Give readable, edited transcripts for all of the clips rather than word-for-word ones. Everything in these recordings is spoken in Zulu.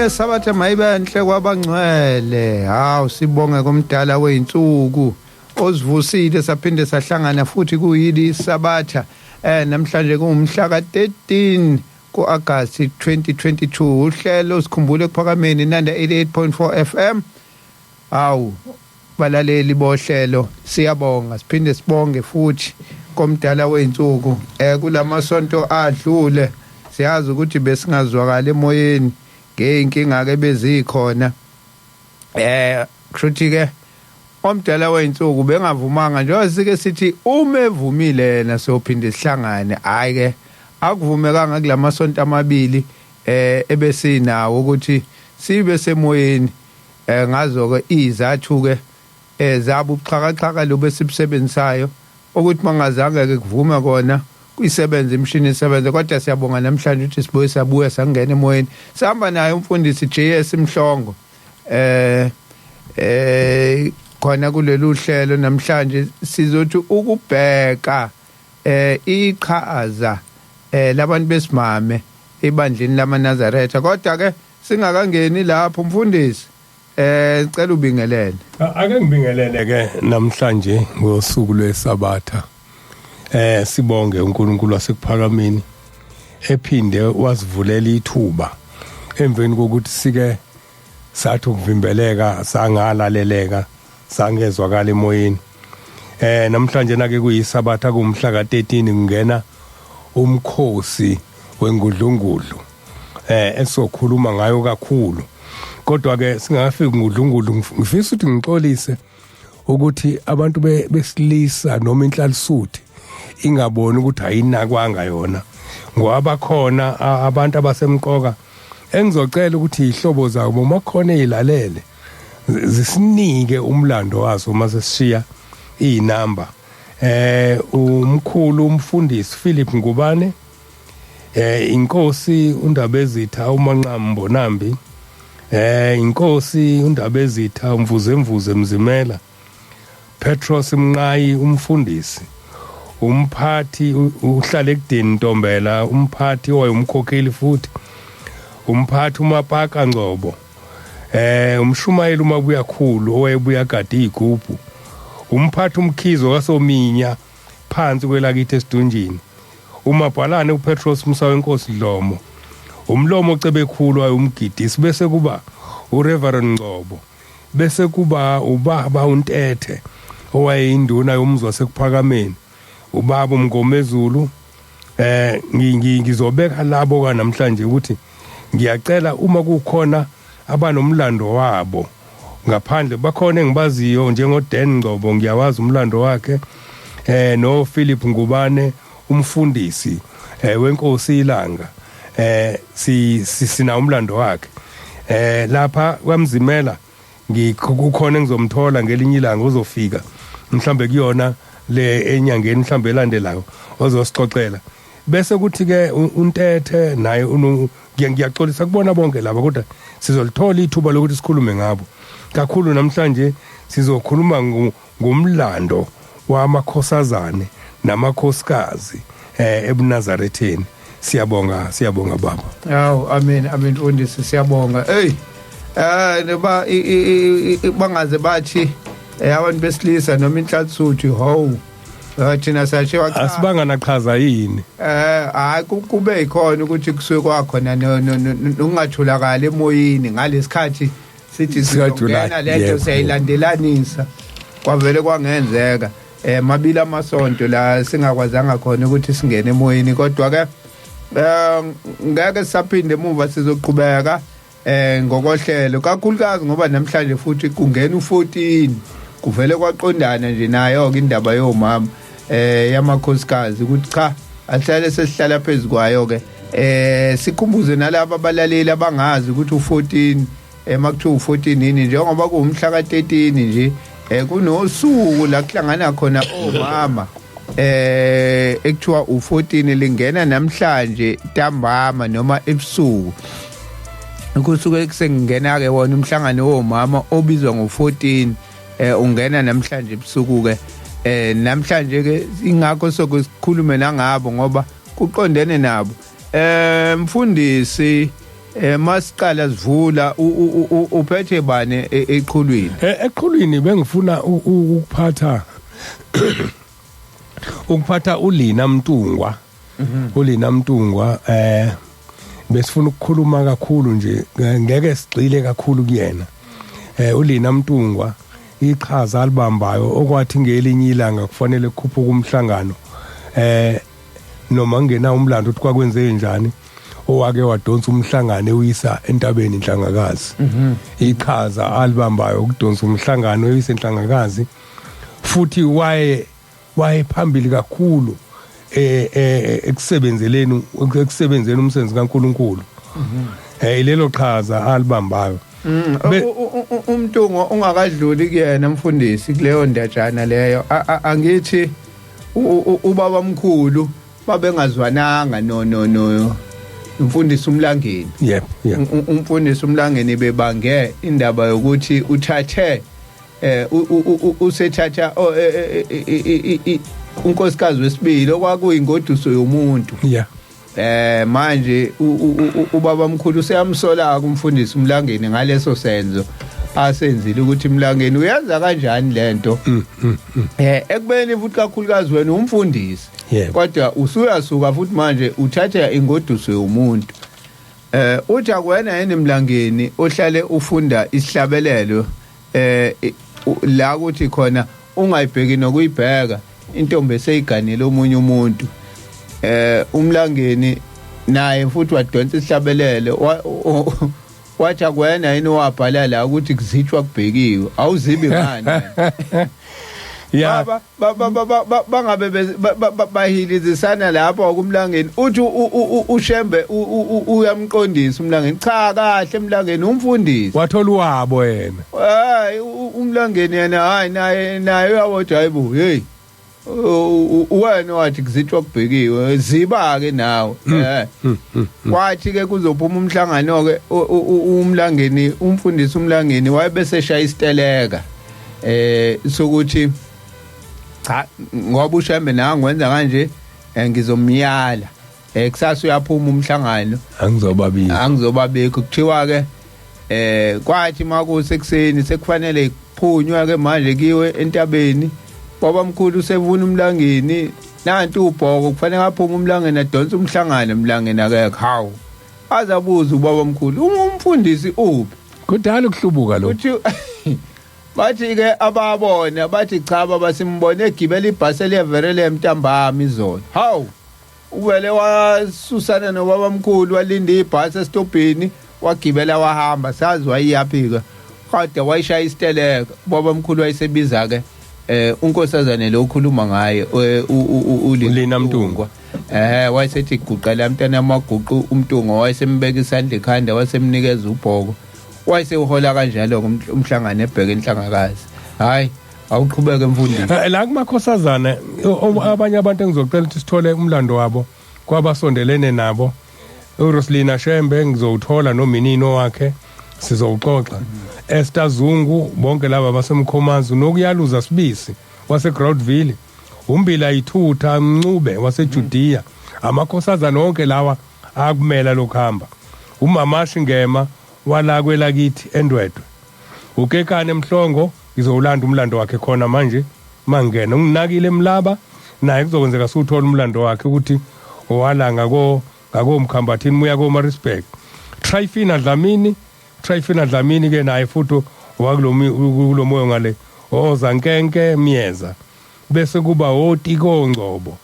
Sabatha mayibenhle kwabangcwele. Hawu, sibonge komdala weinsuku osivusile saphinde sahlangana futhi kuyili Sabatha. Namhlanje kungumhla ka13 kuAugust 2022. Uhlelo sikhumbule ekuphakameni, Nanda 88.4 FM. Hawu balaleli bohlelo, siyabonga, siphinde sibonge futhi komdala weinsuku. Kulamasonto adlule siyazi ukuthi besingazwakala emoyeni ngeinkinga ke bezikhona. Kushuthi ke omdala weinsuku bengavumanga, njengoba sike sithi uma evumile yena sophinde sihlangane. Hayi ke, akuvumekanga kulamasonto amabili ebesinawo ukuthi sibe semoyeni. Ngazo ke izathu ke zabo ubuxhakaxhaka lobe sibusebenzisayo ukuthi mangazange ke kuvume kona kuyisebenza imishini isebenze. Kodwa siyabonga namhlanje ukuthi sibuye sabuya sangena emoyeni, sihamba naye umfundisi JS Mhlongo khona kulelu hlelo. Namhlanje sizothi ukubheka iqhaza labantu besimame ebandleni lamaNazaretha. Kodwa ke singakangeni lapho, mfundisi, cela ubingelele. Ake ngibingelele ke namhlanje ngosuku lweSabatha. Sibonge uNkulunkulu wasekuphakameni ephinde wasivulela ithuba emveni kokuthi sike sathi ukuvimbeleka, sangalaleleka, sangezwakala emoyeni. Namhlanje nake kuyiSabatha, kumhla ka13, kungena umkhosi wengudlungudlu esokhuluma ngayo kakhulu. Kodwa ke singafiki ngudlungudlu, ngifisa ukuthi ngixolise ukuthi abantu besilisa noma inhlalisuthi ingaboni ukuthi ayinakwanga yona, ngoba khona abantu abasemqoka engizocela ukuthi ihlobo zabo makhona ezilalele zisinike umlando wazo uma sesishiya inamba. Umkhulu umfundisi Philip Ngubane, inkosi uNdabezitha uManqamu Mbonambi, inkosi uNdabezitha uMvuzemvuze Mzimela, Petros Mnqayi umfundisi, umphathi uhlala ekudeni Ntombela, umphathi owayumkhokheli futhi umphathi uMapaka Ngcobo, umshumayeli uMabuya khulu owayebuya kade igubhu, umphathi uMkhizo kaSominya phansi kwelakithi esidunjini, umabhalane uPetros Musawenkosi Dlomo, umlomo ocebekhulu ayumgidisi, bese kuba uReverend Ngcobo, bese kuba ubaba uNtethe owayeyinduna yomzwa wasekuphakameni, ubaba uMngomezulu. Ngizobeka labo ka namhlanje ukuthi ngiyacela uma kukhona abanomlando wabo ngaphandle, bakhona engibaziyo njengo Dan Ngcobo, ngiyawazi umlando wakhe, no Philip Ngubane umfundisi wenkosi ilanga, si sina umlando wakhe. Lapha kwaMzimela ngikukhona engizomthola ngelinye ilanga, uzofika mhlambe kuyona le enyangeni mhlambe elandelayo, ozosixoxela. Bese kuthi ke uNtethe naye, ngiyaxolisa kubona bonke laba, kodwa sizolithola ithuba lokuthi sikhulume ngabo kakhulu. Namhlanje sizokhuluma ngomlando wamakhosazane namakhosikazi ebuNazaretheni. Siyabonga, siyabonga baba. Hawu, amen, amen mfundisi, siyabonga. Hey, noba bangaze bathi abantu besilisa noma inhlathuthi, hawu, thina sashiwa cha. Asibanga naqhaza yini? Hayi, kube ikhona ukuthi kusuke kwakhona nokungatholakala emoyeni ngalesikhathi sithi sizongena lento, siyayilandelanisa, kwavele kwangenzeka mabili amasonto la singakwazanga khona ukuthi singene emoyeni. Kodwa ke ngeke sisaphinde emuva, sizoqhubeka ngokohlelo, kakhulukazi ngoba namhlanje futhi kungena u14, kuvele kwaqondana nje nayo ke indaba yomama yamakhosikazi, ukuthi cha, ahlale sesihlala phezukwayo ke. Sikhumbuze nalabo abalaleli abangazi ukuthi u14 makuthiwa u14 yini, njengoba kuwumhla ka13 nje kunosuku la kuhlangana khona omama ekuthiwa u14, lingena namhlanje ntambama noma ebusuku. Kusuke kusengena ke wona umhlangano womama obizwa ngo14, ungena namhlanje ebusuku ke. Namhlanje ke ingakho sokukhulume nangabo ngoba kuqondene nabo. Mfundisi, Masiqala sivula, uphethe bani eqhulwini? Eqhulwini bengifuna ukuphatha uLina Mtungwa. uLina Mtungwa, besifuna ukukhuluma kakhulu nje, ngeke sigxile kakhulu kuyena. uLina Mtungwa, iqhaza alibambayo, okwathi ngelinye ilanga kufanele kukhuphuke umhlangano, noma ngena umlando ukuthi kwakwenze njani, owake wadonsa umhlangano ewuyisa entabeni Inhlangakazi. Iqhaza alibambayo ukudonsa umhlangano ewuyisa enhlangakazi, futhi waye phambili kakhulu ekusebenzeni umsebenzi kaNkuluNkulu. Ilelo qhaza alibambayo. Umntungo ungakadluli kuyena, mfundisi, kuleyo ndajana leyo, angithi ubaba mkhulu babengazwananga no umfundisi uMlangeni? Yep. Umfundisi uMlangeni bebange indaba yokuthi uthathe usethatha unkosikazi wesibili okwakuyingoduso yomuntu. Manje ubaba mkhulu useyamsola kumfundisi uMlangeni ngaleso senzo asenzile, ukuthi Mlangeni uyenza kanjani lento, ekubeni futhi kakhulukazi wena umfundisi, kodwa usuyasuka futhi manje uthatha ingoduso yomuntu. Uthi akwena yini Mlangeni ohlale ufunda isihlabelelo la kuthi khona ungayibheki nokuyibheka intombi eseyiganele omunye umuntu? Umlangeni naye futhi wadonsa isihlabelelo, wathi akwena yini wabhala la ukuthi kuzitshwa kubhekiwe, awuzibi ngani? Yeah. Baba bangabe bahilizisana lapho kumlangeni, uthi uShembe uyamqondisa umlangeni, cha kahle Mlangeni, umfundisi. Wathola wabo yena. Hayi, umlangeni yena, hayi, naye uyabodwa, hayibo, hey, wena wathi kuzitshwa kubhekiwe, ziba ke nawe. Kwathi ke kuzophuma umhlangano ke, umlangeni, umfundisi umlangeni wayebese shaya isiteleka sokuthi cha, ngoba uShembe nangu wenza kanje, ngizomyala. Kusasa uyaphuma umhlangano. Angizobabiza. Angizobabikho. Kuthiwa ke kwathi makusekuseni sekufanele kuphunywa ke manje kiwe entabeni, baba mkhulu usevuna umlangeni, nanti ubhoko, kufanele aphume umlangeni adonse umhlangano, umlangeni akekho. Hawu, azabuza ubaba mkhulu, umfundisi uphi? Kudala ukuhlubuka lo. Uthi bathi ke ababona bathi cha baba, simbone egibela ibhasi eliyaverele emntambama izolo. Hawu, uvele wasusana nobaba mkhulu, walinda ibhasi esitobhini, wagibela wahamba, sazi wayiyaphi-ke, kodwa wayishaya isiteleka. Ubaba mkhulu wayesebiza ke unkosazane lo ukhuluma ngaye, uLina Mtungwa. Wayesethi guqa mntana, amaguqu umntungo, wayesembeka isandla ekhanda, wasemnikeza ubhoko, wayesewuhola kanjalo umhlangano ebheke inhlangakazi. Hayi, awuqhubeke mfundisi. La kumakhosazana, abanye abantu engizocela ukuthi sithole umlando wabo kwabasondelene nabo, uRoslina Shembe ngizowuthola nominino wakhe, sizowuxoxa, Esther Zungu, bonke laba basemkhomazi, nokuyaluza Sibisi waseGroundville, uMbila Yithutha Mncube waseJudea, amakhosazana onke lawa akumela lokuhamba, uMamashi Ngema wala kwelakithi eNdwedwe, uKekane Mhlongo ngizowulanda umlando wakhe khona manje mangena, unginakile Mlaba naye kuzokwenzeka siwuthola umlando wakhe ukuthi owala ngako Mkhambathini muya ko Maritzburg. Tryphina Dlamini, Tryphina Dlamini ke naye futhi wakulomi kulomoyo ngale oZankenke Miyeza, bese kuba oTiko Ngcobo,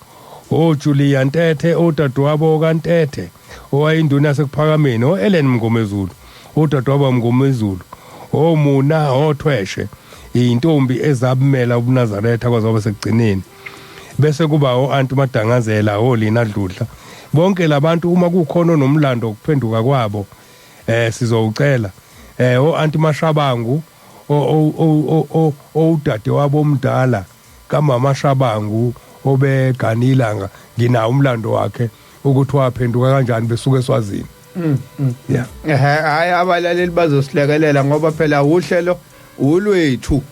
oJulia Ntethe, odadewabo kaNtethe owayinduna yasekuphakameni, oEllen Mngomezulu, odadewabo Mngomezulu, omuna othweshe intombi ezabumela ubuNazaretha kwazoba sekugcineni, bese kuba o-Anti Madangazela, oLina Dludla. Bonke labantu uma kukhona onomlando okuphenduka kwabo, sizowucela. O-Anti Mashabangu, owudade wabo omdala kamama Shabangu obeganilanga, nginawo umlando wakhe ukuthi waphenduka kanjani besuka eSwazini. Yeah. Hayi, abalaleli bazosilekelela ngoba phela uhlelo ulwethu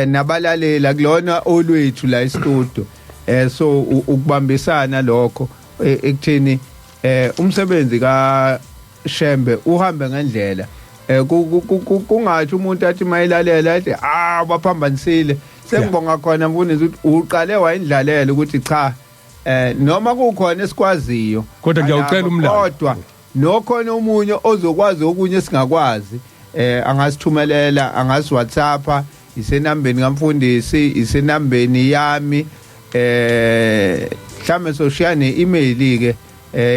nabalaleli, akulona olwethu la e-studio. So ukubambisana lokho ekutheni umsebenzi ka Shembe uhambe ngendlela kungathi umuntu athi mayilalela athi ah baphambanisile. Sengibonga khona mfundisi ukuthi uqale wayindlalela ukuthi cha, noma kukhona esikwaziyo, kodwa ngiyawucela umlando, kodwa nokhona omunye ozokwazi okunye esingakwazi, angasithumelela, angasi WhatsApp, isenambeni kamfundisi, isenambeni yami, mhlambe soshiya ne-email ke,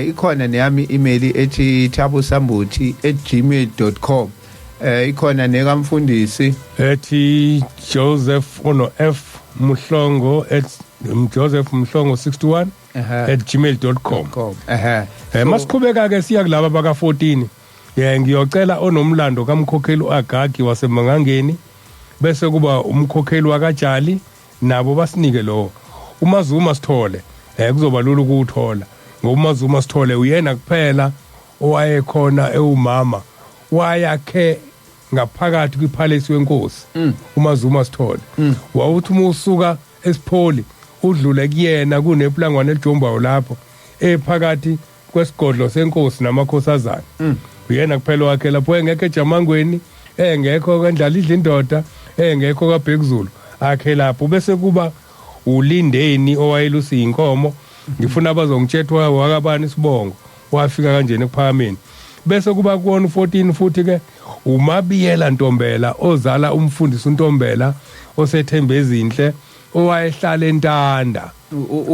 ikhona neyami email ethi thabosambuthi@gmail.com, ikhona nekamfundisi ethi Joseph ono F Mhlongo at Joseph Mhlongo 61 @gmail.com. Masiqhubeka ke siya kulaba baka 14. Ngiyocela onomlando kaMkhokheli uAgagi waseMangangeni, bese kuba umkhokheli wakaJali, nabo basinike lo uMazuma Sithole. Kuzoba lula ukuwuthola ngoba uMazuma Sithole uyena kuphela owayekhona ewumama wayakhe ngaphakathi kwipalace wenkosi. UMazuma Sithole wawuthi uma usuka esipholi udlule kuyena, kuneplangwane elijombayo lapho ephakathi kwesigodlo senkosi namakhosazana. Uyena kuphela wakhe lapho, engekho eJamangweni, engekho kandlala idla indoda, engekho kaBhekuzulu, akhe lapho. Bese kuba ulindeni owayelusa inkomo, ngifuna abazongitshethwa wakabani isibongo, wafika kanjena ekuphakameni. Bese kuba kuwona u14 futhi ke uMabiyela Ntombela, ozala umfundisi uNtombela osethembe ezinhle, owayehlala eNtanda.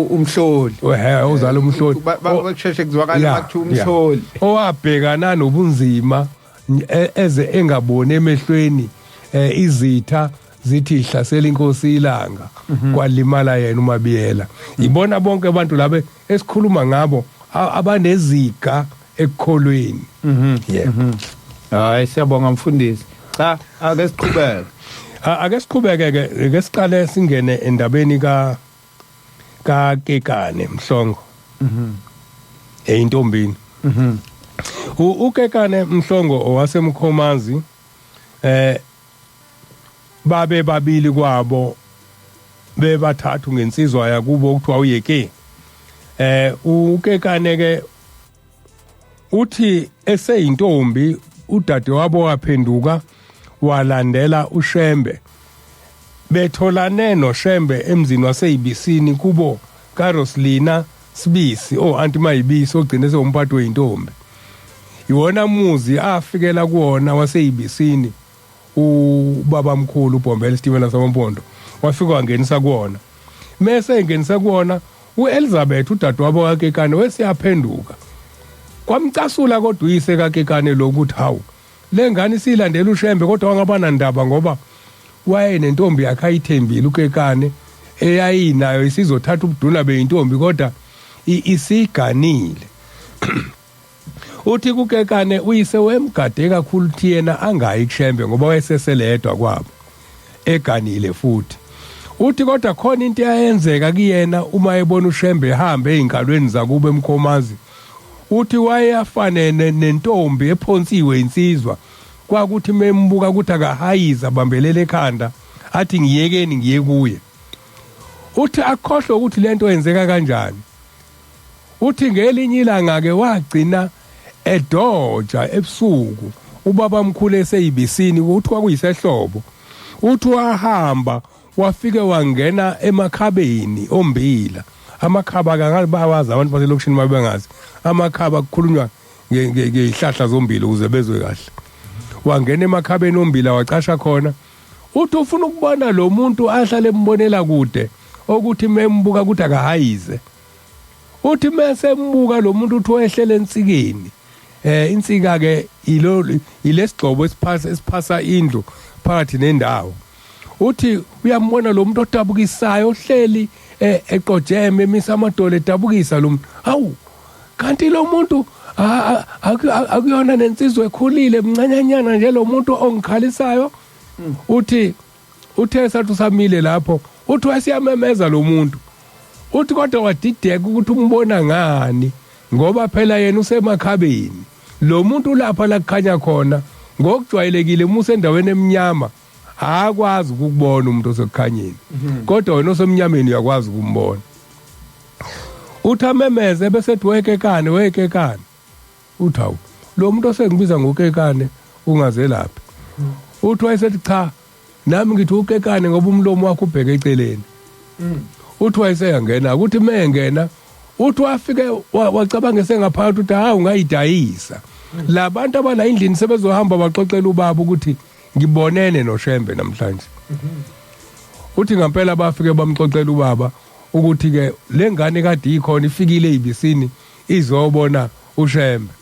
Umhloli. Ehe, ozala umhloli. Bakusheshe kuzwakala makuthiwa umhloli. Owabhekana nobunzima eze engaboni emehlweni, izitha zithi ihlasela inkosi ilanga, kwalimala yena uMabiyela. Ibona bonke abantu laba esikhuluma ngabo abaneziga ekukholweni. Yebo. Hayi, siyabonga mfundisi. Cha, ake siqhubeke. Ake siqhubeke ke, ake siqale singene endabeni ka kaKekane Mhlongo. Eyintombini. UKekane Mhlongo owasemkhomazi, babe babili kwabo, bebathathu ngensizwa yakubo okuthiwa uyeke. UKekane ke uthi eseyintombi udade wabo waphenduka walandela uShembe, betholane noShembe emzini waseyibisini kubo kaRoslina Sibisi, o anti Mayibisi, ogcine sewumphathi weintombi. Iwona muzi afikela kuwona waseyibisini ubaba mkhulu uBhombela Isitimela samaMpondo, wafika wangenisa kuwona. Mese engenisa kuwona uElizabeth udadewabo kaKekane wesiyaphenduka. Kwamcasula kodwa uyise kaKekane lokuthi hawu, le ngane isilandela uShembe, kodwa wangaba nandaba ngoba wayenentombi yakhe ayithembile uKekane, eyayinayo isizothatha ubuduna beyintombi, kodwa isiganile. Uthi kuKekane uyise wemgade kakhulu uthi yena angayi kuShembe ngoba wayeseseledwa kwabo eganile futhi. Uthi kodwa khona into eyayenzeka kuyena uma ebona uShembe ehambe ezinkalweni zakubo eMkhomazi. Uthi wayefanele nentombi ephonsiwe insizwa, kwakuthi membuka ukuthi akahayiza abambelele ekhanda athi ngiyekeni ngiye kuye. Uthi akhohlwe ukuthi lento yenzeka kanjani. Uthi ngelinye ilanga ke wagcina edoja ebusuku ubaba mkhulu eseyibisini, uthi kwakuyisehlobo. Uthi wahamba wafike wangena emakhabeni ombila. Amakhaba ke bawazi abantu baselokishini, babengazi amakhaba, kukhulunywa ngezihlahla zombila ukuze bezwe kahle. Wangena emakhabeni ombila wacasha khona. Uthi ufuna ukubona lo muntu ahlale embonela kude, okuthi membuka ukuthi akahayize. Uthi mase embuka lo muntu, uthi wehlele ensikeni. Insika ke ilo ilesigxobo esiphasa esiphasa indlu phakathi nendawo. Uthi uyambona lo muntu odabukisayo ohleli eqojeme emisa amadolo edabukisa lo muntu. Hawu, kanti lo muntu akuyona nensizwe ekhulile, mncanyanyana nje lo muntu ongikhalisayo. Uthi uthe sathi usamile lapho, uthi wasiyamemeza lo muntu. Uthi kodwa wadideka ukuthi umbona ngani, ngoba phela yena usemakhabeni, lo muntu lapha la kukhanya khona. Ngokujwayelekile uma usendaweni emnyama akwazi ukukubona umuntu osekukhanyeni, kodwa wena osemnyameni uyakwazi ukumbona. Uthi amemeze bese ethi wekekane, wekekane. Uthi hawu, Lo muntu osengibiza ngokekane ungazelaphi. Uthi wayesethi cha, nami ngithi ukekane ngoba umlomo wakho ubheke eceleni. Uthi wayeseyangena, ukuthi mengena uthi wafike wacabanga esengaphakathi ukuthi hawu ngayidayisa. Labantu abala endlini sebezohamba baxoxela ubaba ukuthi ngibonene noShembe namhlanje. Uthi ngempela bafike bamxoxela ubaba ukuthi ke lengane kade ikhona ifikile ezibisini izobona uShembe.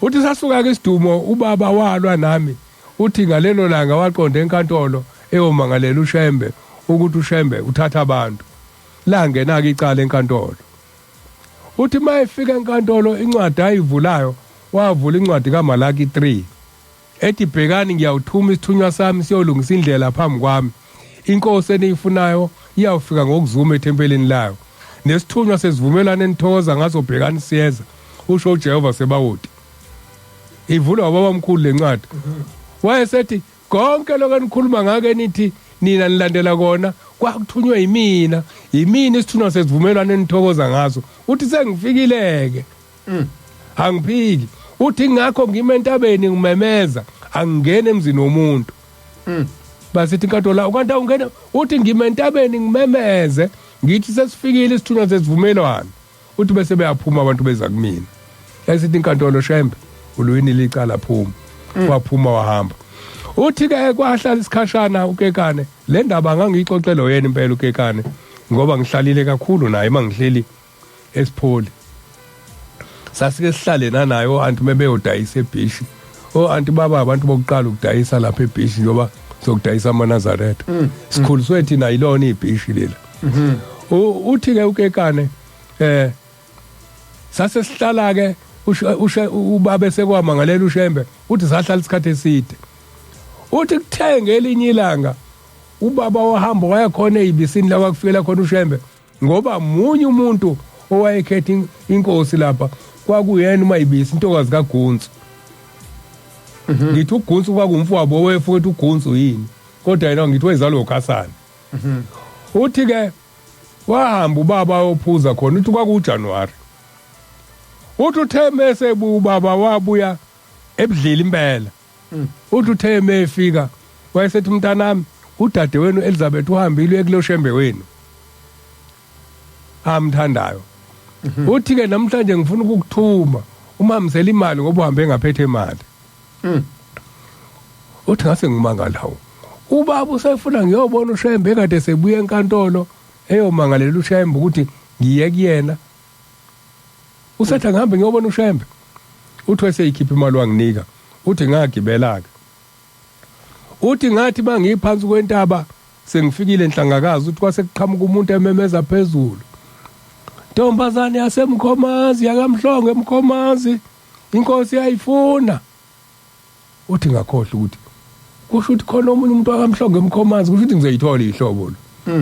Uthi sasuka ke isidumo, ubaba walwa nami. Uthi ngalelo langa waqonda enkantolo eyomangalela uShembe ukuthi uShembe uthatha abantu. Langena ke icala enkantolo. Uthi mayefika enkantolo incwadi ayivulayo wavula incwadi kaMalaki 3 ethi bhekani ngiyawuthuma isithunywa sami siyolungisa indlela phambi kwami, inkosi eniyifunayo iyawufika ngokuzuma ethempelini layo, nesithunywa sesivumelwano enithokoza ngaso bhekani siyeza, usho uJehova Sebawoti. Ivulwa ubabamkhulu lencwadi. Wayesethi konke lokho enikhuluma ngake nithi nina nilandela kona kwakuthunywe yimina, yimina isithunywa sesivumelwano enithokoza ngaso. Uthi sengifikileke. Angiphiki. Uthi ngakho ngime entabeni ngimemeza, angingene emzini womuntu. Basithi inkantolo kanti awungena, uthi ngime entabeni ngimemeze ngithi sesifikile isithunywa sesivumelwano. Uthi bese beyaphuma abantu beza kumina. Yayisithi inkantolo Shembe ulwini licala phuma. Waphuma wahamba. Uthi ke kwahlala isikhashana uKekane, le ndaba ngangiyixoxela yena impela uKekane ngoba ngihlalile kakhulu naye mangihleli esipholi. Sasike sihlale nanaye o-anti bebeyodayisa ebhishi. O-anti baba abantu bokuqala ukudayisa lapha ebhishi njengoba sokudayisa amaNazaretha. Sikhuliswe thina yilona ibhishi lela. Uthi ke uKekane sase sihlala ke ushe ubaba sekwamangalela uShembe, uthi sahlala isikhathi eside. Uthi kuthenge elinye ilanga ubaba wahamba waya khona ezibisini la kwakufikela khona uShembe, ngoba munye umuntu owayekhetha inkosi lapha kwakuyena uMayibisi, intokazi kaGunsu. Ngithi uGunsu kwakumfowabo owefuthi uGunsu yini, kodwa yena ngithi wezalwa uKhasane. Uthi ke wahamba ubaba ayophuza khona, uthi kwakuJanuary. Uthi uthe mese ubaba wabuya ebudlile impela. Uthi uthe mefika wayesethi mntanami udade wenu Elizabeth uhambile uye kuloShembe wenu amthandayo. Uthi ke namhlanje ngifuna ukukuthuma umhambisele imali ngoba uhambe engaphethe imali. Uthi ngase ngimangala, hawu ubaba usefuna ngiyobona uShembe ekade sebuya enkantolo eyomangalela uShembe ukuthi ngiye kuyena. Usethi ngihambe ngiyobona uShembe. Uthi weseyikhipha imali wanginika. Uthi ngagibela ke. Uthi ngathi bangiphansi kwentaba sengifikile enhlangakazi, uthi kwase kuqhamuka umuntu ememeza phezulu. Ntombazane yasemkhomazi yakamhlongo emkhomazi, inkosi yayifuna. Uthi ngakhohlwa ukuthi kusho ukuthi khona omunye umuntu wakamhlongo emkhomazi, kusho ukuthi ngizoyithola ihlobo lo.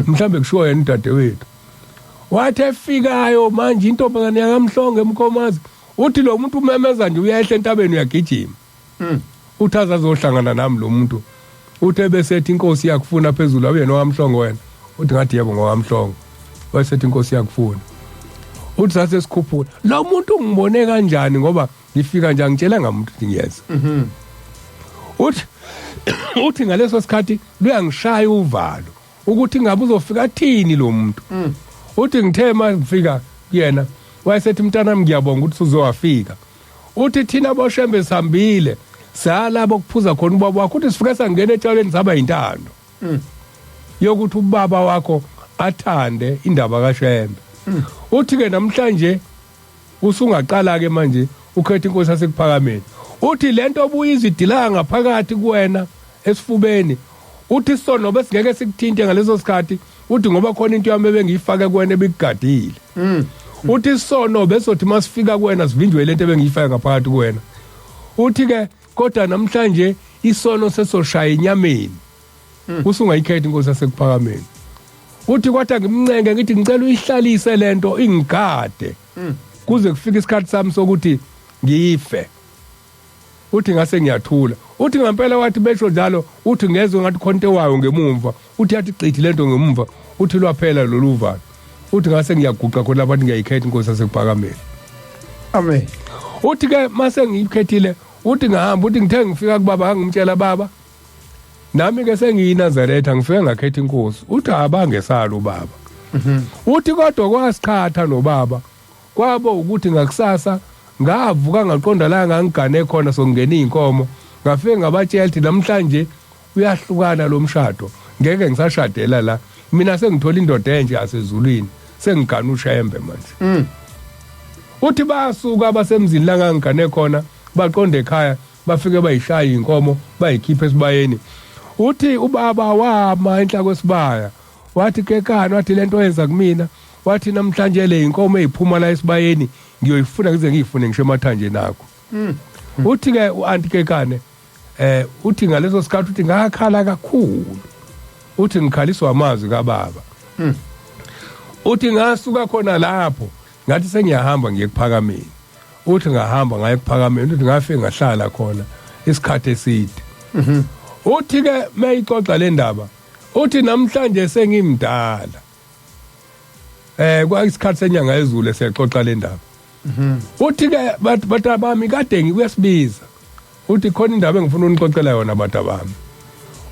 Mhlambe kushiwo yena udadewethu. Wathi efikayo manje intombazane yakamhlongo emkhomazi, uthi lo muntu umemeza nje uyehla entabeni uyagijima. Uthi azazohlangana nami lo muntu. Uthe bese ethi inkosi iyakufuna phezulu, awuyena owamhlongo wena. Uthi ngathi yebo ngowamhlongo. Wayesethi inkosi iyakufuna. Uthi sase sikhuphula. Lo muntu ungibone kanjani ngoba ngifika nje angitshela ngamuntu ukuthi ngiyeza. Uthi ngaleso sikhathi luyangishaya uvalo ukuthi ngabe uzofika athini lo muntu. Uthi ngithe mangifika kuyena wayesethi mntanami ngiyabonga ukuthi uzowafika. Uthi thina boShembe sihambile salabo kuphuza khona ubaba wakho, uthi sifike sangena etshalweni saba yintando yokuthi ubaba wakho athande indaba kaShembe. Uthi ke namhlanje usungaqala ke manje ukhetha inkosi yasekuphakameni. Uthi lento obuyizidilanga ngaphakathi kuwena esifubeni, uthi sono besingeke sikuthinte ngaleso sikhathi, uthi ngoba khona into yami ebengiyifake kuwena ebikugadile. Uthi sono besothi masifika kuwena sivinjwe lento ebengiyifake ngaphakathi kuwena. Uthi ke kodwa namhlanje isono sesoshaya enyameni. Usungayikhetha inkosi yasekuphakameni. Uthi kwathi ngimncenge ngithi ngicela uyihlalise lento ingigade kuze kufike isikhathi sami sokuthi ngife. Uthi ngase ngiyathula. Uthi ngempela wathi besho njalo, uthi ngezwe ngathi khona into ewayo ngemumva. Uthi yathi qithi lento ngemumva, uthi lwaphela lolu valo. Uthi ngase ngiyaguqa khona lapha ngiyayikhetha inkosi yasekuphakameni. Amen. Uthi ke mase ngiyikhethile, uthi ngahamba, uthi ngithe ngifika kubaba ngimtshela, baba, nami ke sengiyinazaretha, ngifike ngakhetha inkosi. Uthi abangesalo ubaba. Uthi kodwa kwasiqhatha nobaba kwabo ukuthi ngakusasa ngavuka ngaqonda la ngangigane khona, sokungena izinkomo, ngafike ngabatshela ukuthi namhlanje uyahlukana lo mshado, ngeke ngisashadela la, mina sengithola indoda enje yasezulwini, sengigana uShembe manje. Uthi basuka abasemzini la ngangigane khona, baqonde ekhaya, bafike bayishaya inkomo, bayikhipha esibayeni. Uthi ubaba wama enhla kwesibaya, wathi, "Kekana," wathi, "lento yenza kumina," wathi, "namhlanje le inkomo eyiphuma la esibayeni ngiyoyifuna ngize ngiyifune ngisho emathanjeni akho." Uthi ke uanti Kekane, uthi ngaleso sikhathi, uthi ngakhala kakhulu, uthi ngikhaliswa amazwi kababa. Uthi ngasuka khona lapho, ngathi sengiyahamba ngiye kuphakameni. Uthi ngahamba ngaye kuphakameni, uthi ngafike ngahlala khona isikhathi eside. Uthi ke mayixoxa le ndaba, uthi namhlanje sengimdala, kwayisikhathi senyanga yezulu esiyaxoxa le ndaba. Uthi ke bathi bami kade ngikuyasibiza, uthi khona indaba engifuna unixoxela yona, bantu bami.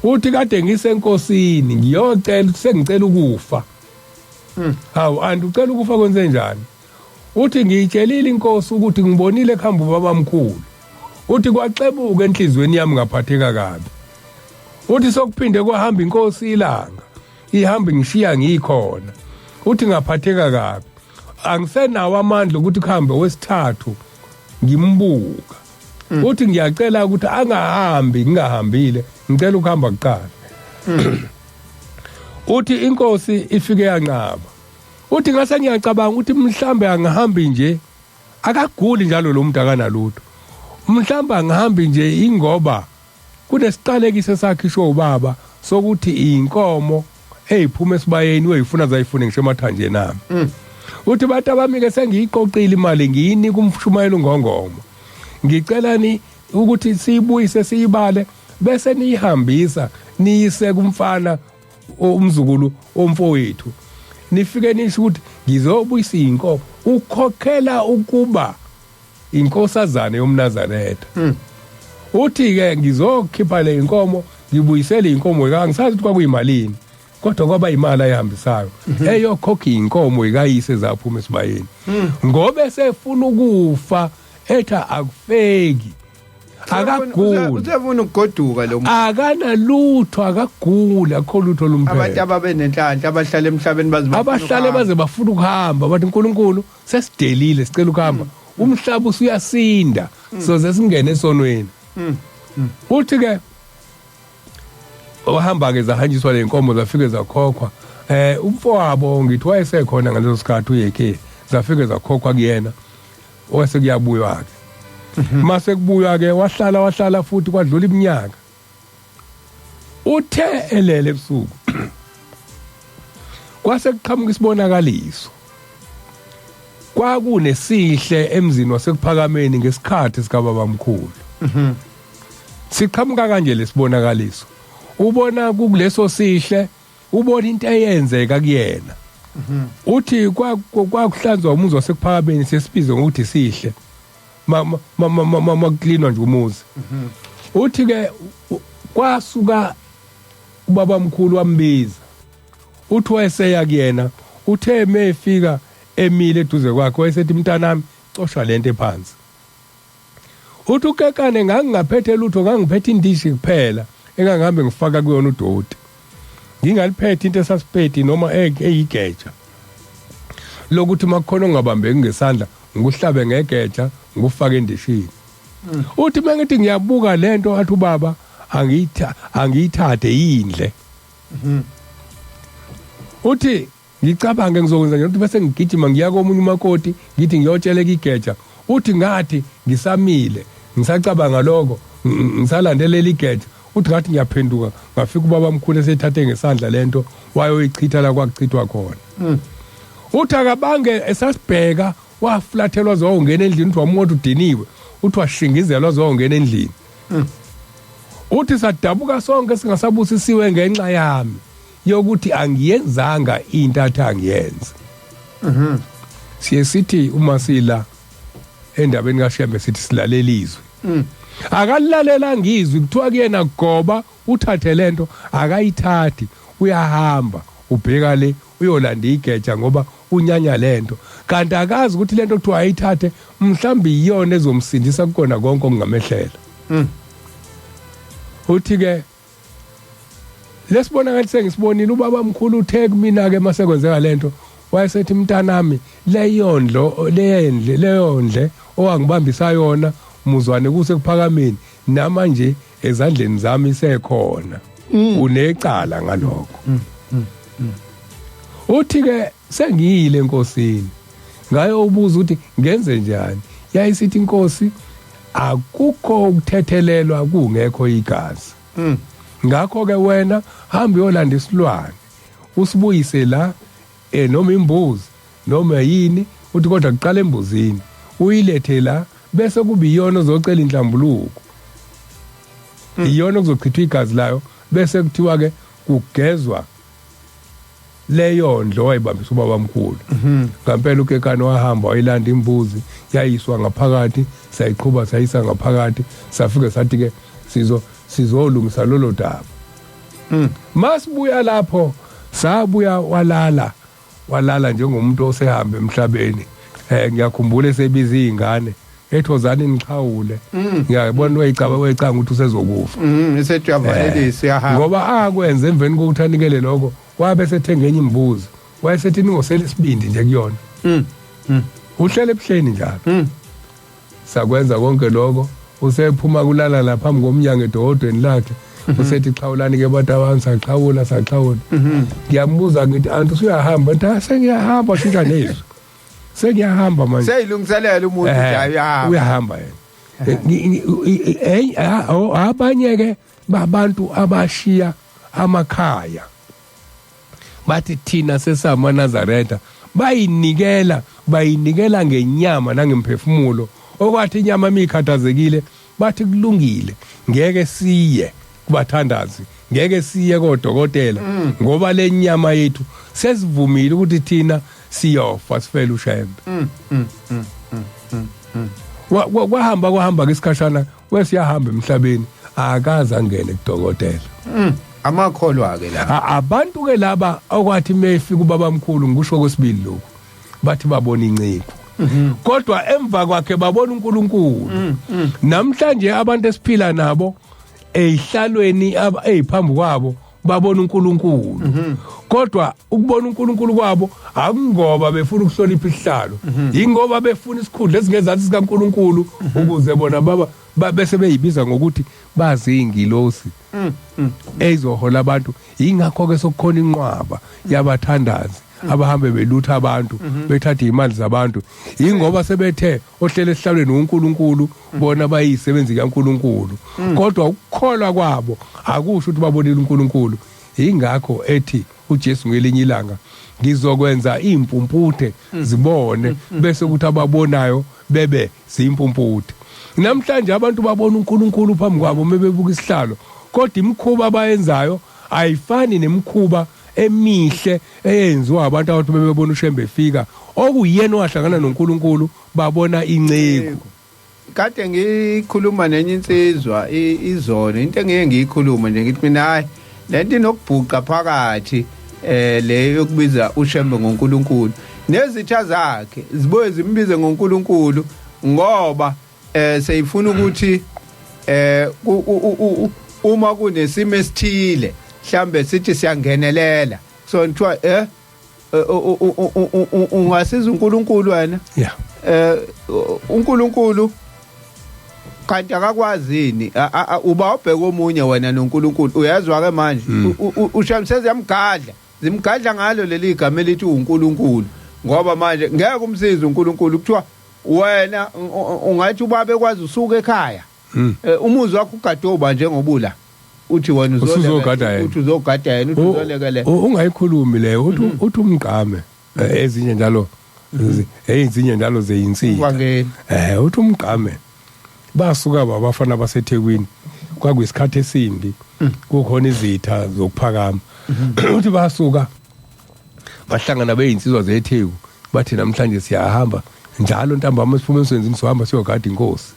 Uthi kade ngisenkosini ngiyocela, sengicela ukufa. Hawu anti, ucela ukufa, kwenze njani? Uthi ngiyitshelile inkosi ukuthi ngibonile kuhamba ubabamkhulu. Uthi kwaxebuka enhlizweni yami, ngaphatheka kabi. Uthi sokuphinde kwahamba inkosi ilanga, ihamba ngishiya ngikhona. Uthi ngaphatheka kabi, angisenawo amandla ukuthi kuhambe wesithathu ngimbuka. Uthi ngiyacela ukuthi angahambi ngingahambile, ngicela ukuhamba kuqala. Uthi inkosi ifike yanqaba. Uthi ngase ngiyacabanga ukuthi mhlambe angihambi nje, akaguli njalo lo muntu, akanalutho, mhlambe angihambi nje ingoba kunesiqalekiso esakhishwa ubaba sokuthi inkomo eyiphuma esibayeni uyifuna zayifune ngisho emathanjeni ami. Uthi bantu abami ke sengiyiqoqile imali, ngiyinika umshumayelo ngongoma, ngicela ni ukuthi siyibuyise, siyibale, bese niyihambisa niyise kumfana, umzukulu omfowethu, nifike nisho ukuthi ngizobuyisa inkomo, ukhokhela ukuba inkosazane yomNazaretha. Uthi ke ngizokhipha le inkomo, ngibuyisele inkomo, angisazi ukuthi kwakuyimalini, kodwa kwaba imali ayihambisayo eyokhokha inkomo ikayise zaphuma esibayeni, ngoba esefuna ukufa, etha akufeki, akaguli. Usefuna ukugoduka lo muntu. Akanalutho, akaguli, akukho lutho Abantu lumphela. Ababenenhlanhla abahlala emhlabeni baze bafuna Abahlale ukuhamba. Baze bafuna ukuhamba, bathi, "uNkulunkulu, sesidelile, sicela ukuhamba, umhlaba usuyasinda, soze singene esonweni." Uthi ke wahamba ke, zahanjiswa le nkomo, zafike zakhokhwa. Umfowabo ngithi wayesekhona ngaleso sikhathi, uyeke zafike zakhokhwa kuyena, wase kuyabuywa ke. Mase kubuywa ke, wahlala wahlala futhi, kwadlula iminyaka. Uthe elele ebusuku, kwase kuqhamuka isibonakaliso. Kwakunesihle emzini wasekuphakameni ngesikhathi sikababamkhulu. Siqhamuka kanje lesibonakaliso, ubona kukuleso sihle, ubona into eyenzeka kuyena. Uthi kwakuhlanzwa umuzi wasekuphakameni, sesibize ngokuthi sihle ma ma ma ma ma kuklinwa nje umuzi. Uthi ke kwasuka ubaba mkhulu wambiza. Uthi wayeseya kuyena, uthe mefika emile eduze kwakhe, wayesethi, "Mntanami, cosha lento ephansi." Uthi ukekane, ngangingaphethe lutho, ngangiphethe indishi kuphela engangihambe ngifaka kuyona udoti, ngingaliphethe into esasipeti noma eyigeja lokuthi makukhona ongabambeki ngesandla ngikuhlabe ngegeja, ngikufake endishini. Uthi mengithi ngiyabuka lento athi ubaba angiyithathe yindle, uthi ngicabange ngizokwenza njani, uthi bese ngigijima ngiya komunye umakoti, ngithi ngiyotsheleka igeja. Uthi ngathi ngisamile ngisacabanga lokho, ngisalandelela igeja, uthi ngathi ngiyaphenduka, ngafika ubaba mkhulu eseyithathe ngesandla lento, wayoyichitha la kwakuchithwa khona. Uthi akabange esasibheka, waflathelwa zowongena endlini. Uthi wamuntu udiniwe, uthi washingizelwa zowongena endlini. Uthi sadabuka sonke singasabusisiwe ngenxa yami yokuthi angiyenzanga into athi angiyenze. Siye sithi uma sila Endabeni kaShembe sithi silalela izwi. Akalilalelanga izwi, kuthiwa kuyena goba uthathe lento, akayithathi, uyahamba ubheka le uyolanda igeja ngoba unyanya lento, kanti akazi ukuthi lento kuthiwa ayithathe mhlawumbe iyona ezomsindisa kukona konke okungamehlela. Uthi ke lesibonakaliso sengisibonile ubaba mkhulu uthe kumina ke mase kwenzeka lento, wayesethi mntanami leyondlo leyendle leyondle owangibambisa yona muzwane kuse kuphakameni namanje ezandleni zami isekhona, unecala ngalokho. Uthi ke sengiyile enkosini ngayo ubuza ukuthi ngenze njani, yayisithi inkosi akukho ukuthethelelwa kungekho igazi. Ngakho ke wena hamba uyolanda isilwane usibuyise la, noma imbuzi noma yini, uthi kodwa kuqala embuzini uyilethe la, bese kuba iyona ozocela inhlambuluko, iyona okuzochithwa igazi layo, bese kuthiwa ke kugezwa leyo ndlo wayibambisa ubaba mkhulu. Ngempela uKekane wahamba wayilanda imbuzi, yayiswa ngaphakathi, sayiqhuba sayisa ngaphakathi, safike sathi ke sizolungisa lolo daba. Masibuya lapho sabuya walala walala njengomuntu osehamba emhlabeni. Ngiyakhumbula esebiza izingane ethozani nixhawule, ngiyabona wayicaba wayicanga ukuthi usezokufa. Esethi uyavalelisa uyahamba. Ngoba akwenze emveni kokuthi anikele lokho, wabe sethenga enye imbuzi, wayesethi ningosela isibindi nje kuyona. Uhlele ebuhleni njalo. Sakwenza konke lokho, usephuma kulala lapha phambi komnyango edokodweni lakhe, usethi xhawulani ke bantu abami, saxhawula saxhawula. Ngiyambuza ngithi anti usuyahamba, ngithi sengiyahamba, shintsha nezwi, sengiyahamba manje. Seyilungiselela umuntu nje uyahamba. Uyahamba yena. Abanye ke babantu abashiya amakhaya bathi thina sesama Nazaretha, bayinikela bayinikela ngenyama nangemphefumulo, okwathi inyama imikhathazekile bathi kulungile, ngeke siye kubathandazi, ngeke siye kodokotela, ngoba le nyama yethu sesivumile ukuthi thina siyofa sifele uShembe. Kwahamba kwahamba ke isikhashana, wesiyahamba emhlabeni, akaze angene kudokotela. Amakholwa ke la. Abantu ke laba okwathi mefika ubaba mkhulu, ngisho kwesibili lokhu, bathi babona incipho, kodwa emva kwakhe babona uNkulunkulu. Namhlanje abantu esiphila nabo ezihlalweni eziphambi kwabo babona uNkulunkulu, kodwa ukubona uNkulunkulu kwabo akungoba befuna ukuhlonipha isihlalo, ingoba befuna isikhundla esingezansi sikaNkulunkulu ukuze bona baba bese beyibiza ngokuthi bazingilosi eyizohola abantu. Ingakho ke sokukhona inqwaba yabathandazi abahambe belutha abantu, bethatha imali zabantu, ingoba sebethe ohlele esihlalweni uNkulunkulu, bona bayisebenzi kaNkulunkulu, kodwa ukukholwa kwabo akusho ukuthi babonile uNkulunkulu. Ingakho ethi uJesu ngelinye ilanga, ngizokwenza impumputhe zibone, bese kuthi ababonayo bebe zimpumputhe. Namhlanje abantu babona uNkulunkulu phambi kwabo mebebuka isihlalo, kodwa imikhuba abayenzayo ayifani nemikhuba emihle eyenziwa abantu abathi bebebona uShembe efika, okuyena owahlangana noNkulunkulu, babona inceku. Kade ngikhuluma nenye insizwa izolo, into engiye ngiyikhuluma nje ngithi mina hayi, lento inokubhuqa phakathi, le yokubiza uShembe ngoNkulunkulu, nezitha zakhe zibuye zimbize ngoNkulunkulu, ngoba seyifuna ukuthi uma kunesimo esithile mhlambe sithi siyangenelela, so kuthiwa ungasiza uNkulunkulu wena. uNkulunkulu kanti akakwazi yini? Uba ubheka omunye wena noNkulunkulu, uyazwa ke manje uShamsezi yamgadla, zimgadla ngalo leli gama elithi uNkulunkulu, ngoba manje ngeke umsize uNkulunkulu. Kuthiwa wena ungathi ubaba ekwazi usuka ekhaya, umuzi wakho ugade uba njengobula, uthi wena Usuzogada yena. Uthi uzogada yena, uthi uzolekelela. Ungayikhulumi leyo, uthi umgqame, ezinye njalo ezinye njalo zeyinsika. Uvangeli. Uthi umgqame basuka babafana baseThekwini, kwakuyisikhathi esimbi, kukhona izitha zokuphakama. Uthi basuka bahlangana beyinsizwa zeTheku, bathi namhlanje siyahamba Njalo ntambama siphuma emsebenzini sohamba siyogada inkosi.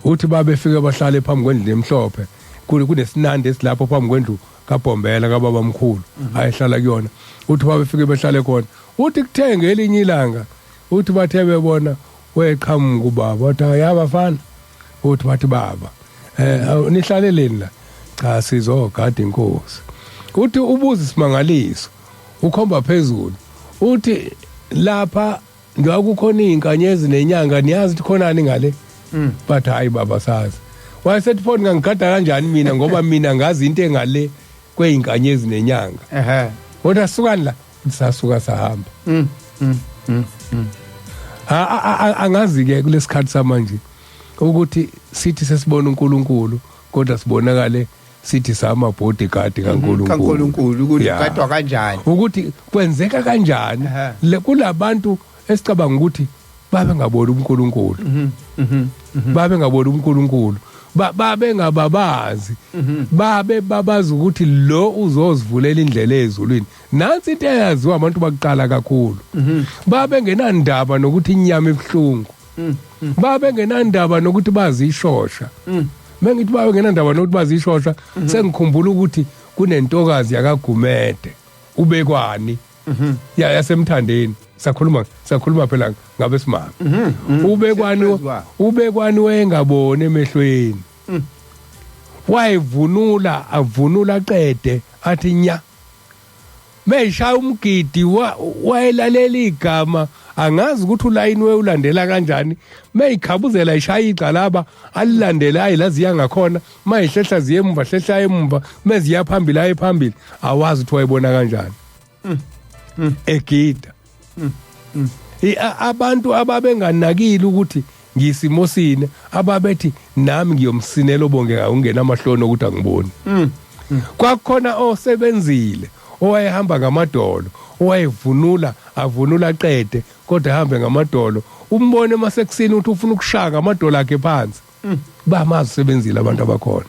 Uthi babefika bahlale phambi kwendlu emhlophe, kunesinandi esilapho phambi kwendlu kaBhombela kababa mkhulu ayehlala kuyona. Uthi babefike behlale khona. Uthi kuthenge elinye ilanga, uthi bathe bebona weqhamuka ubaba, wathi ayabafana. Uthi bathi baba, nihlaleleni la? Cha, sizogada inkosi. Uthi ubuza isimangaliso, ukhomba phezulu, uthi lapha njengoba kukhona izinkanyezi nenyanga, niyazi ukuthi khonani ngale? Bathi hayi baba, sazi. Wayesethi pho ngangigada kanjani mina, ngoba mina ngazi into engale kweyinkanyezi nenyanga. Kodwa sukani la, sasuka sahamba. Angazi ke kulesikhathi samanje ukuthi sithi sesibona uNkulunkulu, kodwa sibonakale sithi sama bodyguard kaNkulunkulu. KaNkulunkulu, ukuthi ugadwa kanjani, ukuthi kwenzeka kanjani kulabantu esicabanga ukuthi babe ngaboni uNkulunkulu, babe ngaboni uNkulunkulu, babe ngababazi, babe babazi ukuthi lo uzozivulela indlela ezulwini. Nansi into eyaziwa abantu bakuqala kakhulu, babe ngenandaba nokuthi inyama ibhlungu, babe ngenandaba nokuthi bazishosha. Mengithi babe ngenandaba nokuthi bazishosha, sengikhumbula ukuthi kunentokazi yakaGumede, ubekwani, ya yasemthandeni. Sakhuluma phela ngabesimame. Ubekwani, ubekwani wayengaboni emehlweni, wayevunula avunula qede athi nya meyishaya umgidi, wayelalela igama, angazi ukuthi ulayini ulandela kanjani. Meyikhabuzela ishaya igxalaba alilandele, ayilaziya ngakhona, mayihlehla ziye emuva, hlehla emuva, meziya phambili aye phambili. Awazi ukuthi wayebona kanjani egida. Abantu ababenganakile ukuthi ngisimosine, ababethi nami ngiyomsinela obonge ungena amahloni ukuthi angiboni. Kwakhona osebenzile owayehamba ngamadolo, owayevunula avunula qede, kodwa ehambe ngamadolo, umbone masekusini ukuthi ufuna ukushaya ngamadolo akhe phansi. Bamazi usebenzile abantu abakhona.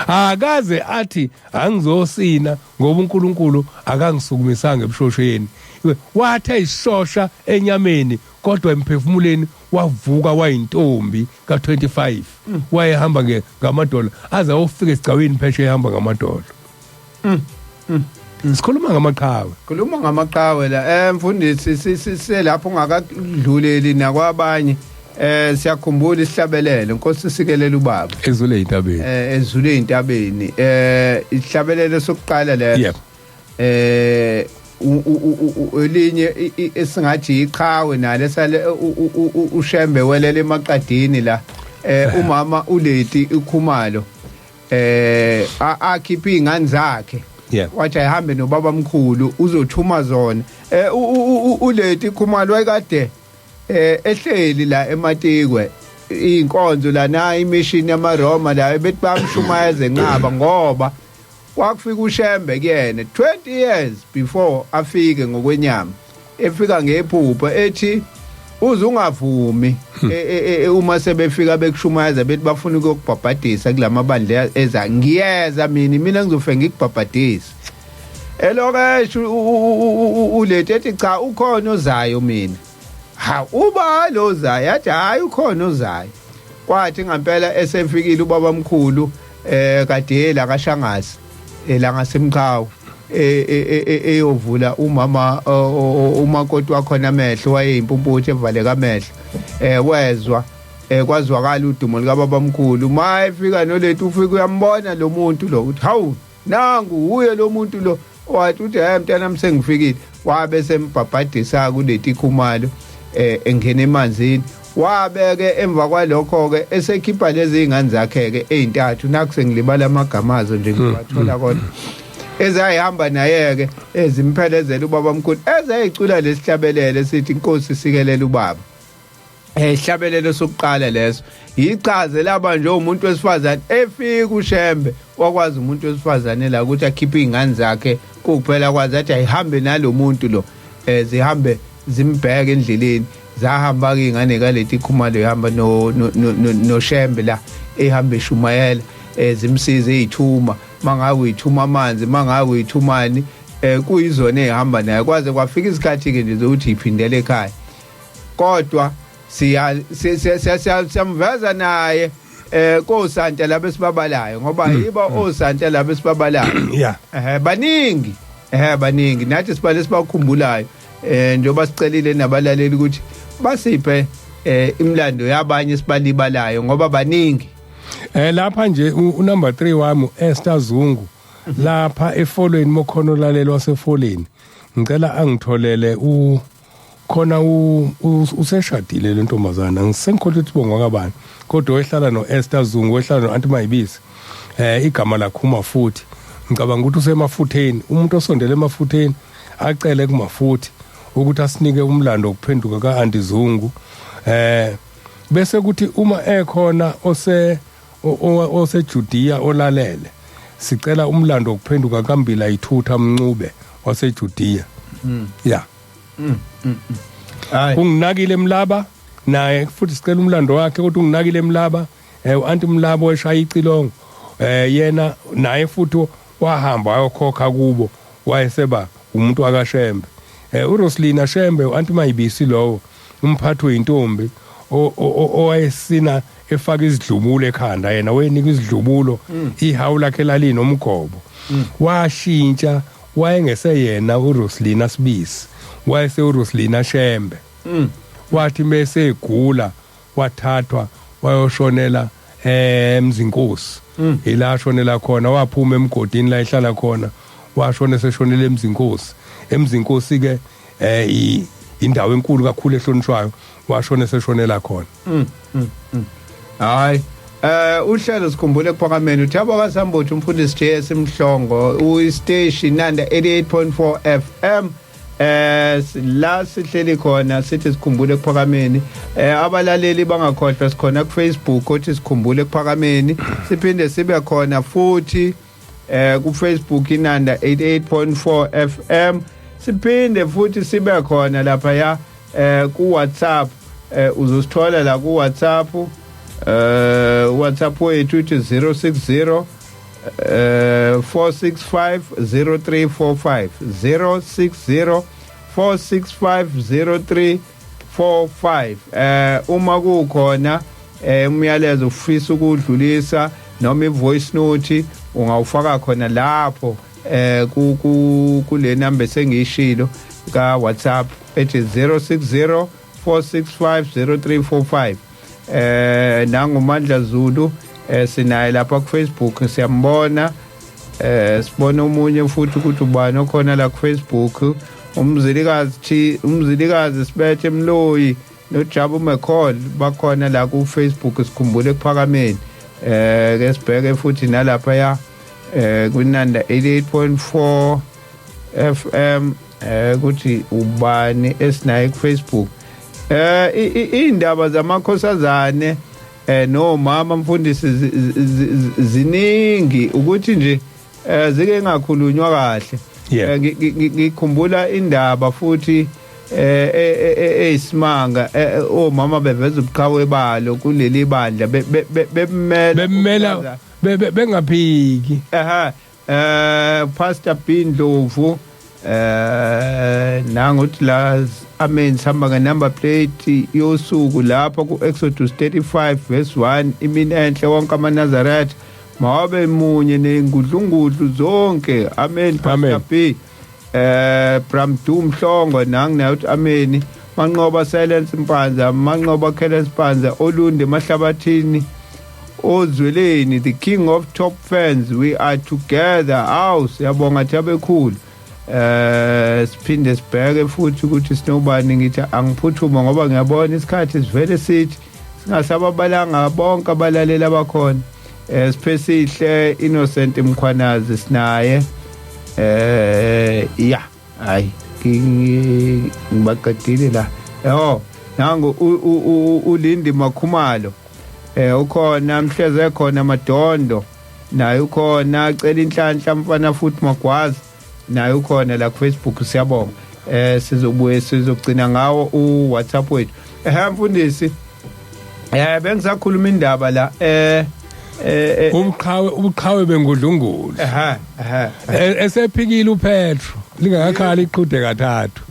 Akaze athi angizosina ngoba uNkulunkulu akangisukumisanga ebushosheni. Wathe isishosha enyameni, kodwa emphefumuleni wavuka wayintombi ka25. Wayehamba ngamadolo aze ayofika esigcawini phesheya, ehamba ngamadolo. Sikhuluma ngamaqhawe. Khuluma ngamaqhawe la, mfundisi, selapho ungakadluleli nakwabanye, siyakhumbula isihlabelelo Nkosi sikelela ubaba ezule intabeni. Ezule intabeni, isihlabelelo sokuqala leso. Elinye esingathi iqhawe nale sale uShembe welela emaqadini la, umama uLeti ikhumalo, akhipha izingane zakhe, wathi ayihambe nobaba mkhulu, uzothuma zona. uLeti Khumalo wayekade ehleli la eMatikwe, inkonzo lana, imission yamaRoma la, bethi bamshumayeza enqaba, ngoba kwakufika uShembe kuyena 20 years before afike ngokwenyama, efika ngephupho ethi uze ungavumi uma sebefika bekushumayeza bethi bafuna ukuyokubhabhadisa kulamabandla eza, ngiyeza mina ngizofika ngikubhabhadise. Elokesho ulethe ethi cha, ukhona ozayo mina. Ha, uba lo zayo? Yathi hayi, ukhona ozayo. Kwathi ngempela esefikile ubaba mkhulu, kadela kaShangasi la ngasemqhawe, eyovula umama umakoti wakhona amehlo, wayeyimpumputhe evaleka amehlo, wezwa kwazwakala udumo lika baba mkhulu. Ma efika nolethu, ufika uyambona lo muntu lo, uthi hawu, nangu uye lo muntu lo. Wathi uthi hayi mntanami, sengifikile. Wabe sembhabhadisa kuleti khumalo, engena emanzini. Wabeke emva kwalokho ke esekhipha lezi zingane zakhe ke ezintathu, nakho sengilibala amagama azo nje, ngiwathola kodwa, ezayihamba naye ke ezimphelezela ubaba mkhulu, ezayicula lesihlabelele sithi Inkosi sikelela ubaba. Isihlabelelo sokuqala leso ichaze laba nje umuntu wesifazane efika uShembe, wakwazi umuntu wesifazane la ukuthi akhiphe izingane zakhe kuphela, kwazi athi ayihambe nalomuntu lo, zihambe zimbheke endleleni. Zahamba ke ingane kaleti khumalo, ihamba no noShembe la, ehamba eshumayela, zimsiza ezithuma, mangabe uyithuma amanzi, mangabe uyithumani, kuyizona ezihamba naye kwaze kwafika isikhathi ke nje zokuthi iphindele ekhaya. Kodwa siya siyamveza naye kosanta laba esibabalayo, ngoba yiba osanta laba esibabalayo. Baningi, baningi nathi sibale sibakhumbulayo, njengoba sicelile nabalaleli ukuthi basiphe imlando yabanye sibalibalayo, ngoba baningi. Lapha nje unumber 3 wami Esther Zungu lapha efolweni, mokhono lalelo wasefoleni, ngicela angitholele u khona useshadile le ntombazana, ngisengikhohle ukuthi bongwa kabani, kodwa wehlala no Esther Zungu, wehlala no Auntie Mayibisi, igama lakhuma futhi ngicabanga ukuthi usemafutheni. Umuntu osondele emafutheni acele kumafuthi ukuthi asinike umlando wokuphenduka ka Auntie Zungu, bese kuthi uma ekhona ose oseJudea olalele, sicela umlando wokuphenduka kaMbila Ithutha Mncube waseJudea. Yeah. Hayi. Unginakile Mlaba naye futhi sicela umlando wakhe, kodwa unginakile Mlaba, uAnti Mlaba weshaya icilongo, yena naye futhi wahamba wayokhokha kubo, wayeseba umuntu wakaShembe. uRoslina Shembe, uAnti Mayibisi lowo umphathi weintombi owayesina efaka izidlubulo ekhanda, yena wayenika izidlubulo, ihawu lakhe lalinomgobo. Washintsha, wayengeseyena uRoslina Sibisi, wayese uRoslina Shembe. Wathi mase egula wathathwa wayoshonela eMzinkosi, ila ashonela khona, waphuma emgodini la ehlala khona, washona seshonela eMzinkosi. eMzinkosi ke indawo enkulu kakhulu ehlonishwayo, washona seshonela khona. Hayi, uhlelo sikhumbule ekuphakameni, uThabo kaSambuthi, umfundisi JS Mhlongo, uyi-station Nanda 88.4 FM, la sihleli khona sithi sikhumbule ekuphakameni. Abalaleli bangakhohlwa, sikhona ku Facebook othi sikhumbule ekuphakameni, siphinde sibe khona futhi ku Facebook Inanda 88.4 FM, siphinde futhi sibe khona lapha ya ku WhatsApp. Uzosithola la ku WhatsApp, WhatsApp wethu uthi 060 465 0345, 060 465 0345. Uma kukhona umyalezo ufisa ukudlulisa noma ivoice note, ungawufaka khona lapho ku kule number sengiyishilo ka WhatsApp ethi 060 465 0345. Nangumandla Zulu, sinaye lapha ku Facebook, siyambona. Sibona omunye futhi ukuthi ubani okhona la ku Facebook, umzilikazi thi umzilikazi sibethe Mloyi noJabu McCall bakhona la ku Facebook sikhumbule ekuphakameni. Ke sibheke futhi nalapha ya kwinanda 88.4 FM ukuthi ubani esinaye ku Facebook. Indaba zamakhosazane nomama mfundisi ziningi, ukuthi nje zike ngakhulunywa kahle. Ngikhumbula indaba futhi eyisimanga, omama beveza ubuqhawe balo kuleli bandla, bemela bemela bengaphiki. Aha, Pastor Bindlovu nanguthi la, amen, sihamba nge number plate yosuku lapha ku Exodus 35 verse 1. Imini enhle wonke amaNazaretha, mawabe munye nengudlungudlu zonke. Amen, Pastor Amen. B Bramdu Mhlongo nangu naye uthi amen. Manqoba Silence Mpanza, Manqoba Kelens Mpanza Olunde Mahlabathini ozweleni, the king of top fans, we are together. Awu, siyabonga Thabekhulu. Siphinde sibheke futhi ukuthi sinobani. Ngithi angiphuthuma ngoba ngiyabona isikhathi sivele sithi singasababalanga bonke abalaleli abakhona. Siphesihle Innocent Mkhwanazi sinaye. Ya, hayi, ngibaqedile la. Oh, nangu uLindi Makhumalo, ukhona mhleze khona Madondo naye ukhona, cela inhlanhla mfana futhi Magwaza naye ukhona la ku Facebook. Siyabonga. Sizobuye sizogcina ngawo u WhatsApp wethu. Mfundisi, bengisakhuluma indaba la Ubuqhawe bengudlungulu. Aha aha Esephikile uPetro lingakakhali iqhude kathathu.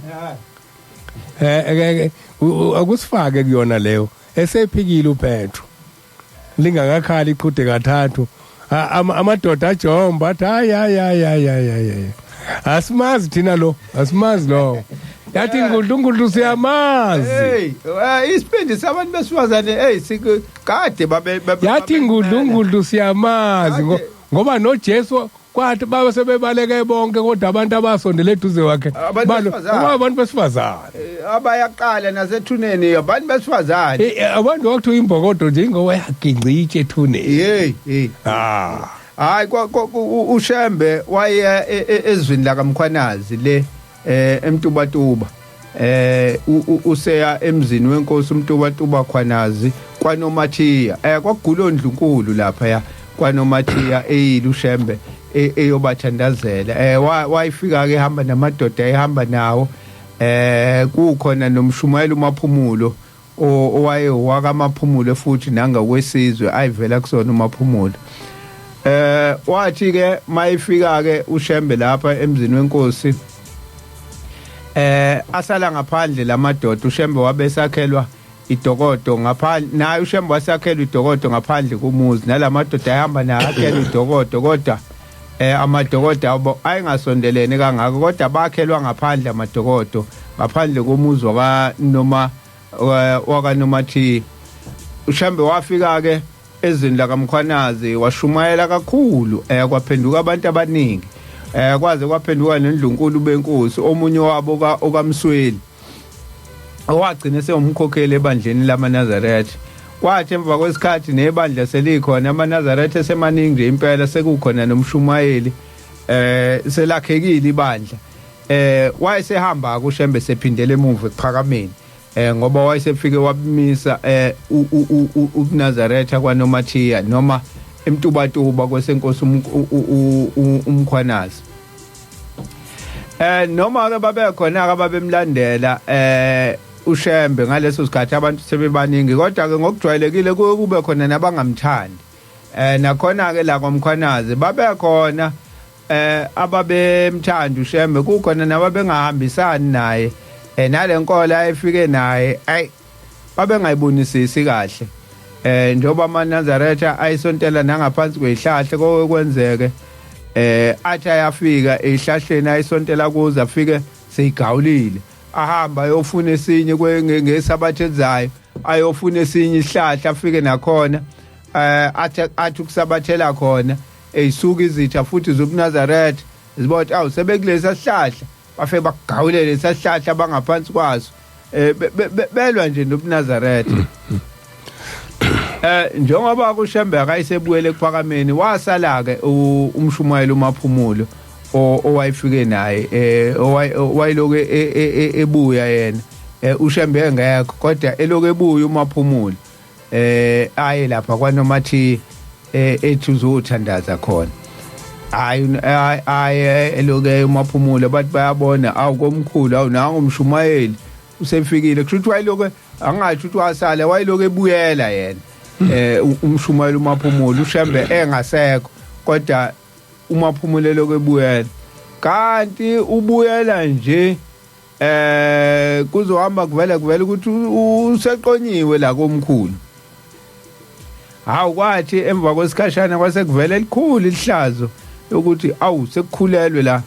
Akusifake kuyona leyo esephikile uPetro lingakakhali iqhude kathathu, amadoda ajomba athi hayi hayi hayi hayi hayi, asimazi thina lo, asimazi lo. Yathi ngudlu siyamazi. Hey, isibindi sabantu besifazane, hey, kade babe yathi ngudlu siyamazi ngoba noJesu kwathi babe sebebaleke bonke, kodwa abantu abasondele eduze kwakhe abantu besifazane abayaqala nasethuneni, abantu besifazane, abantu wakuthiwa imbokodo nje ingoba yaginca itshe ethuneni. Hey hey, hayi, uShembe waye ezwini lakaMkhwanazi le eMtubatuba, useya emzini wenkosi uMtubatuba Khwanazi kwaNomathiya, kwakugula ondlunkulu lapha ya kwaNomathiya eyile uShembe eyobathandazela. Wayifika ke ehamba namadoda ehamba nawo, kukhona nomshumayeli uMaphumulo owaye wakamaphumulo futhi nangakwesizwe ayivela kusona uMaphumulo. Wathi ke mayifika ke uShembe lapha emzini wenkosi, asala ngaphandle lamadoda. uShembe wabesakhelwa idokodo ngaphandle, naye uShembe wasakhelwa idokodo ngaphandle komuzi, nalamadoda ayahamba naye akhelwa idokodo, kodwa amadokodo abo ayengasondelene kangako, kodwa bakhelwa ngaphandle amadokodo ngaphandle komuzi wakanoma wakanomathi. uShembe wafika ke ezweni lakaMkhwanazi washumayela kakhulu, kwaphenduka abantu abaningi, kwaze kwaphenduka nendlunkulu benkosi, omunye wabo okaMsweli owagcina sewumkhokheli ebandleni lamaNazaretha. Kwathi emva kwesikhathi nebandla selikhona amaNazaretha semaningi nje impela, sekukhona nomshumayeli, selakhekile ibandla. Wayesehamba kuShembe sephindele emuva ekuphakameni, ngoba wayesefike wabimisa ubuNazaretha kwaNomathiya noma eMtubatuba kwesenkosi uMkhwanazi. Noma ke babekhona ke ababemlandela uShembe ngaleso sikhathi, abantu sebebaningi, kodwa ke ngokujwayelekile kube khona nabangamthandi. Nakhona ke la kwaMkhwanazi babekhona ababemthanda uShembe, kukhona nababengahambisani naye, nalenkolo ayefike naye ay babengayibonisisi kahle. Njengoba amaNazaretha ayisontela nangaphansi kwezihlahla, kokwenzeke athi ayafika ezihlahleni ayisontela kuze afike seyigawulile, ahamba ayofuna esinye ngesabatha elizayo, ayofuna esinye isihlahla, afike nakhona athi ukusabathela khona, eyisuka izitha futhi zobuNazaretha zibothi awu sebekulesa sihlahla, bafike bakugawulele lesa sihlahla bangaphansi kwaso, belwa nje nobuNazaretha. Njengoba kuShembe akayisebuyele ekuphakameni, wasala ke umshumayeli uMaphumulo owayefike naye, owayeloku ebuya yena, uShembe engekho, kodwa eloku ebuya uMaphumulo, aye lapha kwaNomathi ethi uzothandaza khona. Hayi aye eloku uMaphumulo, bathi bayabona awu komkhulu, awu nangu umshumayeli usefikile. Kusho ukuthi wayeloku, angathi ukuthi wasala, wayeloku ebuyela yena umshumayeli uMaphumulo, uShembe engasekho, kodwa uMaphumulo eloku ebuyela. Kanti ubuyela nje kuzohamba kuvele ukuthi useqonyiwe la komkhulu. Hawu, kwathi emva kwesikhashana kwase kuvele elikhulu ihlazo ukuthi awu sekukhulelwe la,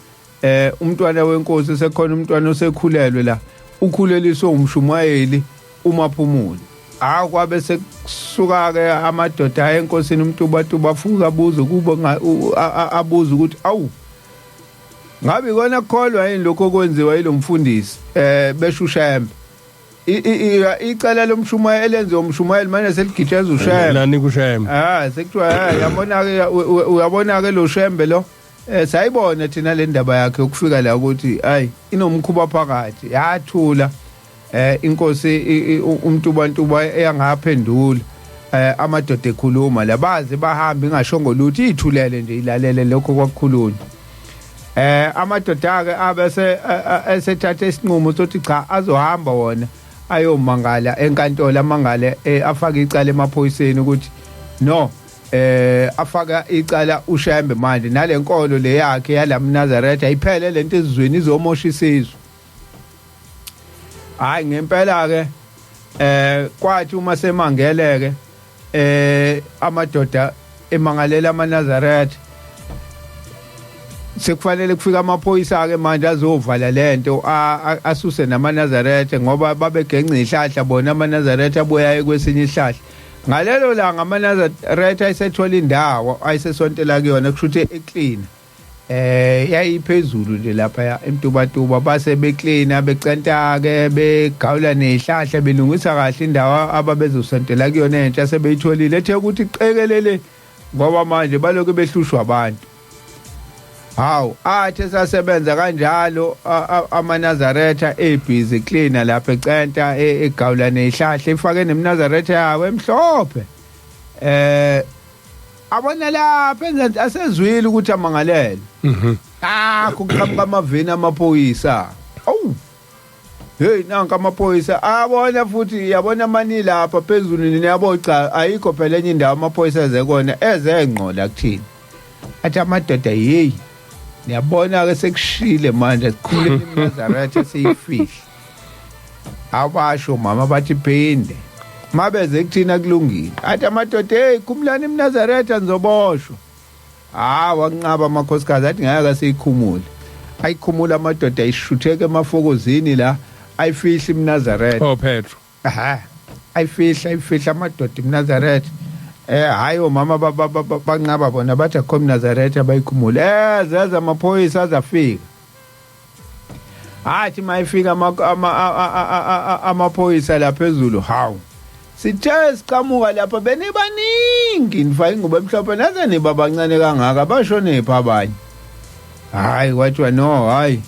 umntwana wenkosi, sekhona umntwana osekhulelwe la, ukhuleliswe umshumayeli uMaphumulo. Hawu, kwabe sekusuka ke amadoda aye enkosini uMtubatuba, afuka abuze kubo, abuze ukuthi awu ngabe ikona kukholwa yini lokho okwenziwa yilo mfundisi, besho uShembe, icala lomshumayeli elenziwa umshumayeli manje seligitsheza uShembe. Nani kuShembe. Sekuthiwa yabona ke, uyabona ke lo Shembe lo, sayibona thina le ndaba yakhe ukufika la ukuthi ayi inomkhuba phakathi. Yathula inkosi uMtubatuba eyangaphendula, amadoda ekhuluma labaze bahamba ingashongo lutho, ithulele nje ilalele lokho kwakukhulunywa. Amadoda ke abese esethatha isinqumo sokuthi cha, azohamba wona ayomangala enkantolo, amangale, afake icala emaphoyiseni ukuthi no, afaka icala uShembe manje nalenkolo le yakhe yalamNazaretha ayiphele lento ezizweni, izomosha isizwe. Hayi ngempela ke kwathi uma semangeleke amadoda emangalela amaNazaretha, sekufanele kufika amaphoyisa ke manje azovala lento, asuse namaNazaretha, ngoba babegenca ihlahla bona amaNazaretha abuya kwesinye ihlahla. Ngalelo langa amaNazaretha ayisethola indawo ayisesontela kuyona, kusho ukuthi eclean, yayiphezulu nje lapha eMtubatuba, base becleana, becenta ke, begawula nezihlahla, belungisa kahle indawo ababezosontela kuyona entsha sebeyitholile, ethe ukuthi qekelele ngoba manje balokhu behlushwa abantu. Hawu, athe sasebenza kanjalo amaNazaretha ebhizi cleaner lapha, ecenta, egawula nezihlahla, ifake nemNazaretha yawo emhlophe, abona lapha enzansi asezwile ukuthi amangalele. Ah, kuqhamuka amaveni amaphoyisa. Awu, hey, nanka amaphoyisa, abona futhi yabona mani lapha phezulu niyabo. Cha, ayikho phela enye indawo amaphoyisa eze kona, eze ngqo la kuthini. Athi amadoda, hey, niyabona ke sekushile manje, sikhuleni iMnazaretha siyifihle. Abasho mama bathi phinde mabeze kuthina kulungile. Athi amadoda, hey, khumulani iMnazaretha, nizoboshwa. Ah, wanqaba amakhosikazi, athi ngeke siyikhumule. Ayikhumula amadoda, ayishutheke emafokozini la, ayifihla iMnazaretha. Oh Petro. Aha, ayifihla, ayifihla amadoda iMnazaretha. Hayi, omama banqaba bona, bathi akho iMnazaretha bayikhumule. Zeza amaphoyisa azafika. Athi mayifika amaphoyisa la phezulu, hawu, sithe siqhamuka lapha benibaningi, nifake ingubo emhlophe, naze niba bancane kangaka, bashonephi abanye? Hayi, kwathiwa no, hayi,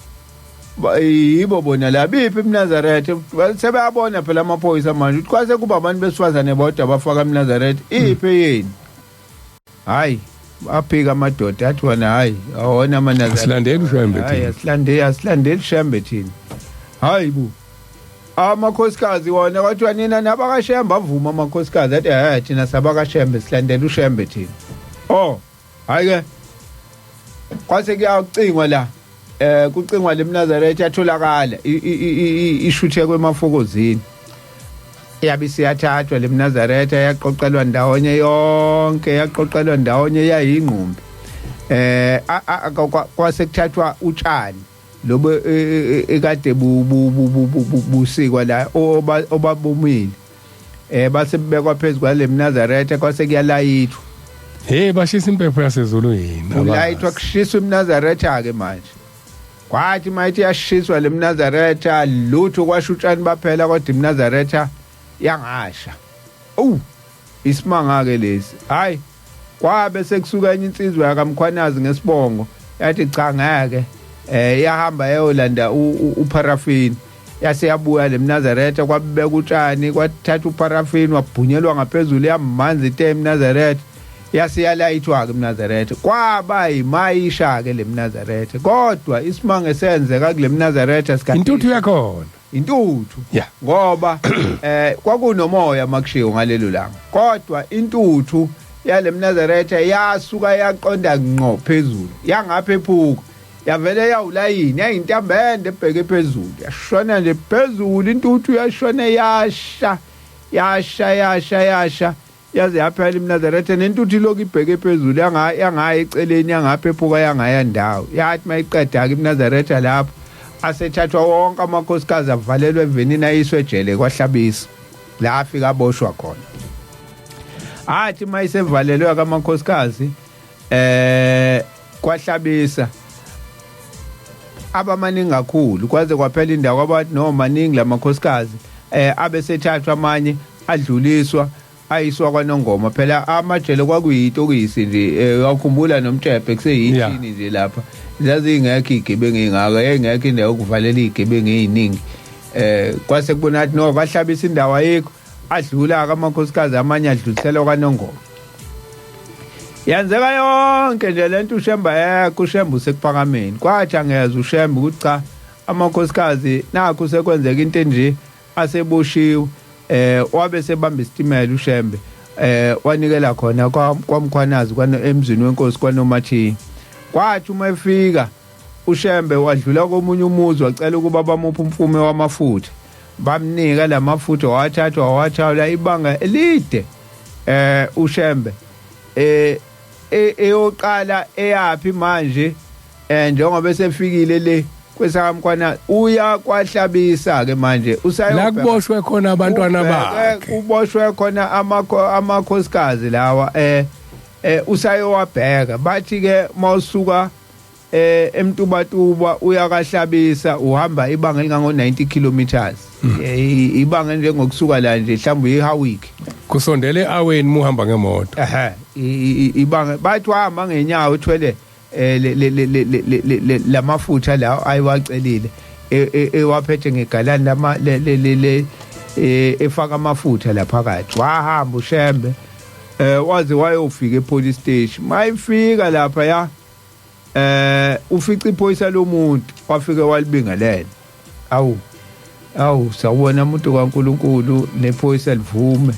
yibo bona la, biphi iMnazaretha? Sebeyabona phela amaphoyisa manje ukuthi kwase kuba abantu besifazane bodwa abafaka iMnazaretha, iphi yini? Hayi, aphika amadoda, athi wona hayi, awona amaNazaretha. Asilandeli uShembe Hayi, thina. Asilandeli, asilandeli Shembe thina. Hayi bu, amakhosikazi wona kwathiwa nina nabakaShembe? Avuma amakhosikazi, athi thina sabakaShembe, silandela uShembe thina. Oh, hayi ke, kwase kuyacingwa la, kucingwa lemNazaretha, yatholakala ishuthekwe emafokozini, yabe siyathathwa lemNazaretha, yaqoqelwa ndawonye yonke, yaqoqelwa ndawonye yayingqumbi. Kwase kuthathwa utshani lobo ekade busikwa la obabumile, base bebekwa phezulu kwale mNazaretha, kwase kuyalayithwa. Hey, bashisa impepho yasezulwini. Kulayithwa, kushiswa imNazaretha ke manje. Kwathi mayithi yashiswa lemNazaretha, lutho, kwasho utshani baphela, kodwa imNazaretha yangasha. Owu, isimanga ke lesi. Hayi, kwabe sekusuka enye insizwa yakaMkhwanazi ngesibongo, yathi cha, ngeke. Yahamba yayolanda uparafini, yase yabuya lemNazaretha, kwabeka utshani, kwathatha uparafini wabhunyelwa ngaphezulu, yamanzi ite eMnazaretha, yase yalayithwa ke eMnazaretha, kwaba yimayisha ke lemNazaretha. Kodwa isimanga esenzeka kule mNazaretha sikhathi Intuthu yakhona. Intuthu. Ngoba kwakunomoya makushiwo ngalelo langa, kodwa intuthu yale mNazaretha yasuka yaqonda ngqo phezulu, yangaphephuka, yavele yawulayini, yayintambende ebheke phezulu, yashona nje phezulu intuthu, yashona, yasha, yasha, yasha, yasha, yaze yaphela iMnazaretha, nentuthu ilokhu ibheke phezulu, yangaya eceleni, yangaphephuka, yangaya ndawo. Yathi mayiqeda-ke iMnazaretha lapho, asethathwa wonke amakhosikazi, avalelwa evenini, ayiswe ejele kwaHlabisa, la afika aboshwa khona. Athi mayisevalelwe amakhosikazi kwaHlabisa, abamaningi kakhulu, kwaze kwaphela indawo, kwabathi no, maningi lamakhosikazi, abe sethathwa amanye, adluliswa, ayiswa kwaNongoma. Phela amajele kwakuyitokisi nje, uyakhumbula nomtshephe kuseyithini nje lapha, zazingekho igebengu ey'ngaka, yayingekho indawo yokuvalela iy'gebengu ey'ningi. Kwase kubona athi no, bahlabisa indawo ayikho, adlula-ke amakhosikazi amanye, adluliselwa kwaNongoma. Yenzeka yonke nje lento, uShembe ayekho, uShembe usekuphakameni. Kwathi angeza uShembe ukuthi cha, amakhosikazi nakho sekwenzeka into enje, aseboshiwe. Wabe sebamba isitimela uShembe, wanikela khona kwaMkhwanazi, kwano emzini wenkosi kwaNomathini. Kwathi uma efika uShembe, wadlula komunye umuzi, wacela ukuba bamuphe umfume wamafutha. Bamnika lamafutha, wathathwa wathawula ibanga elide. uShembe eyoqala eyapi manje, njengoba esefikile le kwesakamkwana, uya kwaHlabisa ke manje. La kuboshwe khona abantwana bakhe, kuboshwe khona amakhosikazi lawa. Usayowabheka. Bathi ke mawusuka eMtubatuba uya kaHlabisa uhamba ibanga elingango 90 kilometers, ibanga njengokusuka la nje mhlawumbe iHowick. Kusondele aweni muhamba ngemoto. Ehe, ibanga bathi wahamba ngenyawo uthwele lamafutha la ayiwacelile, ewaphethe ngegalani lama le efaka amafutha lapha phakathi. Wahamba uShembe waze wayofika epolice station. Mayifika lapha ya ufica iphoyisa lomuntu, wafike walibingelela. Awu awu, sawubona umuntu kaNkuluNkulu. Nephoyisa livume.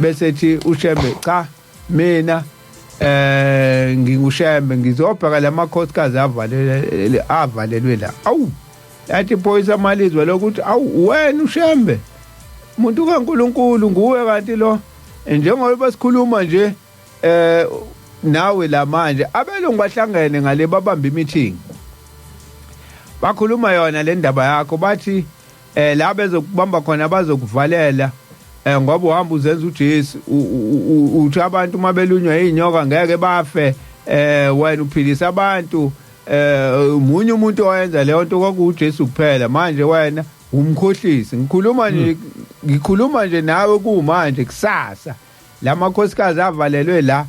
Bese ethi uShembe, cha, mina nginguShembe, ngizobheka lamakhosikazi avalelwe avalelwe la. Awu, yathi iphoyisa malizwe lokuthi, awu, wena uShembe, umuntu kaNkuluNkulu, nguwe kanti lo njengoba basikhuluma nje nawe la manje. Abelungu bahlangene ngale, babamba imeeting, bakhuluma yona le ndaba yakho. Bathi la bezokubamba khona bazokuvalela, ngoba uhamba uzenza uJesu, uthi abantu uma belunywa inyoka ngeke bafe, wena uphilisa abantu. Umunye umuntu owenza leyo nto kwakuJesu kuphela, manje wena umkhohlisi. Ngikhuluma nje nawe kumanje, kusasa lamakhosikazi avalelwe la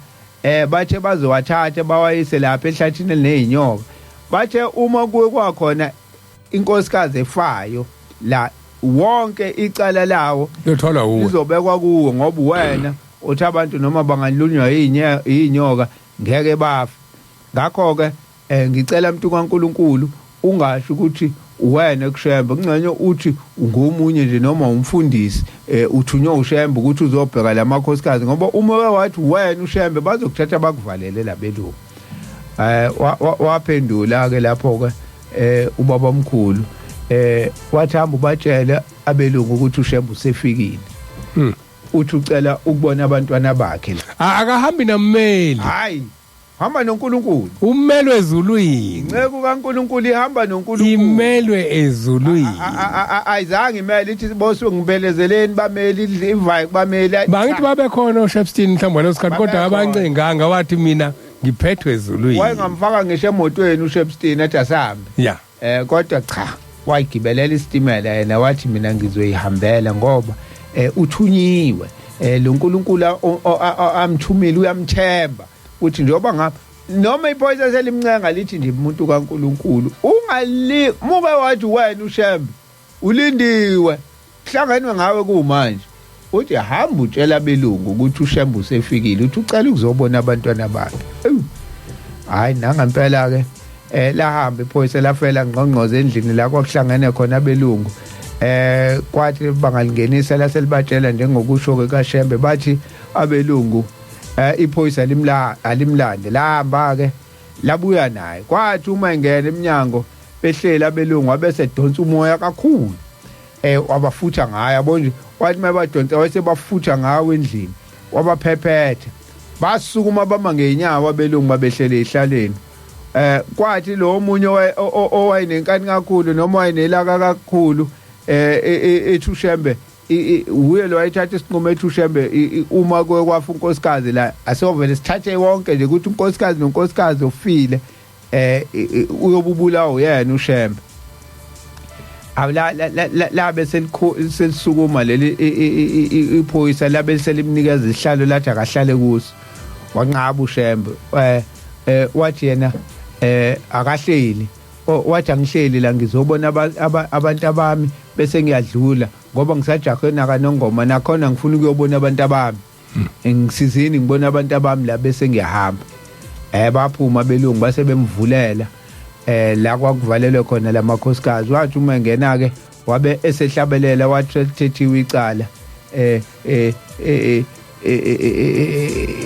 bathe bazowathatha bawayise lapha ehlathini elinezinyoka. Bathe uma kuwe kwakhona inkosikazi efayo la, wonke icala lawo Lothola uwe. lizobekwa kuwe, ngoba wena uthi abantu noma bangalunywa inyoka ngeke bafe. Ngakho ke ngicela mntu kaNkuluNkulu ungasho ukuthi wena kuShembe, kungcono uthi ungomunye nje noma umfundisi uthunywe uShembe ukuthi uzobheka lamakhosikazi, ngoba uma wathi wena uShembe bazokuthatha bakuvalele labelungu. Waphendula ke lapho ke ubaba omkhulu, wathi hamba ubatshele abelungu ukuthi uShembe usefikile, uthi ucela ukubona abantwana bakhe la. Akahambi nammeli. Hayi, hamba noNkulunkulu. Umelwe ezulwini. Inceku kaNkulunkulu ihamba noNkulunkulu. Imelwe ezulwini. Ayizange imele ithi bosu ngibelezeleni bameli ivayi kubameli. Bangithi babe khona oShepstone mhlawumbe ngaleso sikhathi, kodwa abancenganga, wathi mina ngiphethwe ezulwini. Wayengamfaka ngisho emotweni uShepstone athi asambe. Kodwa cha, wayigibelela isitimela yena, wathi mina ngizoyihambela ngoba uthunyiwe. Lo nkulunkulu amthumile uyamthemba, uthi njengoba ngapha noma iphoyisa selimncenga lithi nje umuntu kaNkuluNkulu ungali muke wathi wena uShembe ulindiwe, hlanganwe ngawe kumanje. Uthi hamba utshela abelungu ukuthi uShembe usefikile, uthi ucela ukuzobona abantwana bakhe. Ewu, hayi, nangempela ke lahamba iphoyisa, lafela ngqongqoze endlini la kwakuhlangene khona abelungu. Kwathi bangalingenisa, laselibatshela njengokusho ke kaShembe. Bathi abelungu iphoyisa limla alimlande. Lahamba ke labuya naye. Kwathi uma engena eminyango behlela abelungu, wabese donsa umoya kakhulu, wabafutha ngayo, yabo nje. Wathi mabadonsa wayesebafutha ngawo endlini, wabaphephetha, basukuma bama ngeenyawo abelungu babehlele ehlaleni. Kwathi lo omunye owayenenkani kakhulu noma wayenelaka kakhulu ethi uShembe uye lo wayethatha isinqumo, ethi uShembe uma kuye kwafa unkosikazi la, asiyovele sithathe wonke nje ukuthi unkosikazi nonkosikazi ofile uyobubulawa uyena uShembe. Awula labe selisukuma leli iphoyisa, labe selimnikeza isihlalo, lathi akahlale kuso. Wanqaba uShembe, wathi yena akahleli. Wathi angihleli la, ngizobona abantu abami bese ngiyadlula, ngoba ngisajahe nakaNongoma, nakhona ngifuna ukuyobona abantu abami. Ngisizini ngibona abantu abami la bese ngiyahamba. Baphuma belungu, base bemvulela la kwakuvalelwe khona lamakhosikazi. Wathi uma engena ke wabe esehlabelela, wathi selithethiwe icala,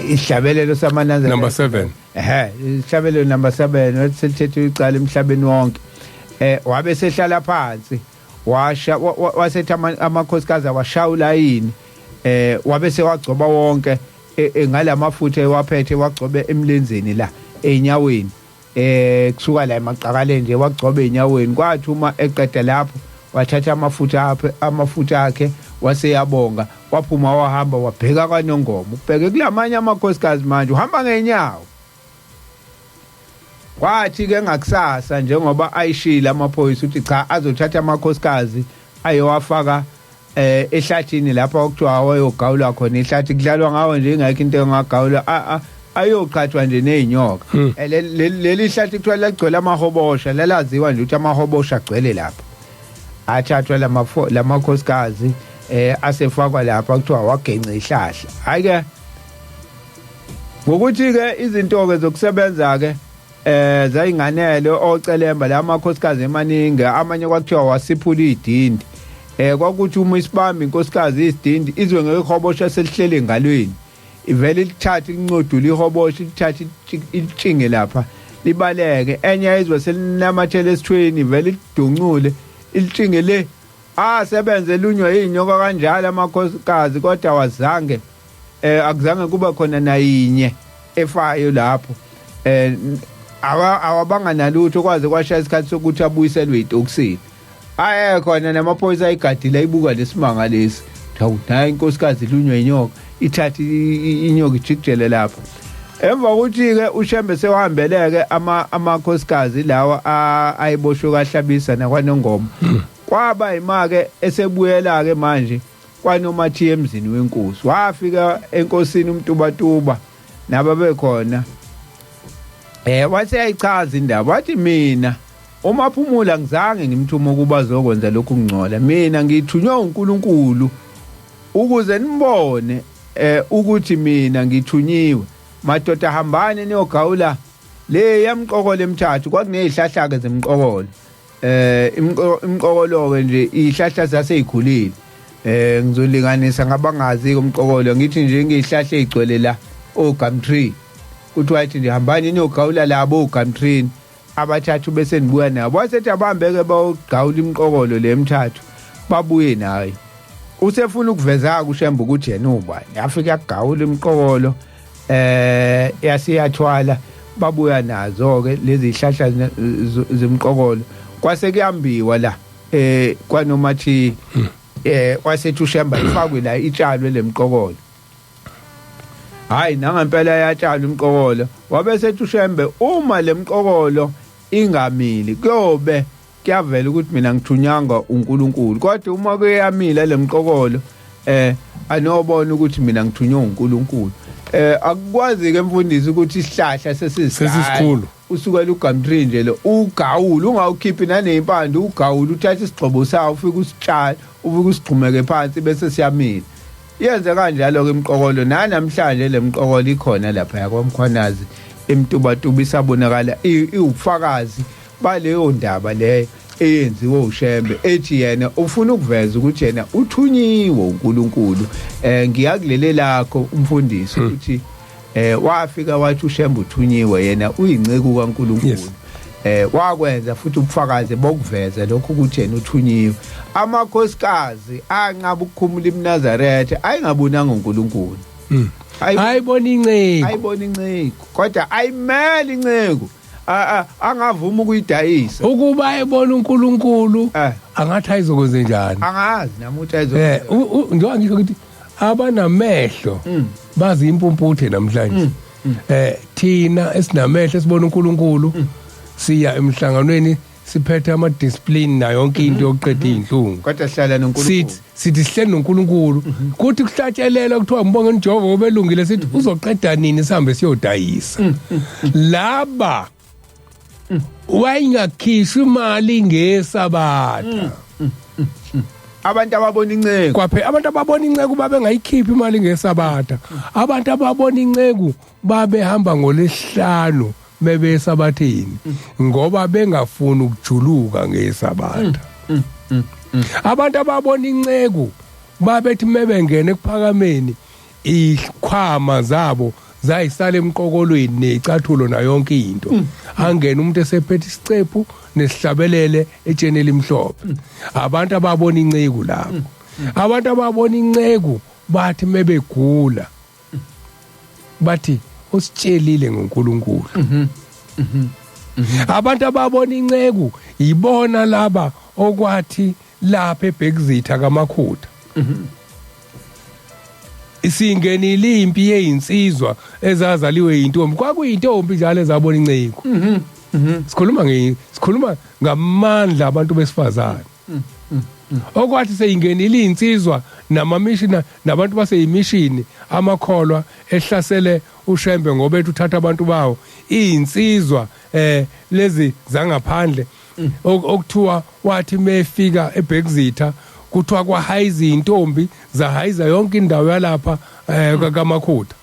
ihlabelelo samananza. Number 7. Ehe, ihlabelelo number 7. Wathi selithethiwe icala emhlabeni wonke. Wabe sehlala phansi. Washa wasethi amakhosikazi awashaya ulayini, wabe sewagcoba wonke ngalamafutha ewaphethe, wagcobe emlenzeni la enyaweni, kusuka la emaqakaleni nje wagcoba enyaweni. Kwathi uma eqeda lapho wathatha amafutha akhe waseyabonga, waphuma wahamba wabheka kwaNongoma. Ubheke kulamanye amakhosikazi manje uhamba ngenyawo. Kwathi ke ngakusasa njengoba ayishila amaphoyisa ukuthi cha azothatha amakhosikazi ayowafaka ehlathini lapha okuthiwa awayogawulwa khona. Ihlathi kudlalwa ngawo nje, ingekho into engagawulwa, ayoqhathwa nje nezinyoka. Leli hlathi kuthiwa lagcwele amahobosha, lalaziwa nje ukuthi amahobosha agcwele lapha. Athathwa lamakhosikazi asefakwa lapha, kuthiwa wagenca ihlahla. Hayi ke ngokuthi ke izinto ke zokusebenza ke zayinganele ocelemba la makhosikazi emaningi, amanye kwakuthiwa wasiphula idindi. Kwakuthi uma isibamba inkosikazi isidindi izwe ngehobosha selihlele engalweni, ivele lithathe incodula ihobosha, lithathe ilitshinge lapha libaleke. Enye izwe selinamathele esithweni, ivele liduncule ilitshinge le. Asebenze lunywa inyoka kanjalo amakhosikazi, kodwa wazange akuzange kuba khona nayinye efayo lapho. Awabanga nalutho kwaze kwashaya isikhathi sokuthi abuyiselwe itokisini. Aye khona namaphoyisa ayigadile ayibuka lesimanga lesi. Hawu, nayi inkosikazi ilunywa inyoka, ithatha inyoka ijikijele lapho. Emva kokuthi ke uShembe sewahambeleke amakhosikazi lawa ayiboshwe kaHlabisa nakwaNongoma, kwaba imake esebuyela ke manje kwaNomathiya emzini wenkosi. Wafika enkosini uMtubatuba nababekhona, waseyayichaza indaba, wathi mina uMaphumula ngizange ngimthuma ukuba azokwenza lokhu kungcola, mina ngithunywa uNkulunkulu ukuze nibone ukuthi mina ngithunyiwe. Madoda, hambani niyogawula le yamqokolo emithathu. Kwakunezihlahla ke zemqokolo, imqokolo ke nje izihlahla zaseyikhulile. Ngizolinganisa ngabangazi umqokolo, ngithi nje ngizihlahla ezigcwele la ogum tree. Kuthiwa athi nje hambani niyogawula labo ogum tree abathathu bese nibuya nabo. Wasethi abambeke bawugawula imqokolo le emithathu babuye nayo. Usefuna ukuveza kuShembe ukuthi yena ubani. Yafika yagawula imqokolo yasiyathwala, babuya nazo ke lezi zihlahla zemqokolo. Kwase kuyambiwa la kwaNomathi, wasethi uShembe ifakwe la itshalwe lemqokolo. Hayi nangempela yatshalwa imqokolo. Wabe sethi uShembe uma lemqokolo ingamili kuyobe kuyavela ukuthi mina ngithunyanga uNkulunkulu, kodwa uma kuyamila lemqokolo anobona ukuthi mina ngithunywe uNkulunkulu. Akukwazi ke mfundisi ukuthi isihlahla sesisikhulu usukela ugum tree nje lo ugawula ungawukhiphi nanezimpande, ugawula uthathe isigxobo sawo ufike usitshala, ufike usigxumeke phansi bese siyamila. Yenze kanjalo ke imqokolo. Namhlanje lemqokolo ikhona lapha yakwaMkhwanazi eMtubatuba, isabonakala iwubufakazi baleyo ndaba leyo eyenziwe uShembe, ethi yena ufuna ukuveza ukuthi yena uthunyiwe uNkulunkulu. Ngiyakulele lakho umfundisi ukuthi wafika wathi uShembe uthunyiwe, yena uyinceku kaNkulunkulu. Wakwenza futhi ubufakazi bokuveza lokho ukuthi yena uthunyiwe. Amakhosikazi anqaba ukukhumula iMnazaretha ayingabonanga uNkulunkulu. Ayibona inceku, ayibona inceku, kodwa ayimele inceku angavuma ukuyidayisa. Ukuba ebona uNkulunkulu angathi ayizokwenza njani? Angazi nami ukuthi ayizokwenza. Njengoba ngisho ukuthi abanamehlo bazi impumputhe namhlanje. Thina esinamehlo esibona uNkulunkulu siya emhlanganweni siphethe ama discipline na yonke into yokuqeda izinhlungu, kodwa sihlala noNkulunkulu. Sithi sihleli noNkulunkulu, kuthi kuhlatshelela kuthiwa ngibonge uJehova obelungile, sithi uzoqeda nini sihambe siyodayisa. Laba wayingakhishwa imali ngesabatha. Abantu ababona inceku kwaphe, abantu ababona inceku babengayikhiphi imali ngesabatha. Abantu ababona inceku babehamba ngolesihlanu bebesabatheni ngoba bengafuni ukujuluka ngesabatha. Abantu ababona inceku babethi mebengena ekuphakameni ikhwama zabo Zayisala emqokolweni nezicathulo na yonke into. Angena umuntu esephethe isicephu nesihlabelele etsheni elimhlophe. Abantu ababona inceku lapho, abantu ababona inceku bathi mebegula bathi usitshelile ngoNkulunkulu. Abantu ababona inceku ibona laba okwathi lapha eBhekizitha kaMakhutha isingenile impi yezinsizwa ezazaliwe intombi, kwakuyintombi njalo ezabona inceku. Sikhuluma ngamandla abantu besifazane. Okwathi seyingenile insizwa namamishina nabantu baseyimishini amakholwa ehlasele uShembe ngoba ethi uthatha abantu bawo, izinsizwa lezi zangaphandle okuthiwa wathi mefika eBhekizitha kuthiwa kwahayiza intombi, zahayiza yonke indawo yalapha kaMakhutha.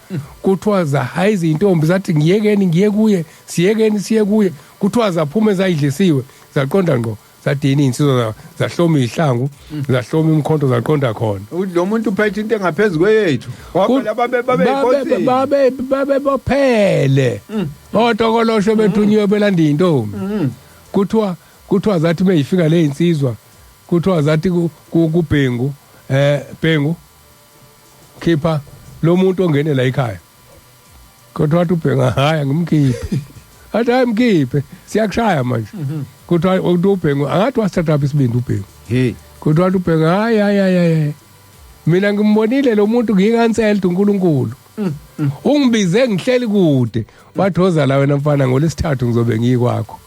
Kuthiwa zahayiza intombi zathi ngiyekeni ngiye kuye, siyekeni siye kuye. Kuthiwa zaphuma ezayidlisiwe zaqonda ngqo zadini insizwa, zahloma ihlangu, zahloma imkhonto, zaqonda khona. Ukuthi lo muntu uphethe into engaphezulu kweyethu, ngoba laba babe inkosi babe bophele otokoloshe bethunyiwe belanda intombi. Kuthiwa zathi meyifika le insizwa, kuthiwa zathi kuBhengu, Bhengu khipha lo muntu ongene la ekhaya. Kodwa wathi uBhengu hayi angimkhiphe. Athi hayi mkhiphe siyakushaya manje. Kuthiwa uBhengu angathi wasithatha phi isibindi uBhengu. Hey. Kuthiwa uBhengu hayi hayi hayi, mina ngimbonile lo muntu, ngiyikansela uNkulunkulu ungibize ngihleli kude, wathoza la wena mfana, ngolesithathu ngizobe ngiyikwakho.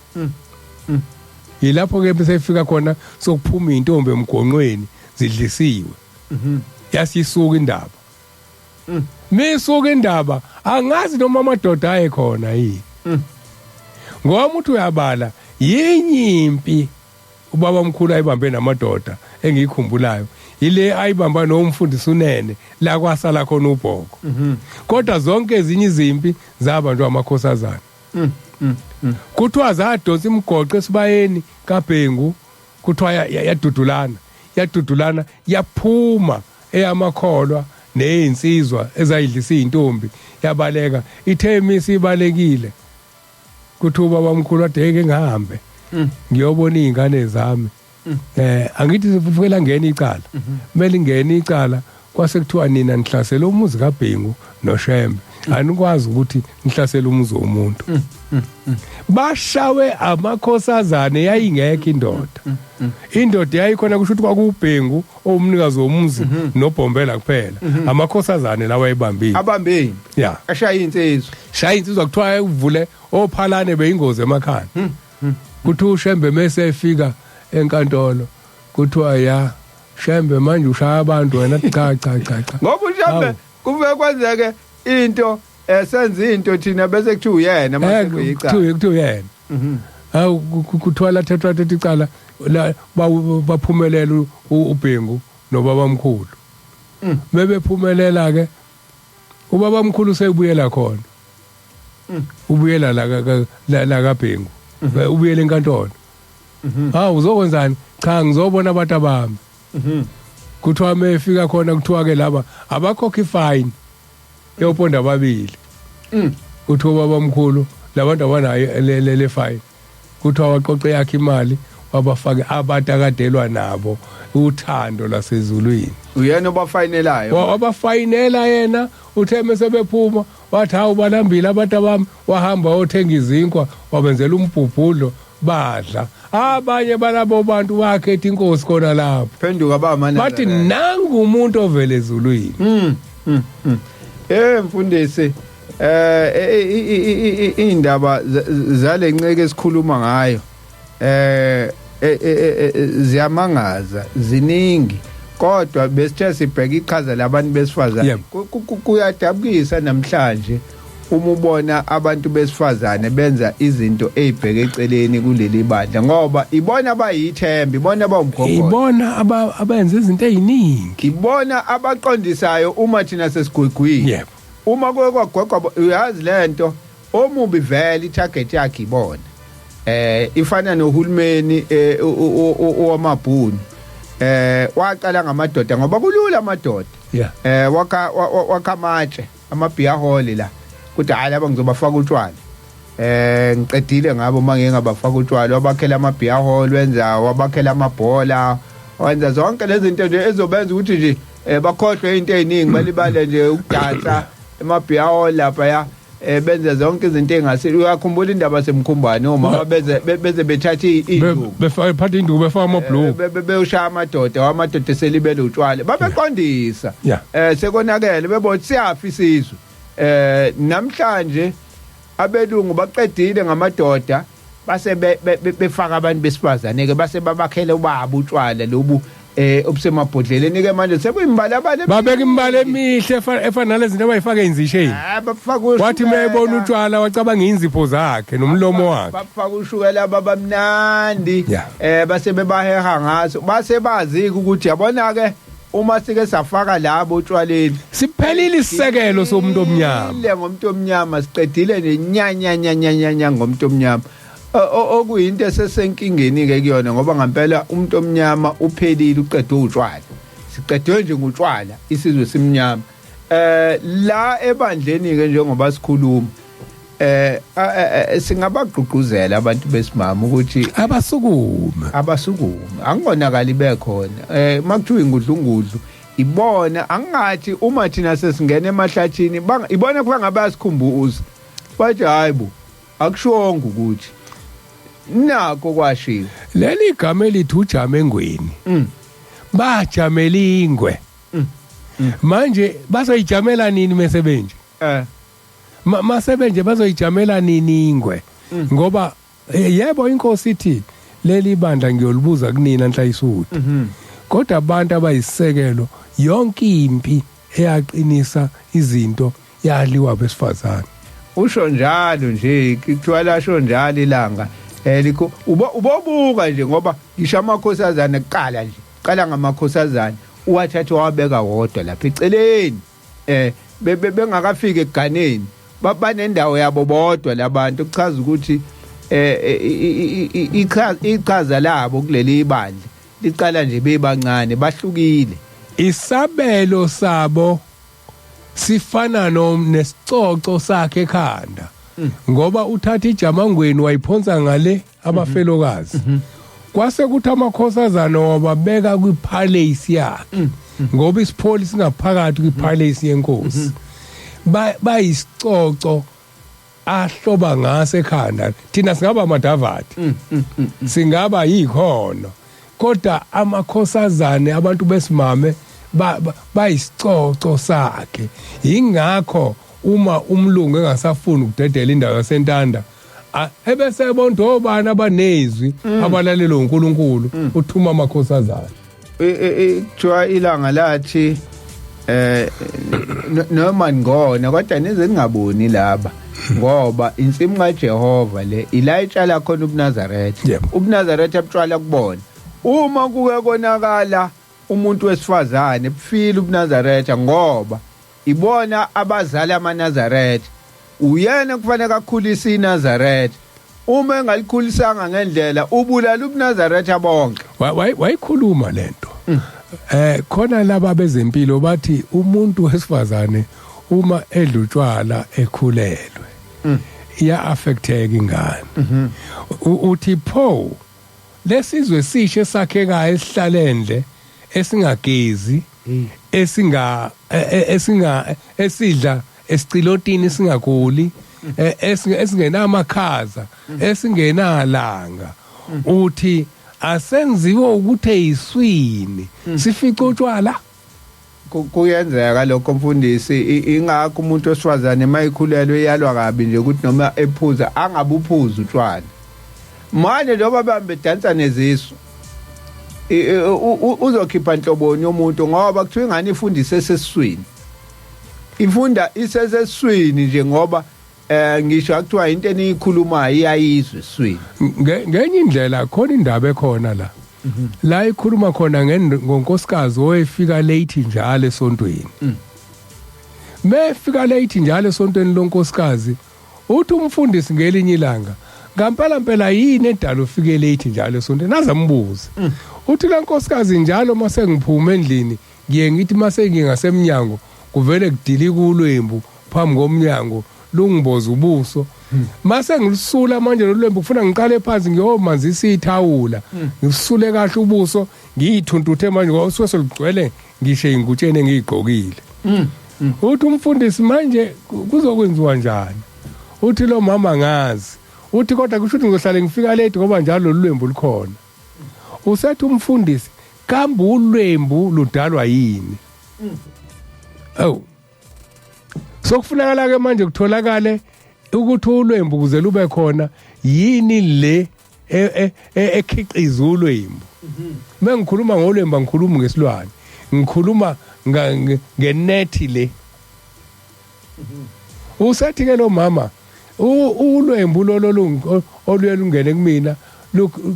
Yilapho ke bese khona sokuphuma intombi emgonqweni zidlisiwe, yasisuka indaba. Misuka indaba, angazi noma amadoda aye khona yini, ngoba uthi uyabala yinye impi ubaba omkhulu ayibambe namadoda engiyikhumbulayo, ile ayibamba nomfundisi unene la kwasala khona ubhoko. Kodwa zonke ezinye izimpi zabantu amakhosazana. Kuthiwa zadonsa imigoqo esibayeni kaBhengu, kuthiwa yadudulana, yadudulana, yaphuma eyamakholwa neyinsizwa ezayidlisa izintombi, yabaleka. Ithe imisi ibalekile, kuthiwa ubaba omkhulu adeke ngihambe ngiyobona izingane zami. Angithi sifukela ngena icala, kumele ingene icala. Kwase kuthiwa nina nihlasela umuzi kaBhengu noShembe, anikwazi ukuthi nihlasele umuzi womuntu. Bashawe amakhosazane, yayingekho indoda. Indoda yayikhona kusho ukuthi kwakuBhengu owumnikazi womuzi noBhombela kuphela, amakhosazane lawa ayibambile. Abambeni. Ya. Ashaya insizwa. Shaya insizwa, kuthiwa uvule ophalane beyingozi emakhaya. Kuthiwa uShembe mase efika enkantolo, kuthiwa ya Shembe manje ushaya abantu wena. Cha cha cha cha. Ngoba uShembe kuve kwenzeke into, esenza into thina bese kuthiwa uyena mase kuyicala. Kuthiwa uyena. Hawu, kuthiwa lathethwa thatha icala la, baphumelela uBhengu nobaba mkhulu. Bebephumelela ke, ubaba mkhulu seyibuyela khona, ubuyela la kaBhengu, ubuyela enkantolo. Hawu, uzokwenzani? Cha, ngizobona abantu abami. Kuthiwa mefika khona, kuthiwa ke laba abakhokha ifine yoponda ababili. Kuthiwa ubaba mkhulu labantu abanayo le fine, kuthiwa waqoqe yakhe imali wabafake abantu akadelwa nabo uthando lasezulwini. Uyena obafayinelayo. Wabafayinela yena. Uthe mase bephuma wathi hawu, balambile abantu abami. Wahamba wothenga izinkwa, wabenzela umbhubhudlo, badla. Abanye balabo bantu wakhetha inkosi khona lapho. Phenduka ba mana. Bathi nangu umuntu ovele ezulwini. Mfundisi, indaba zale nceke esikhuluma ngayo ziyamangaza, ziningi, kodwa besithe sibheka iqhaza labantu besifazane. Kuyadabukisa namhlanje uma ubona abantu besifazane benza izinto ezibheke eceleni kuleli bandla, ngoba ibona abayithemba, ibona abawumgogodla, ibona abenza izinto eziningi, ibona abaqondisayo uma thina sesigwegwile. Uma kuke kwagwegwa, uyazi lento omubi vele itarget yakhe ibona ifana nohulumeni owamabhunu, waqala ngamadoda ngoba kulula amadoda. Wakha wakha amatshe, amabeer hall la. Ukuthi hayi, laba ngizobafaka utshwala, ngiqedile ngabo. Manje ngabafaka utshwala, wabakhela ama beer hall, wenza, wabakhela amabhola, wenza zonke lezi zinto nje ezobenza ukuthi nje bakhohlwe into eziningi, balibale nje ukudansa ema beer hall lapha ya, benze zonke izinto engasile. Uyakhumbula indaba semkhumbane, omama beze bethatha induku, befaka, phatha induku, befaka amabhlukwe, beyoshaya amadoda, wamadoda eselibele utshwala, babeqondisa sekonakele, bebothi siyafa isizwe. Namhlanje abelungu baqedile ngamadoda, base befaka abantu besifazane ke, base babakhele ubaba utshwala lobu obusemabhodleleni ke. Manje sekuyimbalabala. Babeka imbala emihle efana nalezi zinto abayifaka enzisheni. Ah, bafaka Wathi mayebona utshwala wacabanga inzipho zakhe nomlomo wakhe. Bafaka ushukela babamnandi, base bebaheha ngaso, base bazi ukuthi yabona ke, uma sike safaka labo otshwaleni, siphelile isisekelo somuntu omnyama. Le ngomuntu omnyama siqedile nje, nya nya nya nya nya nya ngomuntu omnyama. Okuyinto esesenkingeni ke kuyona, ngoba ngempela umuntu omnyama uphelile, uqedwe utshwala, siqedwe nje ngutshwala isizwe simnyama. La ebandleni ke, njengoba sikhuluma, singabagqugquzela abantu besimama ukuthi abasukume. Abasukume, angonakali bekhona. Makuthiwa ingudlungudlu ibona, angathi uma thina sesingena emahlathini ibona kuba ngabe bayasikhumbuza, bathi hayibo, akushongo ukuthi nako kwashiwo. Leli gama elithi ujama engweni, bajamela ingwe. Manje bazoyijamela nini mesebenje? Masebenje bazoyijamela nini ingwe? Ngoba yebo, inkosi ithi leli bandla ngiyolibuza kunina Nhlayisuthu, kodwa abantu abayisisekelo, yonke impi eyaqinisa izinto yaliwa besifazane. Usho njalo nje, kuthiwa lasho njalo ilanga likho ubobuka nje, ngoba ngisho amakhosazana kuqala nje, qala ngamakhosazana, uwathatha wabeka wodwa lapha eceleni, bengakafiki ekuganeni, banendawo yabo bodwa labantu, kuchaza ukuthi ichaza labo kuleli bandla liqala nje bebancane, bahlukile. Isabelo sabo sifana no nesicoco sakhe ekhanda, ngoba uthatha ijamangweni wayiphonsa ngale abafelokazi, kwase kuthi amakhosazana wababeka kwipalace yakhe, ngoba isipholi singaphakathi kwipalace yenkosi. Bayisicoco ahloba ngase ekhanda. Thina singaba amadavadi, singaba yikhono, kodwa amakhosazane, abantu besimame bayisicoco sakhe. Ingakho uma umlungu engasafuni ukudedela indawo yaseNtanda, ebese ebona obani abanezwi abalalela uNkulunkulu, uthuma amakhosazane. Kuthiwa ilanga lathi noma ngona, kodwa nize ningaboni laba, ngoba insimu kaJehova le ila itshala khona ubuNazaretha. UbuNazaretha butshwala kubona. Uma kuke konakala umuntu wesifazane, bufile ubuNazaretha, ngoba ibona abazali amaNazaretha. Uyena kufanele akhulise iNazaretha. Uma engalikhulisanga ngendlela, ubulala ubuNazaretha bonke. Wayikhuluma lento. Khona laba bezempilo bathi umuntu wesifazane uma edla utshwala ekhulelwe, iya affecteka ingane. Uthi pho lesizwe sishe sakhekayo esihlalendle, esingagezi, esinga esidla esicilotini, singaguli, esingenamakhaza, esingenalanga, uthi asenziwe ukuthi eyiswini sifice utshwala. Kuyenzeka lokho mfundisi. Ingakho umuntu wesifazane mayikhulelwe iyalwa kabi nje ukuthi noma ephuza angabuphuza utshwala. Manje njengoba behambe bedansa nezisu, uzokhipha nhloboni yomuntu? Ngoba kuthiwa ingane ifundise esesiswini, ifunda isesesiswini nje, ngoba ngisho akuthiwa into eniyikhulumayo iyayizwa esiswini. Ngenye indlela khona indaba ekhona la la ikhuluma khona ngonkosikazi owefika late njalo esontweni. Mefika late njalo esontweni lonkosikazi, uthi umfundisi ngelinye ilanga, "Ngampela mpela yini edala ufike late njalo esontweni?" Nazambuza, uthi la nkosikazi, "Njalo mase ngiphuma endlini, ngiye ngithi mase ngingasemnyango, kuvele kudilika ulwembu phambi komnyango." lungimboza ubuso. Mase ngilusula manje lolwembu, kufuna ngiqale phansi ngiyomanzisa ithawula, ngisule kahle ubuso, ngiyithuntuthe manje ngoba usuke solugcwele ngisho ingutsheni engiyigqokile. Uthi umfundisi, manje kuzokwenziwa njani? Uthi lo mama, ngazi. Uthi kodwa kusho ukuthi ngizohlale ngifika late ngoba njalo lolu lwembu lukhona. Usethi umfundisi, kambe ulwembu ludalwa yini? Awu, sokufunakala ke manje kutholakale ukuthi ulwembu kuze lube khona yini le ekhiqiza ulwembu. Mengikhuluma ngolwembu, angikhulumi ngesilwane, ngikhuluma ngenethi le. Usethi ke lo mama, ulwembu lolo oluye lungene kumina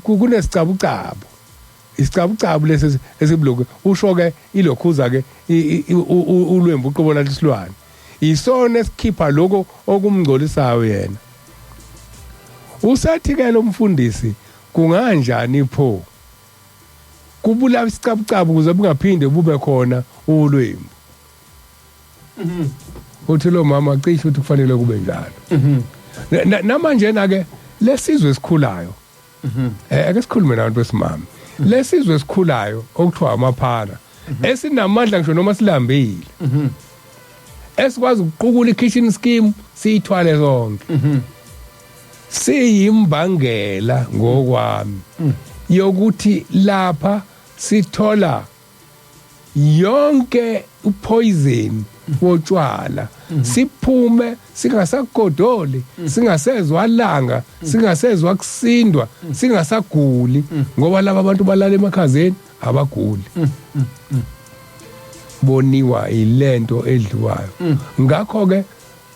kunesicabucabu, isicabucabu lesi esibulokhu usho ke ilokhuza ke ulwembu uqobo lalisilwane, isona esikhipha lokho okumngcolisayo yena. Usethi ke lo mfundisi, kunganjani pho kubulawa isicabucabu ukuze bungaphinde bube khona ulwembu? Uthi lo mama, cishe uthi kufanele kube njalo. Namanje na ke lesizwe esikhulayo, ake sikhulume nabantu besimame, lesizwe esikhulayo okuthiwa amaphara, esinamandla ngisho noma silambile, esikwazi ukuqukula i-kitchen scheme siyithwale sonke, siyimbangela ngokwami yokuthi lapha sithola yonke upoison wotshwala, siphume singasagodoli, singasezwa langa, singasezwa kusindwa, singasaguli, ngoba laba abantu balala emakhazeni, abaguli, boniwa ilento edliwayo. Ngakho ke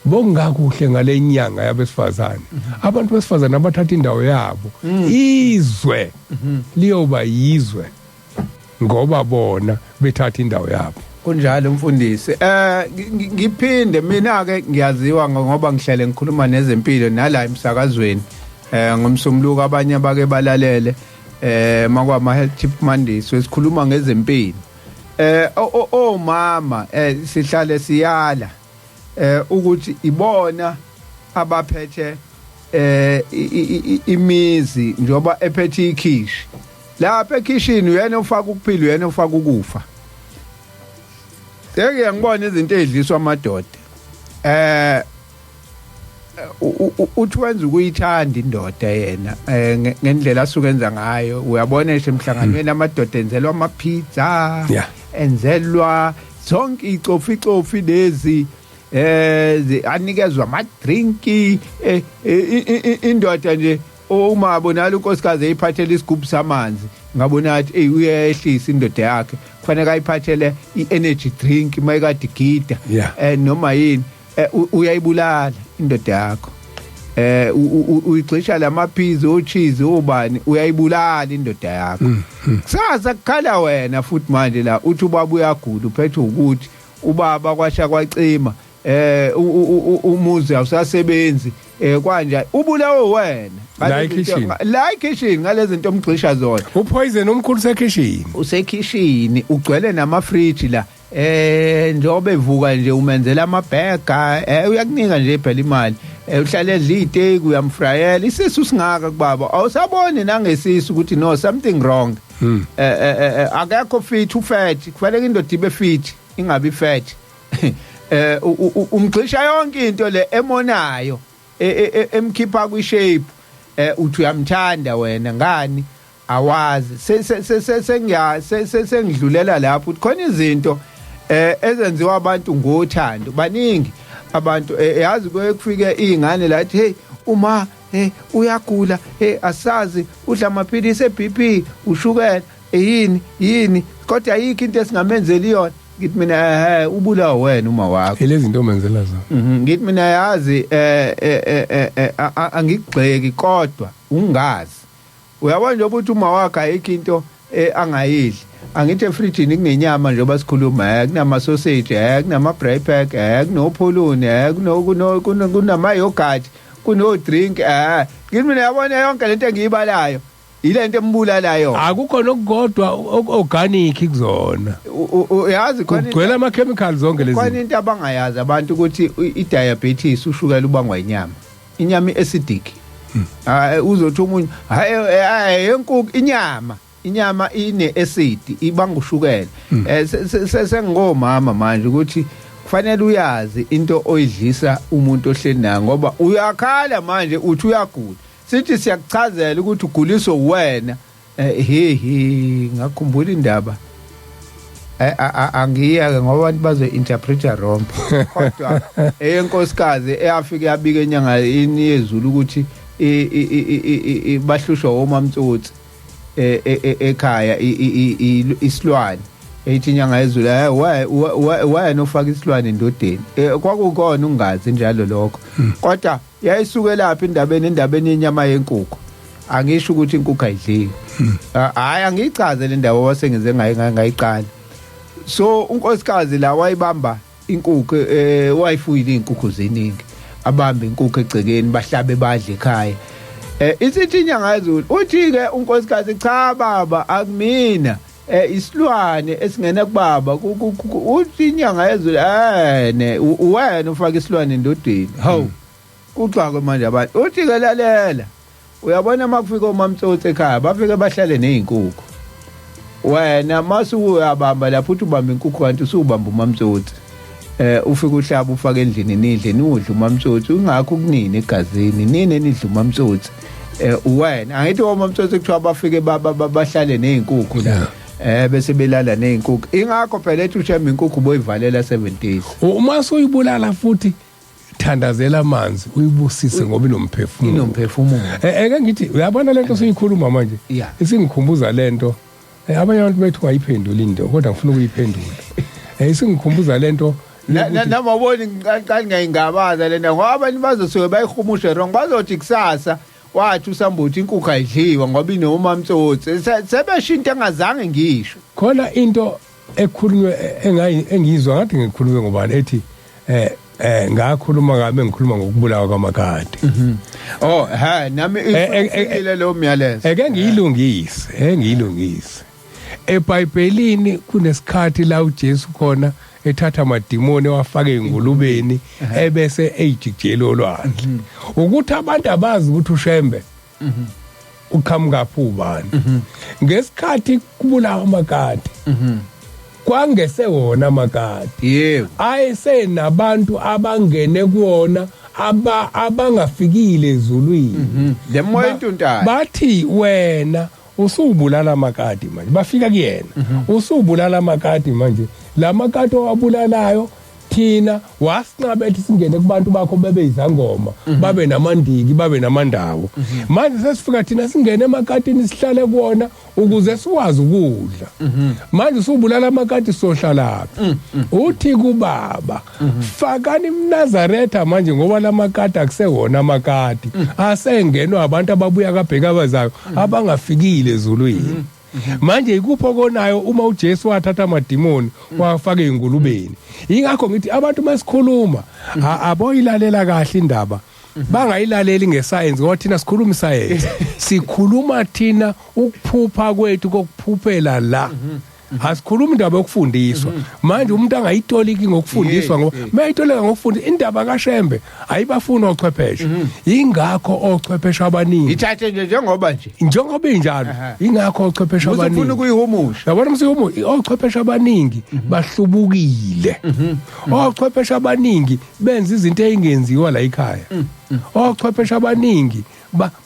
bongakuhle ngale nyanga yabesifazane, abantu besifazane abathatha indawo yabo, izwe liyoba yizwe ngoba bona bethatha indawo yabo. Kunjalo mfundisi. Ngiphinde mina ke ngiyaziwa ngoba ngihlele ngikhuluma nezempilo nala emsakazweni. Ngomsombuluko abanye abake balalele makwama Health Tip Mondays, sikhuluma ngezempilo. Omama sihlale siyala ukuthi ibona abaphethe imizi, njoba ephethe ikhishi. Lapha ekhishini uyena ufaka ukuphila, uyena ufaka ukufa. Seke ngibona izinto ezidliswa amadoda. Uthi wenza ukuyithanda indoda yena ngendlela asuke enza ngayo. Uyabona nje emhlanganweni amadoda enzelwa ama pizza, enzelwa zonke icofi cofi lezi, anikezwa ama drink. Indoda nje uma abonala unkosikazi eyiphathele isigubhu samanzi, ngabona athi ey, uyehlisa indoda yakhe, kufanele ayiphathele i-energy drink mayikade igida noma yini. Uyayibulala indoda yakho. Uyigxisha lamaphizi, ocheese, obani, uyayibulala indoda yakho. Kusasa kukhala wena futhi manje la uthi ubaba uyagula, uphethe ukuthi ubaba kwasha kwacima, umuzi awusasebenzi, kwanja ubulawe wena. La ekhishini. La ekhishini, ngalezi zinto omgxisha zona. Upoison omkhulu sekhishini. Usekhishini, ugcwele namafriji la. Njengoba evuka nje umenzela amabhega, uyakunika nje phela imali, uhlale edla iteku, uyamfrayela, isisu singaka kubaba, awusaboni nangesisu ukuthi no, something wrong. Akekho fit, ufat, kufanele indoda ibe fit, ingabi fat. Umgxisha yonke into le emonayo, emkhipha kwishape, uthi uyamthanda wena, ngani awazi. Sengiya sengidlulela lapho ukuthi khona izinto ezenziwa abantu ngothando. Baningi abantu, yazi kuye kufike izingane la, ethi, "Hey, uma uyagula, hey, asazi, udla amaphilisi eBP, ushukela, yini yini, kodwa ayikho into esingamenzeli yona." Ngithi mina, ubulawa wena uma wakho. Ilezi zinto omenzela zona. Ngithi mina, yazi, angikugxeki, kodwa ungazi, uyabona nje ukuthi uma wakhe ayikho into angayidli. Angithi efrijini kunenyama njengoba sikhuluma, kunama sausage, kunama braai pack, kunopholoni, kunama yogurt, kuno drink. Ngithi mina, yabona yonke lento engiyibalayo. Ilento embulalayo. Akukho nokukodwa organic kuzona. Uyazi khona kugcwele ama chemicals zonke lezi. Khona into abangayazi abantu ukuthi i-diabetes ushukela ubangwa inyama. Inyama i-acidic. Hayi uzothi umunye hayi enkukhu inyama. Inyama ine acid ibanga ushukela. Sengomama manje ukuthi kufanele uyazi into oyidlisa umuntu ohleli naye ngoba uyakhala manje uthi uyagula. Sithi siyakuchazela ukuthi uguliswa wena. He ngakhumbula indaba. Angiyeke ngoba abantu bazo interpreta wrong. Kodwa eyenkosikazi eyafika yabika enyanga yezulu ukuthi bahlushwa omamtsotsi ekhaya isilwane. Ethi inyanga yezulu wena ofaka isilwane endodeni. Kwakukhona ungazi njalo lokho. Kodwa yayisuke lapha indabeni yenyama yenkukhu. Angisho ukuthi inkukhu ayidliwe. Hayi angiyichaze le ndawo wasengize ngayiqala. So unkosikazi la wayibamba inkukhu wayifuyile inkukhu ziningi. Abamba inkukhu egcekeni bahlabe badle ekhaya. Isithi inyanga yezulu uthi ke unkosikazi cha baba akumina isilwane esingena kubaba uthi inyanga yezulu ne wena ufaka isilwane endodeni. Hawu kuxakwe manje abantu. Uthi ke lalela uyabona makufika omamtsotsi ekhaya bafike bahlale nezinkukhu. Wena mase uyabamba lapho uthi ubamba inkukhu kanti usubamba umamtsotsi. Ufike uhlaba ufake endlini nidle nudle umamtsotsi ungakho kunini egazini nini nidle umamtsotsi. Wena angithi omamtsotsi kuthiwa bafike bahlale nezinkukhu la. Bese belala nezinkukhu. Ingakho phela ethi ushembe inkukhu boyivalela 7 days. Uma soyibulala futhi thandazela amanzi uyibusise ngoba inomphefumulo. Inomphefumulo. Eke ngithi uyabona lento soyikhuluma manje. Isingikhumbuza lento. Abanye abantu bethu bayiphendula into kodwa ngifuna ukuyiphendula. Isingikhumbuza lento namaboni ngiqala ngiyingabaza lena ngoba abantu bazosuke bayihumushe wrong bazothi kusasa wathi usambuthi inkukhu ayidliwa ngoba inomamtsotsi sebesho into engazange ngisho. Khona into ekhulunywe engiyizwa ngathi ngikhulume ngobani ethi ngakhuluma kabe ngikhuluma ngokubulawa kwamakade. Oh ha nami ifikile lo myalezo. Eke ngiyilungise. eBhayibhelini kunesikhathi la uJesu khona ethatha amadimoni wafaka engulubeni ebese eyijikijela olwandle. Ukuthi abantu abazi ukuthi uShembe uqhamuka phi ubani. Ngesikhathi kubulawa amakade kwangese wona amakade. Yebo. Ayesenabantu abangene kuwona abangafikile ezulwini. Le moya intuntayo. Bathi wena usubulala amakati manje bafika kuyena. Usubulala amakati manje lamakati owabulalayo thina wasinqaba ethi singene kubantu bakho bebe izangoma babe namandiki babe namandawo. Manje sesifika thina singene emakatini sihlale kuona ukuze siwazi ukudla. Manje usubulala amakati sohlalaphi? Uthi kubaba fakani imNazaretha manje ngoba lamakati akusewona amakati asengenwa abantu ababuya kabheka bazayo abangafikile ezulwini. Manje ikupho konayo uma uJesu wathatha amadimoni wafaka ezingulubeni. Ingakho ngithi abantu masikhuluma aboyilalela kahle indaba bangayilaleli ngescience ngoba thina sikhuluma iscience. Sikhuluma thina ukuphupha kwethu kokuphuphela la. Asikhuluma indaba yokufundiswa. Manje umuntu angayitoliki ngokufundiswa ngoba mayitoleka ngokufundisa indaba kaShembe ayibafuni ochwepheshe. Ingakho ochwepheshe abaningi ithathe nje njengoba nje njengoba injalo ingakho ochwepheshe abaningi ufuna ukuyihumusha. Yabona msihumusha ochwepheshe abaningi bahlubukile. Ochwepheshe abaningi benza izinto ezingenziwa la ekhaya. Ochwepheshe abaningi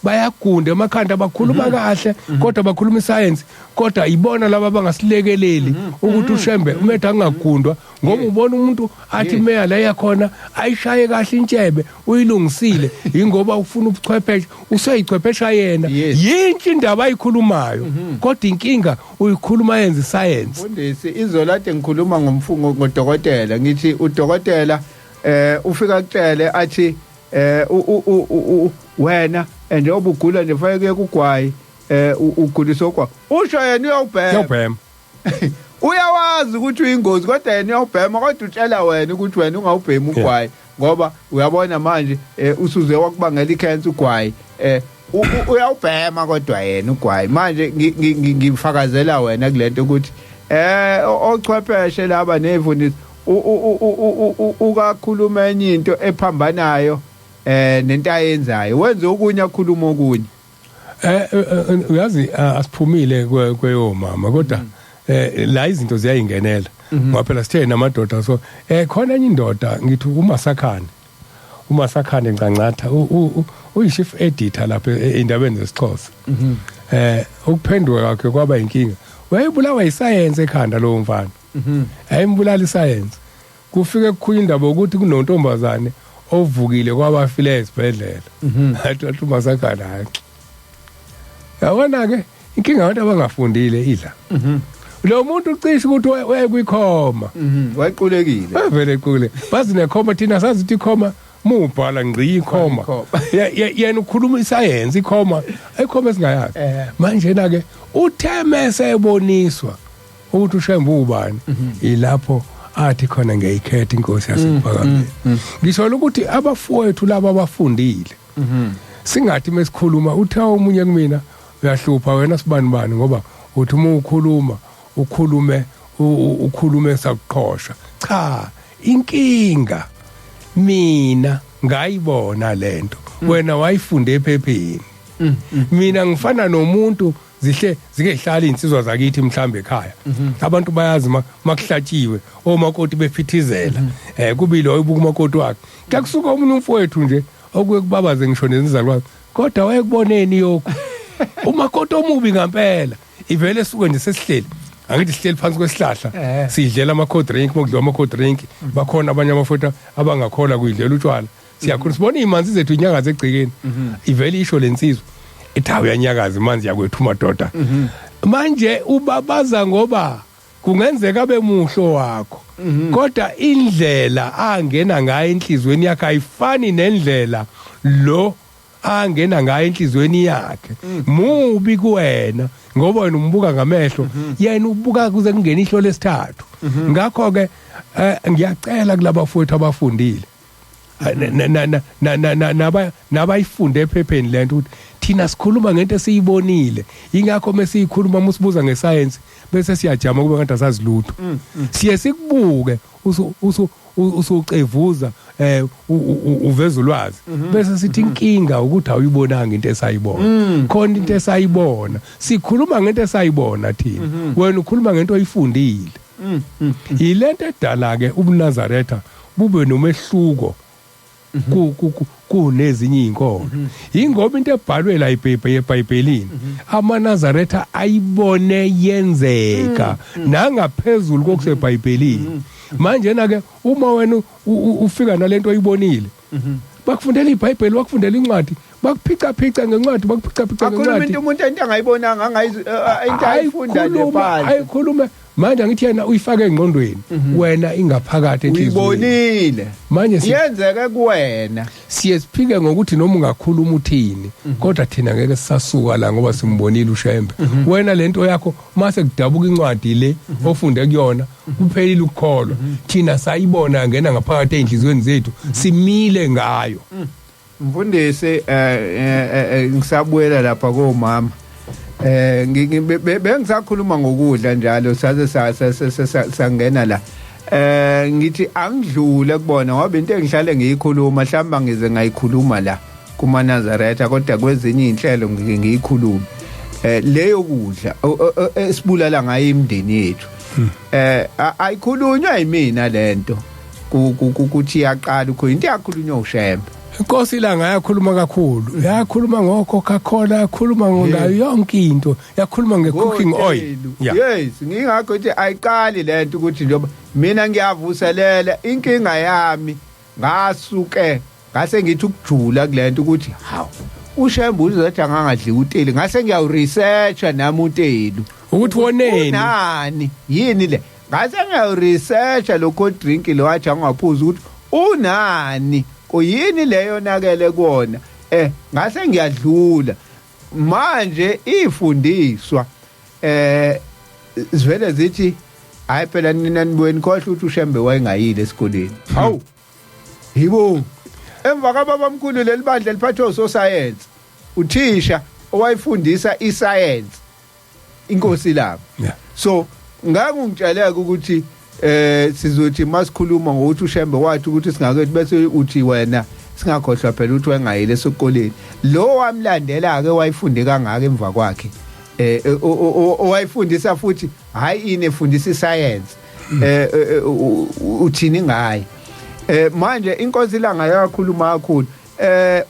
bayagunda emakhanda bakhuluma kahle kodwa bakhuluma iscience kodwa ibona laba abangasilekeleli ukuthi uShembe umetha angagundwa ngoba ubona umuntu athi meya la yakhona ayishaye kahle intshebe uyilungisile ingoba ufuna ubuchwepheshe useyichwephesha yena. Yinhle indaba ayikhulumayo kodwa inkinga uyikhuluma yenza iscience. Mfundisi izolade ngikhuluma ngomfungo ngodokotela ngithi udokotela ufika kutshele athi wena njengoba ugula nje fanele kugwayi uguliswa kwa usho yena uyawubhema uyawazi ukuthi uyingozi kodwa yena uyawubhema kodwa utshela wena ukuthi wena ungawubhemi ugwayi ngoba uyabona manje usuze wakubangela icancer ugwayi. Uyawubhema kodwa yena ugwayi. Manje ngifakazela wena kulento ukuthi ochwepheshe laba nevundisi ukakhuluma enye into ephambanayo nento ayenzayo, wenze okunye, akhuluma okunye. Uyazi, asiphumile kweyomama, kodwa la izinto ziyayingenela, ngoba phela sithe namadoda. So khona enye indoda, ngithi uMasakhane Ncancatha, uyi-chief editor lapha endabeni zesiXhosa. Ukuphenduka kwakhe kwaba inkinga. Wayebulawa isayensi ekhanda lowo mfana, ayimbulala isayensi. Kufike kukhulunywa indaba ukuthi kunontombazane ovukile kwabafile esibhedlela. Athi uMasakhane, hayi, yabona ke inkinga, abantu abangafundile idla lo muntu ucishe ukuthi wayekwikhoma. Waqulekile. Bavele equle bazi nekhoma. Thina sazi ukuthi ikhoma mubhala ngci ikhoma. Ikhoma. Yena ukhuluma isayensi, ikhoma, ikhoma esingayazi. Manje na ke utheme seboniswa ukuthi uShembe ubani, ilapho athi khona ngiyayikhetha inkosi yasePhakameni. Ngisho ukuthi abafowethu laba abafundile, singathi mesikhuluma uthe omunye kumina, uyahlupha wena sibani bani, ngoba uthi uma ukhuluma ukhulume ukhulume sakuqhosha. Cha, inkinga mina ngayibona lento, wena wayifunda ephepheni. Mina ngifana nomuntu zihle zike zihlala insizwa zakithi mhlambe ekhaya, abantu bayazi makuhlatshiwe omakoti bephithizela, kubili oyibuka umakoti wakhe, kuyakusuka omunye umfowethu nje okuye kubabaze ngisho nezizalwane, kodwa wayekuboneni yokho umakoti omubi ngempela. Ivele esuke nje sesihleli, angithi sihleli phansi kwesihlahla, sidlela ama cold drink, mokudliwa ama cold drink, bakhona abanye abafowethu abangakholwa kuyidlela utshwala. Siyakhula sibona imanzi zethu inyakaza egcekeni. Ivele isho lensizwa ethi, hawu, uyanyakaza imanzi yakwethu madoda. Manje ubabaza ngoba kungenzeka abe muhlo wakho, kodwa indlela angena ngayo enhlizweni yakhe ayifani nendlela lo angena ngayo enhlizweni yakhe. Mubi kuwena ngoba wena umbuka ngamehlo, yena ubuka kuze kungene ihlo lesithathu. Ngakho ke ngiyacela kulabafowethu abafundile nabayifunde ephepheni lento ukuthi thina sikhuluma ngento esiyibonile. Ingakho mesiyikhuluma, musibuza ngesayensi bese siyajama kube ngathi asazi lutho. Siye sikubuke usu usucevuza uveza ulwazi, bese sithi inkinga ukuthi awuyibonanga into esayibona. Khona into esayibona, sikhuluma ngento esayibona thina, wena ukhuluma ngento oyifundile. Yilento edala ke ubuNazaretha bube nomehluko kunezinye izinkolo, ingoba into ebhalwe la eBhayibhelini amaNazaretha ayibone yenzeka nangaphezulu kokuseBhayibhelini. Manje na ke uma wena ufika nalento oyibonile, bakufundela iBhayibheli, bakufundela incwadi, bakuphica phica ngencwadi, bakuphica phica akhuluma ngencwadi. Into umuntu into angayibonanga, into ayifunda nje Ayikhuluma, phansi. Ayikhulume manje, angithi yena uyifake engqondweni, wena ingaphakathi enhliziyweni. Uyibonile. Manje yenzeke kuwena. Siye siphike ngokuthi noma ungakhuluma uthini, kodwa thina ngeke sisasuka la ngoba simbonile uShembe. Wena lento yakho mase kudabuka incwadi le ofunde kuyona, kuphelile ukukholwa. Thina sayibona, ngena ngaphakathi einhliziyweni zethu, simile ngayo. Mfundisi, ngisabuyela lapha komama. Bengisakhuluma ngokudla njalo, saze sangena la. Ngithi angidlule kubona ngoba into engihlale ngiyikhuluma, mhlawumbe ngize ngayikhuluma la kuma Nazaretha, kodwa kwezinye inhlelo ngike ngiyikhulume. Leyo kudla esibulala ngayo imindeni yethu. Ayikhulunywa yimina lento. Kuthi iyaqala ukho into yakhulunywa uShembe. Inkosi ilanga yakhuluma kakhulu, yakhuluma ngo Coca-Cola, yakhuluma ngayo yonke into, yakhuluma nge-cooking oil. Ngotelu. Yeah. Yes, ngingakho ukuthi ayiqali lento ukuthi njengoba mina ngiyavuselela inkinga yami, ngasuke ngase ngithi ukujula kulento ukuthi hawu, uShembe uzothi angangadli uteli, ngase ngiyawuresearcha nami utelu. Ukuthi woneni. Unani, yini le? Ngase ngiyawuresearcha lo cold drink lo wathi angaphuza ukuthi unani, kuyini leyo nakele kuona. Ngase ngiyadlula. Manje ifundiswa zivele zithi, hayi phela nina nibweni khohlwa ukuthi uShembe wayengayile esikoleni. Hawu, yibo, emva kababa mkhulu leli bandla liphathwe ososayensi. Uthisha owayifundisa iscience inkosi Ilanga. So ngake ngitsheleke ukuthi sizothi masikhuluma ngokuthi uShembe wathi ukuthi singakethi, bese uthi wena singakhohlwa phela ukuthi wayengayile esikoleni. Lo wamlandela ke wayifunde kangaka emva kwakhe, owayifundisa futhi hayi ini, efundisa iscience, uthini ngaye? Manje inkosi Ilanga yakhuluma kakhulu.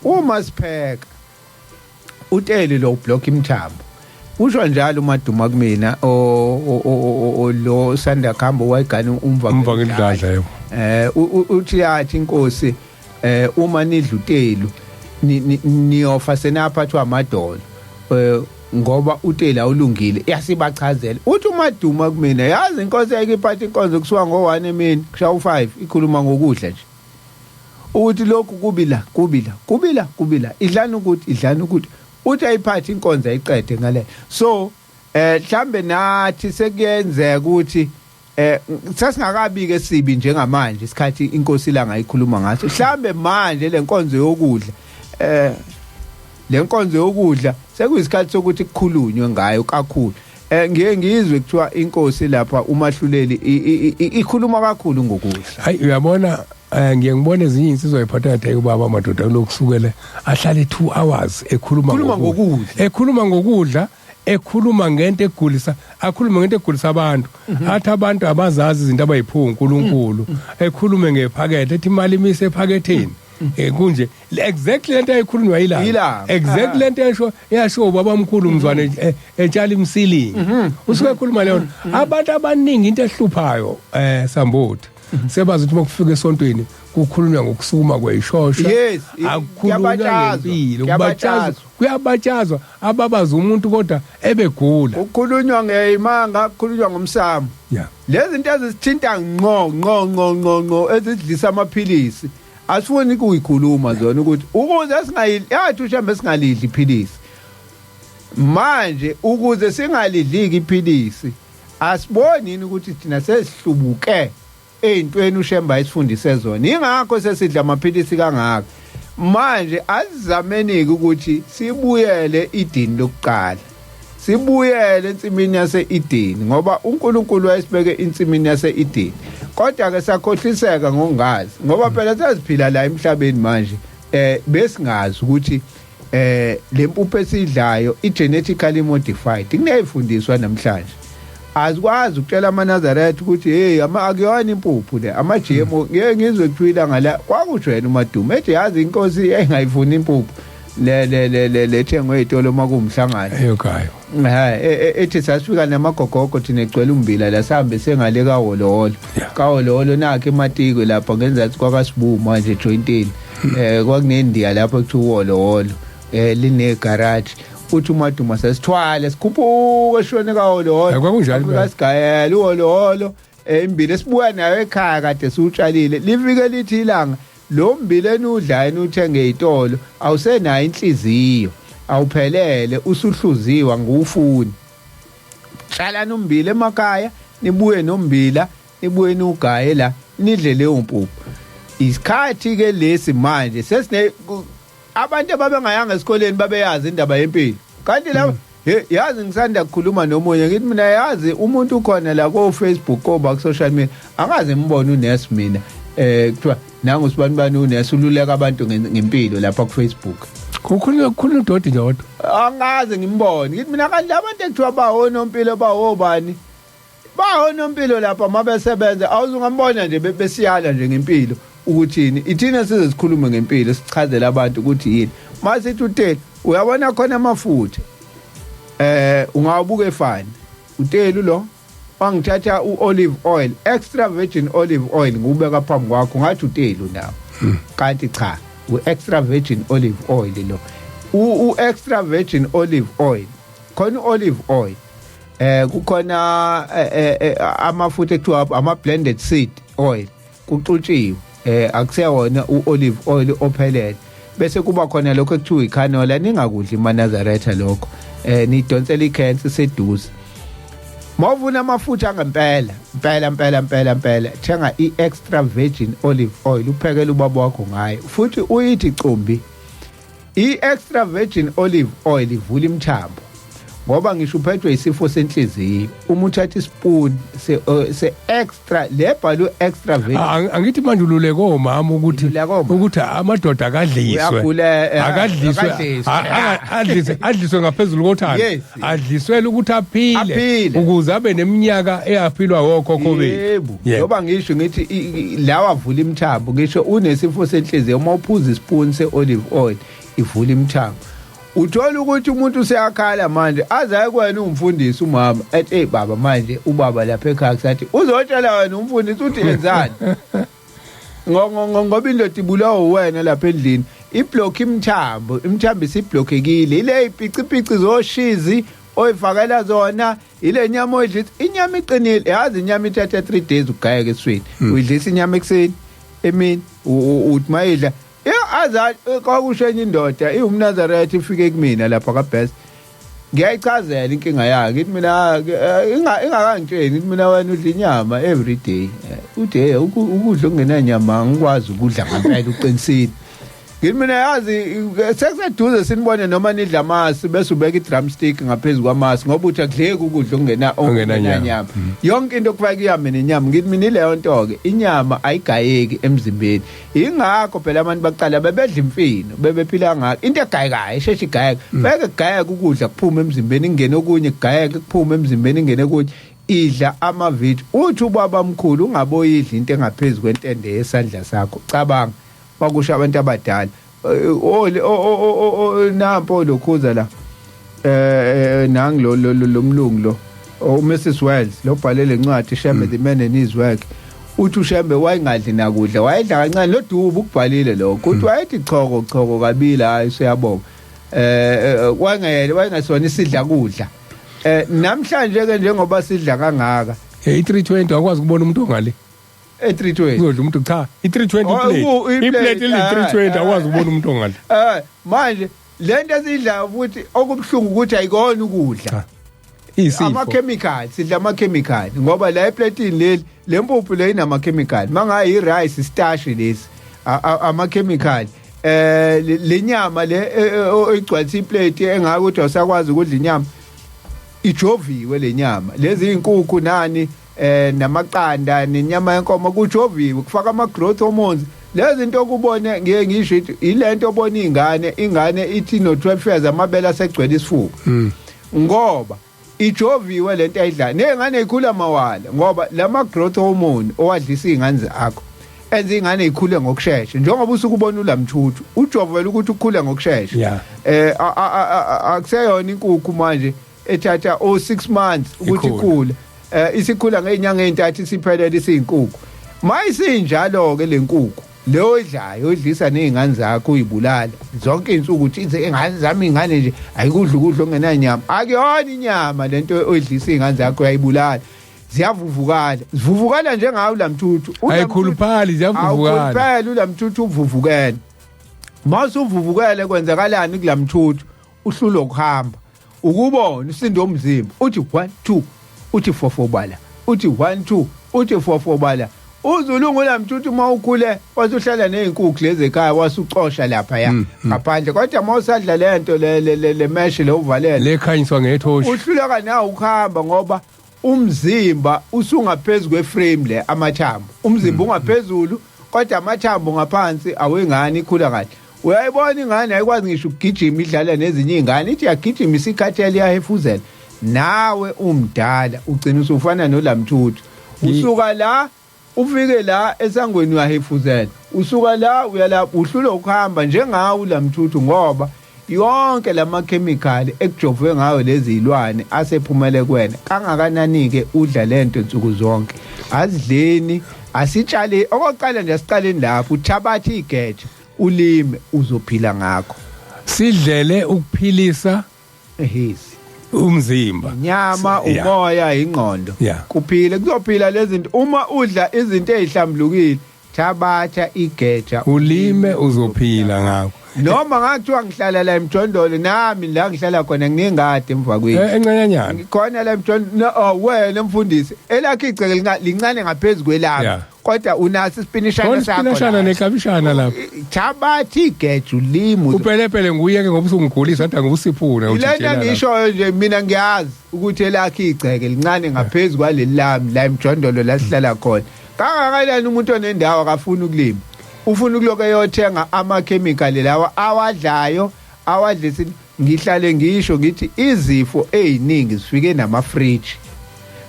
Uma sipheka uteli lo block imthambo, usho njalo uMaduma kumina, o lo sanda kuhamba wayigana umva. Umva ngidladla, yebo. Uthi yathi inkosi, uma nidla utelu niyofa senaphathwa amadolo, ngoba uteli awulungile. Yasibachazela, uthi uMaduma kumina, yazi inkosi yayikiphatha inkonzo kusuka ngo1 emini kushaya u5, ikhuluma ngokudla nje, ukuthi lokhu kubila kubila kubila kubila, idlana ukuthi idlana ukuthi, uthi ayiphathe inkonzo ayiqede ngale. So mhlambe nathi sekuyenzeka ukuthi sasingakabi ke sibi njengamanje isikhathi inkosi Ilanga ikhuluma ngaso. Mhlambe manje lenkonzo yokudla, lenkonzo yokudla sekuyisikhathi sokuthi kukhulunywe ngayo kakhulu. Ngiye ngizwe kuthiwa inkosi lapha umahluleli ikhuluma kakhulu ngokudla. Hayi, uyabona, ngiye ngibone ezinye insizwa iphatha kade ubaba amadoda kulokusukele ahlale 2 hours ekhuluma. Khuluma ngokudla. Ekhuluma ngokudla, ekhuluma ngento egulisa, akhulume ngento egulisa abantu, athi abantu abazazi izinto abayiphiwe uNkulunkulu, ekhulume ngephakethe, ethi imali imise ephaketheni. Kunje exactly lento ayikhulunywa yilanga. Yilanga. Exactly lento esho yasho ubaba omkhulu mzwane etshala imsilingi, usuke ekhuluma leyo. Abantu abaningi, into ehluphayo, sambuthi sebazi ukuthi makufika esontweni kukhulunywa ngokusukuma kweyishosha. Akukhulunywa Kuyabatshazwa, ngempilo. Kuyabatshazwa. Kuyabatshazwa, ababaza umuntu kodwa ebegula. Kukhulunywa ngeyimanga, kukhulunywa ngomsamo. Lezi zinto ezisithinta ngqo ngqo ngqo ngqo ngqo, ezidlisa amaphilisi, asifuni kuyikhuluma zona, ukuthi ukuze singayidli, yathi uShembe singalidli iphilisi. Manje ukuze singalidliki iphilisi, asiboni yini ukuthi thina sesihlubuke ey'ntweni uShembe ayisifundise zona? Ingakho sesidla amaphilisi kangaka. Manje asizamenike ukuthi sibuyele idini lokuqala, sibuyele ensimini yase-Edeni, ngoba uNkulunkulu wayesibeke insimini yase-Edeni, kodwa ke sakhohliseka ngokungazi, ngoba phela sasiphila la emhlabeni. Manje besingazi ukuthi lempuphu esidlayo i-genetically modified. Kuneyifundiswa namhlanje, azikwazi ukutshela amaNazaretha ukuthi hey, ama akuyona impuphu le, ama GMO. Ngeke ngizwe kuthiwa ilanga la kwakusho yena uMadume ethi yazi inkosi engayifuni impuphu le le le le lethengwe ezitolo uma kuwumhlangano. Eyogayo. Ha, ethi sasifika namagogogo thina egcwele umbila la, sihambe sengale kaWoloholo. KaWoloholo nakho eMatikwe lapha ngenzathi kwakaSibu manje jointini, kwakunendiya lapho kuthiwa uWoloholo, line garage. Uthi uMaduma sasithwale sikhuphuka eshone kaWoloholo. Ya, kwakunjalo impela. Sigayela uWoloholo, imbila esibuya nayo ekhaya kade siwutshalile. Lifike lithi ilanga, lo mbila enudlayo enuthenge ezitolo awusenayo inhliziyo, awuphelele, usuhluziwa, nguwufuni. Tshalani umbila emakhaya, nibuye nombila, nibuye niwugaye la, nidle leyo mpuphu. Isikhathi ke lesi manje sesine abantu ababengayanga esikoleni babeyazi indaba yempilo, kanti la he, yazi ngisanda kukhuluma nomunye, ngithi mina yazi umuntu ukhona la ko Facebook, koba ku social media, angaze ngibone unesi mina, kuthiwa nangu sibani bani unesi, ululeka abantu ngempilo lapha ku Facebook. Kukhulunywa udoti nje kodwa. Angaze ngimbone. Ngithi mina kanti abantu ekuthiwa bawo nompilo, bawo bani, bawo nompilo lapha mabesebenza, awuzungambona nje besiyala nje ngempilo ukuthini. Ithina size sikhulume ngempilo, sichazele abantu ukuthi yini. Masithi uteli, uyabona khona amafutha, ungawabuka efani utelu lo, wangithatha u-olive oil, extra virgin olive oil, ngubeka phambi kwakho ngathi utelu nawo, kanti cha, u-extra virgin olive oil lo. U-extra virgin olive oil, khona u-olive oil, kukhona amafutha ekuthiwa ama blended seed oil, kuxutshiwe, akusewona u-olive oil ophelele. Bese kuba khona lokho ekuthiwa icanola. Ningakudli maNazaretha lokho, nidonsela icancer seduze. Mawuvuna amafutha angempela impela impela impela impela, thenga i-extra virgin olive oil, uphekele ubaba wakho ngayo, futhi uyithi cumbi. I-extra virgin olive oil ivula imithambo, ngoba ngisho uphethwe isifo senhliziyo, uma uthatha ispoon se extra, lebhalwe extra virgin. Angithi manje ululeke omama ukuthi Ululeka omama. ukuthi amadoda akadliswe. Uyagula, Akadliswe. Akadliswe. Adliswe ngaphezulu kothando. Adliswele ukuthi aphile. Aphile. Ukuze abe neminyaka eyaphilwa wokhokho bethu. Yebo. Yebo. Ngoba ngisho ngithi lawa avula imithambo, ngisho unesifo senhliziyo, uma uphuza ispoon se-olive oil ivula imithambo. Uthola ukuthi umuntu useyakhala manje, aze aye kuwena umfundisi umama, ethi, "Hey baba, manje ubaba lapha ekhaya kusathi uzotshela wena umfundisi uthi yenzani?" Ngoba indoda ibulawa uwena lapha endlini, iblock imithambo, imithambo isiblockekile, ile ipicipici zoshizi oyifakela zona, ile nyama oyidlisa, inyama iqinile, yazi inyama ithatha 3 days ukugayeka eswini. Uyidlisa inyama ekuseni, emini, uthi mayidla ya aza kwakusho enye indoda iwumNazaretha ifike kumina lapha kaBest, ngiyayichazela inkinga yakhe, ngithi mina ingakangitsheni, ngithi mina wena udla inyama every day. Uthi, "Hey, ukudla okungenanyama angikwazi ukudla ngempela, uqinisile." Ngithi mina yazi sekuseduze sinibone noma nidla amasi bese ubeka i-drumstick ngaphezulu kwamasi, ngoba uthi akudleki ukudla Okungenanyama. okungenanyama, yonke into kufake ihambe nenyama. Ngithi mina ileyo nto-ke, inyama ayigayeki emzimbeni, ingakho phela abantu baqala bebedla imfino, bebephila ngakho, into egayekayo isheshe igayeke, beke kugayeka ukudla kuphume emzimbeni ingene okunye, kugayeke kuphume emzimbeni ingene okunye. Idla amaviji, uthi ubaba mkhulu ungaboyidla into engaphezulu kwentende yesandla sakho. Cabanga bakusho abantu abadala. Nampo lokhuza la, nangi lo mlungu lo, uMrs Wells lo bhale lencwadi Shembe the Man and His Work, uthi uShembe wayengadli nakudla, wayedla kancane. Lo dubu ukubhalile lokho, uthi wayethi choko choko kabili, hayi siyabonga, wangele wayengasona isidla kudla. Namhlanje ke njengoba sidla kangaka, I-320 akwazi ukubona umuntu ongale. E320 Uzodla umuntu, cha, i-320 Oh, plate. I-plate, I-plate eli 320 akwazi ukubona umuntu ongale. Manje lento esidla futhi okubuhlungu ukuthi ayikona ukudla. Cha. Isifo. Ama-chemical, sidla ama-chemical, ngoba la eplatini leli lempuphu le inama-chemical, mangayi i-rice starch lesi ama-chemical, le nyama le oyigcwalisa iplate engaka ukuthi awusakwazi ukudla inyama, ijoviwe le nyama, lezi inkukhu nani namaqanda nenyama yenkomo kujoviwe, kufaka ama growth hormones. Lezi zinto okubone ngiye ngisho ithi ilento obona ingane ithi no 12 years amabele asegcwele isifuba, ngoba ijoviwe lento ayidlayo, ney'ngane ikhula mawala, ngoba lama growth hormone owadlisa iy'ngane zakho enza iy'ngane ikhule ngokushesha, njengoba usuke ubona ulamthuthu ujovela ukuthi ukhule ngokushesha. Akuseyona inkukhu manje ethatha o 6 months ukuthi Ikhule. ikhule, isikhula ngeenyanga ezintathu isiphelele isiyinkukhu. Mayisinjalo ke lenkukhu leyo idlayo odlisa nezingane zakho, uyibulala zonke izinsuku, uthi ingane zami, ingane nje ayikudla ukudla okungenanyama. Akuyona inyama lento oyidlisa izingane zakho, uyayibulala, ziyavuvukala, zivuvukala njengawo lamthuthu. Ayikhuluphali, ziyavuvukala. Awukhuluphali, ulamthuthu uvuvukele. Mase uvuvukele kwenzakalani kulamthuthu? Uhlulwa ukuhamba, ukubona usindo omzimba, uthi 1 2, uthi 4 4 bala, uthi 1 2, uthi 4 4 bala. Uzulungu lamthuthu uma ukhule wasuhlala nezinkukhu lezi ekhaya, wasucosha lapha ya ngaphandle, kodwa mawusadla lento le mesh le uvalele Lekhanyiswa ngethoshi. Uhluleka nawe ukuhamba, ngoba umzimba usungaphezulu kweframe le, amathambo umzimba ungaphezulu kodwa amathambo ngaphansi. Awengane ikhula kahle, uyayibona ingane ayikwazi ngisho ukugijima idlala nezinye izingane, ithi yagijima isikhathele, iyahefuzela. Nawe umdala ugcina usufana nolamthuthu, usuka la ufike la esangweni uyahefuzela, usuka la uyalapha, uhlulwa ukuhamba njengawe ulamthuthu, ngoba yonke lama chemical ekujovwe ngayo lezi zilwane asephumele kuwena. Kangakanani ke udla lento nsuku zonke? Azidleni, asitshale. Okokuqala nje asiqaleni lapho, uthabatha igeja ulime, uzophila ngakho. Sidlele ukuphilisa Ehisi umzimba. Inyama, umoya, ingqondo, kuphile, kuzophila lezi zinto uma udla izinto ezihlambulukile. Thabatha igeja ulime, uzophila ngakho. Noma ngathiwa ngihlala la emjondolo, nami la ngihlala khona nginengadi emva kwethu. Encanyanyana. Khona la emjondolo. Oh, wena mfundisi, elakhe igceke lincane ngaphezulu kwelami, kodwa unaso isipinishana khona sakho isipinashana la. Neklabishana lapha. Thabatha igeja ulime Upelepele nguyeke ngoba usungigulisa, hada ngusiphune. Ilena ngishoyo nje, mina ngiyazi ukuthi elakhe igceke lincane ngaphezulu kwaleli lami la emjondolo la sihlala khona. Kangakanani umuntu onendawo akafuni ukulima, ufuna ukuloku eyothenga amakhemikhali lawa awadlayo, awadlisa. Ngihlale ngisho ngithi izifo eziningi zifike namafriji.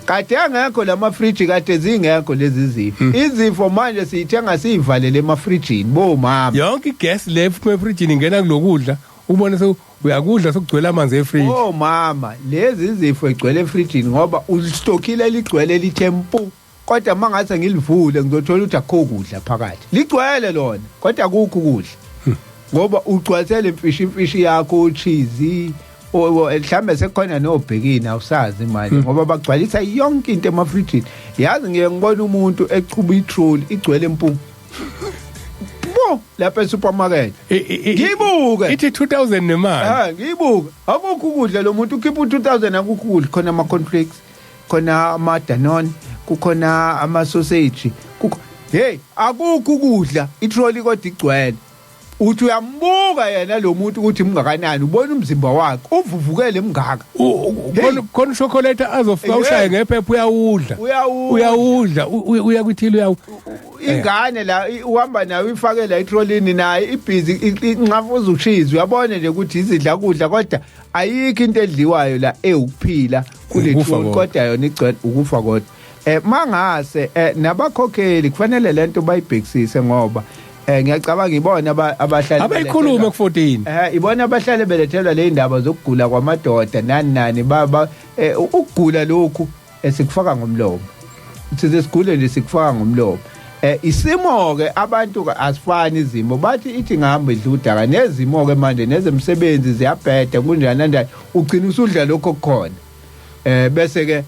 Kade angekho lamafriji, kade zingekho lezi zifo. Izifo manje siyithenga, siyivalele emafrijini, bomama. Yonke igas le ephuma efrijini ingena kulokudla, ubone se uyakudla sokugcwele amanzi efriji. Oh mama, lezi zifo egcwele efrijini ngoba ulistokile, ligcwele lithe mpu, kodwa mangase ngilivule ngizothola ukuthi akukho kudla phakathi. Ligcwele lona kodwa akukho ukudla ngoba ugcwalisele imfishi imfishi yakho, ucheese, mhlambe sekukhona nobhekini, awusazi manje, ngoba bagcwalisa yonke into emafrijini. Yazi, ngiye ngibona umuntu echuba itrolley igcwele impu bo lapha esupermarket. Ngibuke. Ithi 2000 nemali. Ah, ngiyibuka, akukho ukudla. Lo muntu ukhipha u2000, akukho ukudla. Khona ama cornflakes, khona ama Danone, kukhona ama sausage, kukho, hey, akukho ukudla, itrolley kodwa igcwele. Uthi uyambuka yena lo muntu ukuthi mngakanani, ubona umzimba wakhe uvuvukele mngaka. Khona ushokolate azofika ushaye ngephepha, uyawudla. Uyawudla. Uyawudla, uya kwithile, uyawu Ingane la uhamba nayo, uyifake la etrolini, naye ibhizi inqafuza ushizi. Uyabona nje ukuthi izidla kudla, kodwa ayikho into edliwayo la ewukuphila kule Ukufa trolley. kodwa. Kodwa yona igcwele ukufa. Kodwa mangase nabakhokheli kufanele lento bayibhekisise, ngoba ngiyacabanga ibona abahlali Abayikhulume ku-14. Ibona abahlale belethelwa le indaba zokugula kwamadoda nani nani. Baba, ukugula lokhu sikufaka ngomlomo, size sigule nje, sikufaka ngomlomo. Isimo ke, abantu ke asifani izimo, bathi ithi ngihamba idla udaka, nezimo ke manje nezemsebenzi ziyabheda, kunjani kanjani, ugcina usudla lokho okukhona, bese ke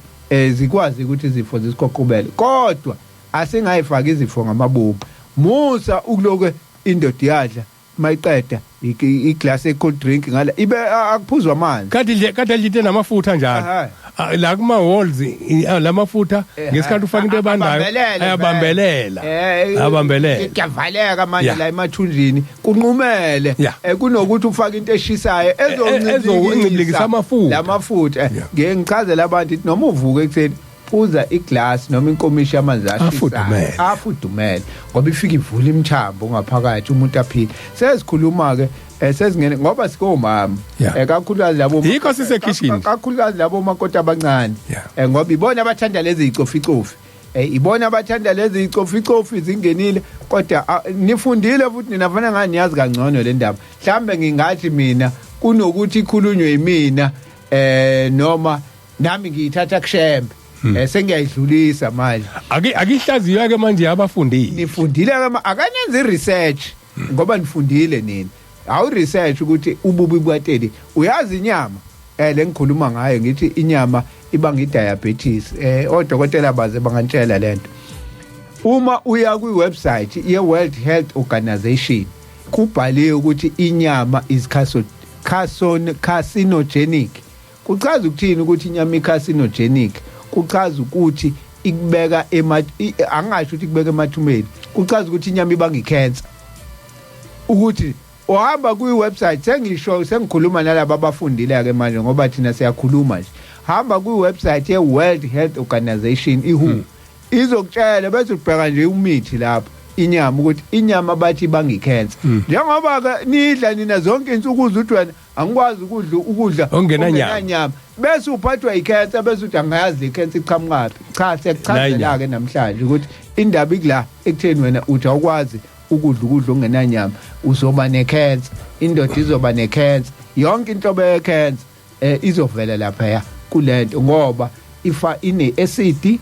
zikwazi ukuthi izifo zisiqoqubele. Kodwa asingayifaki izifo ngamabomu. Musa ukuloke indoda yadla, mayiqeda iglass e cold drink ngala, ibe akuphuzwa amanzi. Kade nje kade nje namafutha njalo. La kuma walls lamafutha, ngesikhathi ufaka into ebandayo, Abambelele. Ayabambelela. Ayabambelela. Kuyavaleka manje la emathunjini, kunqumele. Kunokuthi ufake into eshisayo ezoncibilikisa amafutha. Lamafutha. Ngiye ngichazele abantu ukuthi noma uvuka ekuseni, phuza iglass noma inkomishi yamanzi ashisayo. Afudumele. Afudumele, ngoba ifika ivula imithambo ngaphakathi, umuntu aphile. Sesikhuluma ke sezingene ngoba sikomama, kakhulukazi labo Yikho sisekhishini. Kakhulukazi labo makoti abancane, ngoba ibona abathanda lezi zicoficofi, ibona abathanda lezi zicoficofi zingenile. Kodwa nifundile futhi nina, fanele ngani niyazi kangcono le ndaba. Mhlambe ngingathi mina kunokuthi ikhulunywe yimina, noma nami ngiyithatha kuShembe, sengiyayidlulisa manje. Akihlaziywa ke manje abafundile. Nifundile ke, akanenze i-research ngoba nifundile nina. Awu research ukuthi ububi bukateli. Uyazi inyama le ngikhuluma ngayo, ngithi inyama ibanga i-diabetes, odokotela baze bangantshela lento. Uma uya kwi-website ye-World Health Organization, kubhaliwe ukuthi inyama is carcinogenic. Kuchaza ukuthini ukuthi inyama i-carcinogenic? Kuchaza ukuthi ikubeka ema angingasho ukuthi ikubeka emathumeni, kuchaza ukuthi inyama ibanga icancer. Ukuthi uhamba kwi-website, sengisho sengikhuluma nalabo abafundile ke manje, ngoba thina siyakhuluma nje, hamba kwi-website ye-World Health Organization, i-WHO, izokutshela, bese ubheka nje umithi lapho inyama, ukuthi inyama bathi ibanga icancer. Njengoba ke nidla nina zonke insuku, uthi wena angikwazi ukudla ukudla Okungenanyama. okungenanyama, bese uphathwa icancer, bese uthi angayazi le cancer iqhamukaphi. Cha, siyakuchazela ke namhlanje ukuthi indaba ikula ekutheni wena uthi awukwazi ukudla ukudla okungenanyama, uzoba necancer, indoda izoba necancer, yonke inhlobo yecancer izovela lapha kulento, ngoba ifa ine acid,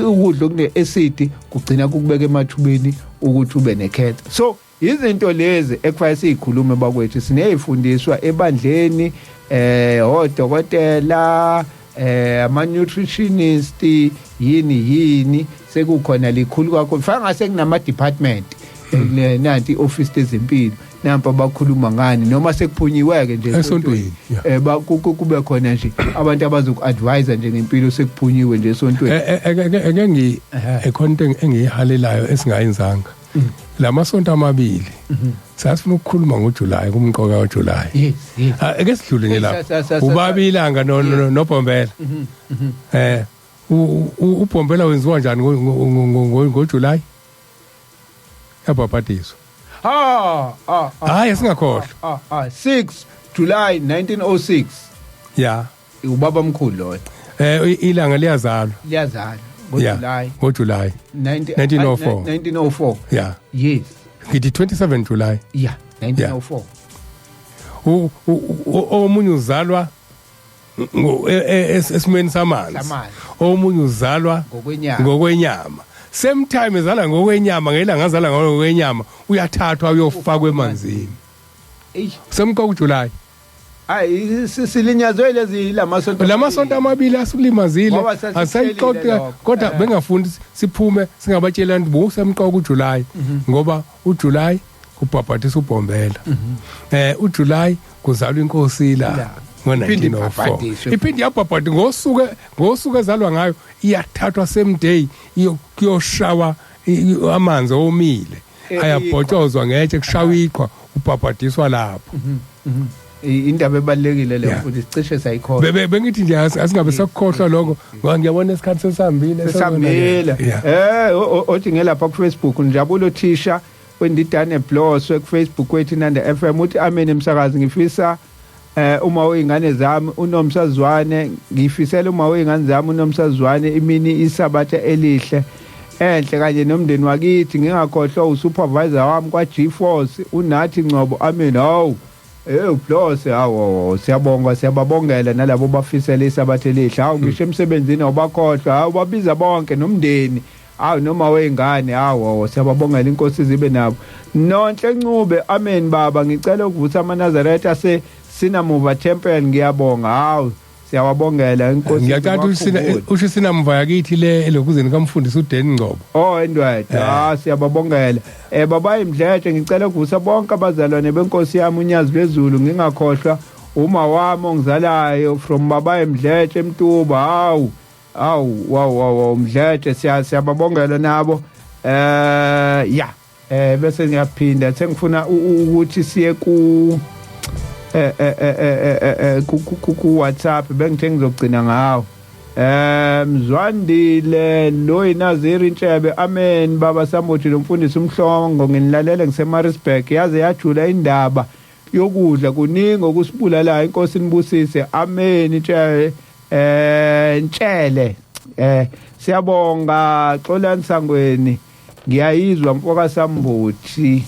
ukudla okune acid kugcina kukubeka emathubeni ukuthi ube necancer. So izinto lezi ekufanele sizikhulume bakwethu, sinezifundiswa ebandleni, odokotela, Ama nutritionist, yini yini, sekukhona likhulu kakhulu. Faka ngase kunama department, nanti office lezempilo, nampa bakhuluma ngani, noma sekuphunyiwe ke nje esontweni. Kube khona nje abantu abazoku-advise nje ngempilo sekuphunyiwe nje esontweni. Eke ngi ekhona into engiyihalelayo esingayenzanga lamasonto amabili. Sasifuna ukukhuluma ngoJuly, kumqoka kaJuly. yes. Ake sidlule nje lapho. Ubaba ilanga noBhombela. UBhombela wenziwa njani ngoJuly? Yabhabhadiswa. Ah ah. Hayi, singakhohlwa. 6 July 1906. Yeah. Ubaba omkhulu loyo. Ilanga liyazalwa. Liyazalwa ngoJuly. NgoJuly 1904. 1904. Yeah. Yes. Ngithi 27 July. Yeah, 1904. Omunye uzalwa esimweni samanzi. Omunye uzalwa ngokwenyama. Same time ezala ngokwenyama, ngelanga azala ngokwenyama uyathathwa uyofakwa emanzini. Semqoka uJuly. Hayi, silinyazwe lezi lamasonto. Lamasonto amabili asulimazile, asayixoxe kodwa bengafundi siphume singabatshela abantu busemqoka uJuly, ngoba uJuly kubhabhadisa uBhombela. uJuly kuzalwa inkosi la ngo-1904. Iphinde yabhabhadiswa ngosuku ezalwa ngayo, iyathathwa same day kuyoshawa amanzi omile, ayabhotshozwa ngetshe, kushawa iqhwa, ubhabhadiswa lapho. Indaba ebalekile leyo futhi sicishe sayikhohlwa. Bengithi nje asingabe sakukhohlwa lokho, ngoba ngiyabona isikhathi sesihambile. Sesihambile. Othi ngelapha ku Facebook, Njabulo Thisha wendidane Bloswe ku Facebook wethu Nanda FM, uthi amen emsakazi, ngifisa uma uyingane zami uNomsazwane, ngifisela uma uyingane zami uNomsazwane imini isabatha elihle enhle kanye nomndeni wakithi, ngingakhohlwa usupervisor wami kwa G-Force uNathi Ngcobo, amen. Hawu Blose, hawo, siyabonga, siyababongela nalabo bafisela isabatha elihle. Hawu, ngisho emsebenzini awubakhohlwa, hawu, babiza bonke nomndeni, hawu, noma weyingane, hawu, siyababongela, inkosi zibe nabo. Nonhle Ncube, amen baba, ngicela ukuvusa amaNazaretha ase Sinamuva Temple, ngiyabonga. Hawu, siyawabongela, inkosi. Ngiyacela usho Sinamuva yakithi le elokuzeni kamfundisi uDen Ngcobo. Oh endwethu, siyababongela. Baba Imdletshe, ngicela ukuvusa bonke abazalwane benkosi yami uNyazi lwezulu, ngingakhohlwa uma wami ongizalayo from Baba Imdletshe eMtuba. Hawu hawu, wow wow, Mdletshe, siyababongela nabo. Ya, bese ngiyaphinda sengifuna ukuthi siye ku ku WhatsApp, bengithe ngizogcina ngawo. Mzwandile lo inaziri Ntshebe, amen baba Sambuthi nomfundisi uMhlongo, nginilalele ngiseMaritzburg, yaze yajula indaba yokudla, kuningi okusibulalayo, inkosi nibusise, amen. Ntshebe, Ntshele, siyabonga. Xolani Sangweni, ngiyayizwa mfoka Sambuthi,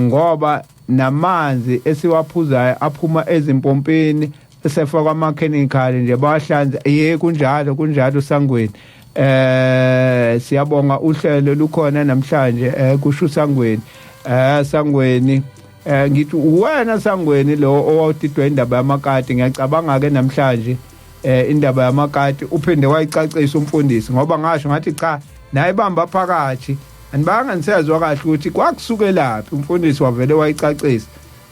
ngoba namanzi esiwaphuzayo aphuma ezimpompini esefakwa ama-chemical nje, bawahlanza. Ye, kunjalo, kunjalo Sangweni. Siyabonga uhlelo lukhona namhlanje, kusho Sangweni. Sangweni, ngithi wena Sangweni lo owawudidwa indaba yamakati, ngiyacabanga ke namhlanje indaba yamakati uphinde wayicacisa umfundisi, ngoba ngasho ngathi cha, naye bamba phakathi, anibanga nisezwa kahle ukuthi kwakusukelaphi, umfundisi wavele wayicacisa.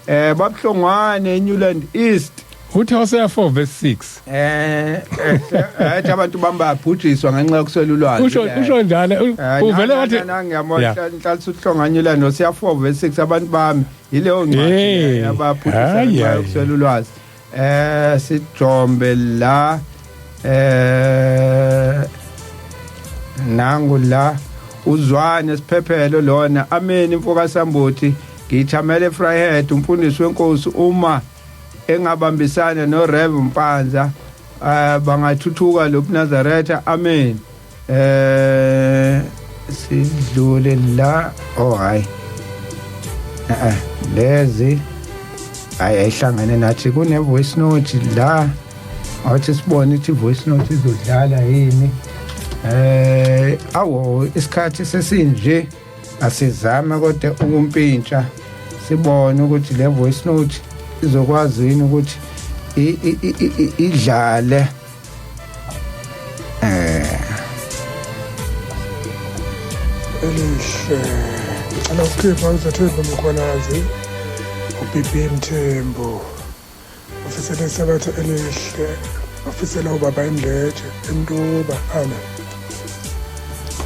Babuhlongwane eNewland East. Uthi Hosea 4 verse 6. Ethi abantu bambabhujiswa ngenxa yokuswela ulwazi. Usho njalo, uvele wathi ngiyamona nhlalisa uhlonga Newland, Hosea 4 verse 6, abantu bami yileyo ncwadi ababhujiswa ngenxa yokuswela ulwazi. Sijombe la, nangu la uzwane siphephelo lona, amen imfoka Sambuthi, ngithamele Vryheid, umfundisi wenkosi uma engabambisana no Rev Mpanza bangathuthuka lobuNazaretha, amen. Sidlule la, oh hayi, lezi hayi ayihlangane nathi, kune voice note la, awuthi sibone ithi voice note izodlala yini. Awo, isikhathi sesinje, asizame kodwa ukumpintsha sibone ukuthi le voice note izokwazi yini ukuthi Idlale Elihle, ngicela ukukhipha uZethemba Mkhwanazi, uBB Mthembu, ufisela isabatha elihle, ufisela ubaba Imdletshe eMtuba. Amen.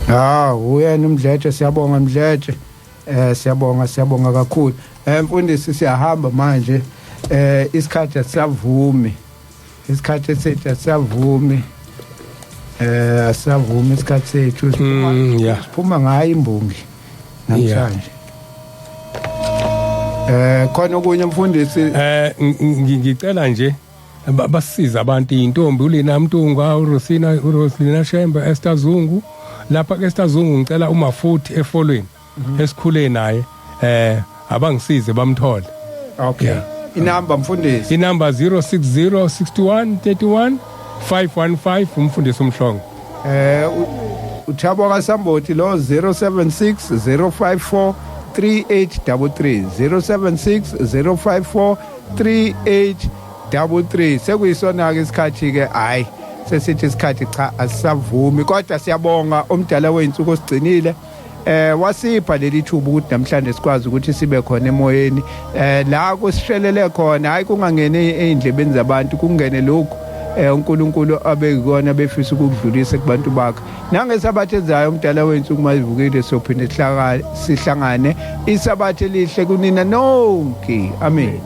Ah, uyena uMdletshe, siyabonga Mdletshe. Siyabonga, siyabonga kakhulu. Mfundisi, siyahamba manje. Isikhathi asavumi. Isikhathi sethu asavumi. Asavumi isikhathi sethu. Siphuma ngayo imbongi namhlanje. Khona okunye, mfundisi? Ngicela nje basiza abantu, intombi uLina Mtungwa, uRosina, uRoslina Shembe, Esther Zungu. Lapha ke Esther Zungu, ngicela uMafuthi efolweni esikhule naye, abangisize bamthole. Okay. Inamba, mfundisi? Inamba 060 61 31 515, umfundisi uMhlongo. uThabo kaSambothi lo, 076 054 3833, 076 054 3833. Sekuyisona ke isikhathi ke, hayi, sesithi isikhathi cha, asisavumi, kodwa siyabonga omdala weyinsuku osigcinile, wasipha leli thuba ukuthi namhlanje sikwazi ukuthi sibe khona emoyeni. La kusishelele khona, hayi, kungangeni ey'ndlebeni zabantu, kungene lokhu uNkulunkulu abekona befisa ukudlulisa kubantu bakhe. Nangesabatha ezayo, umdala weyinsuku mayivukile, sophinde sihlangane. Isabatha elihle kunina nonke, amen.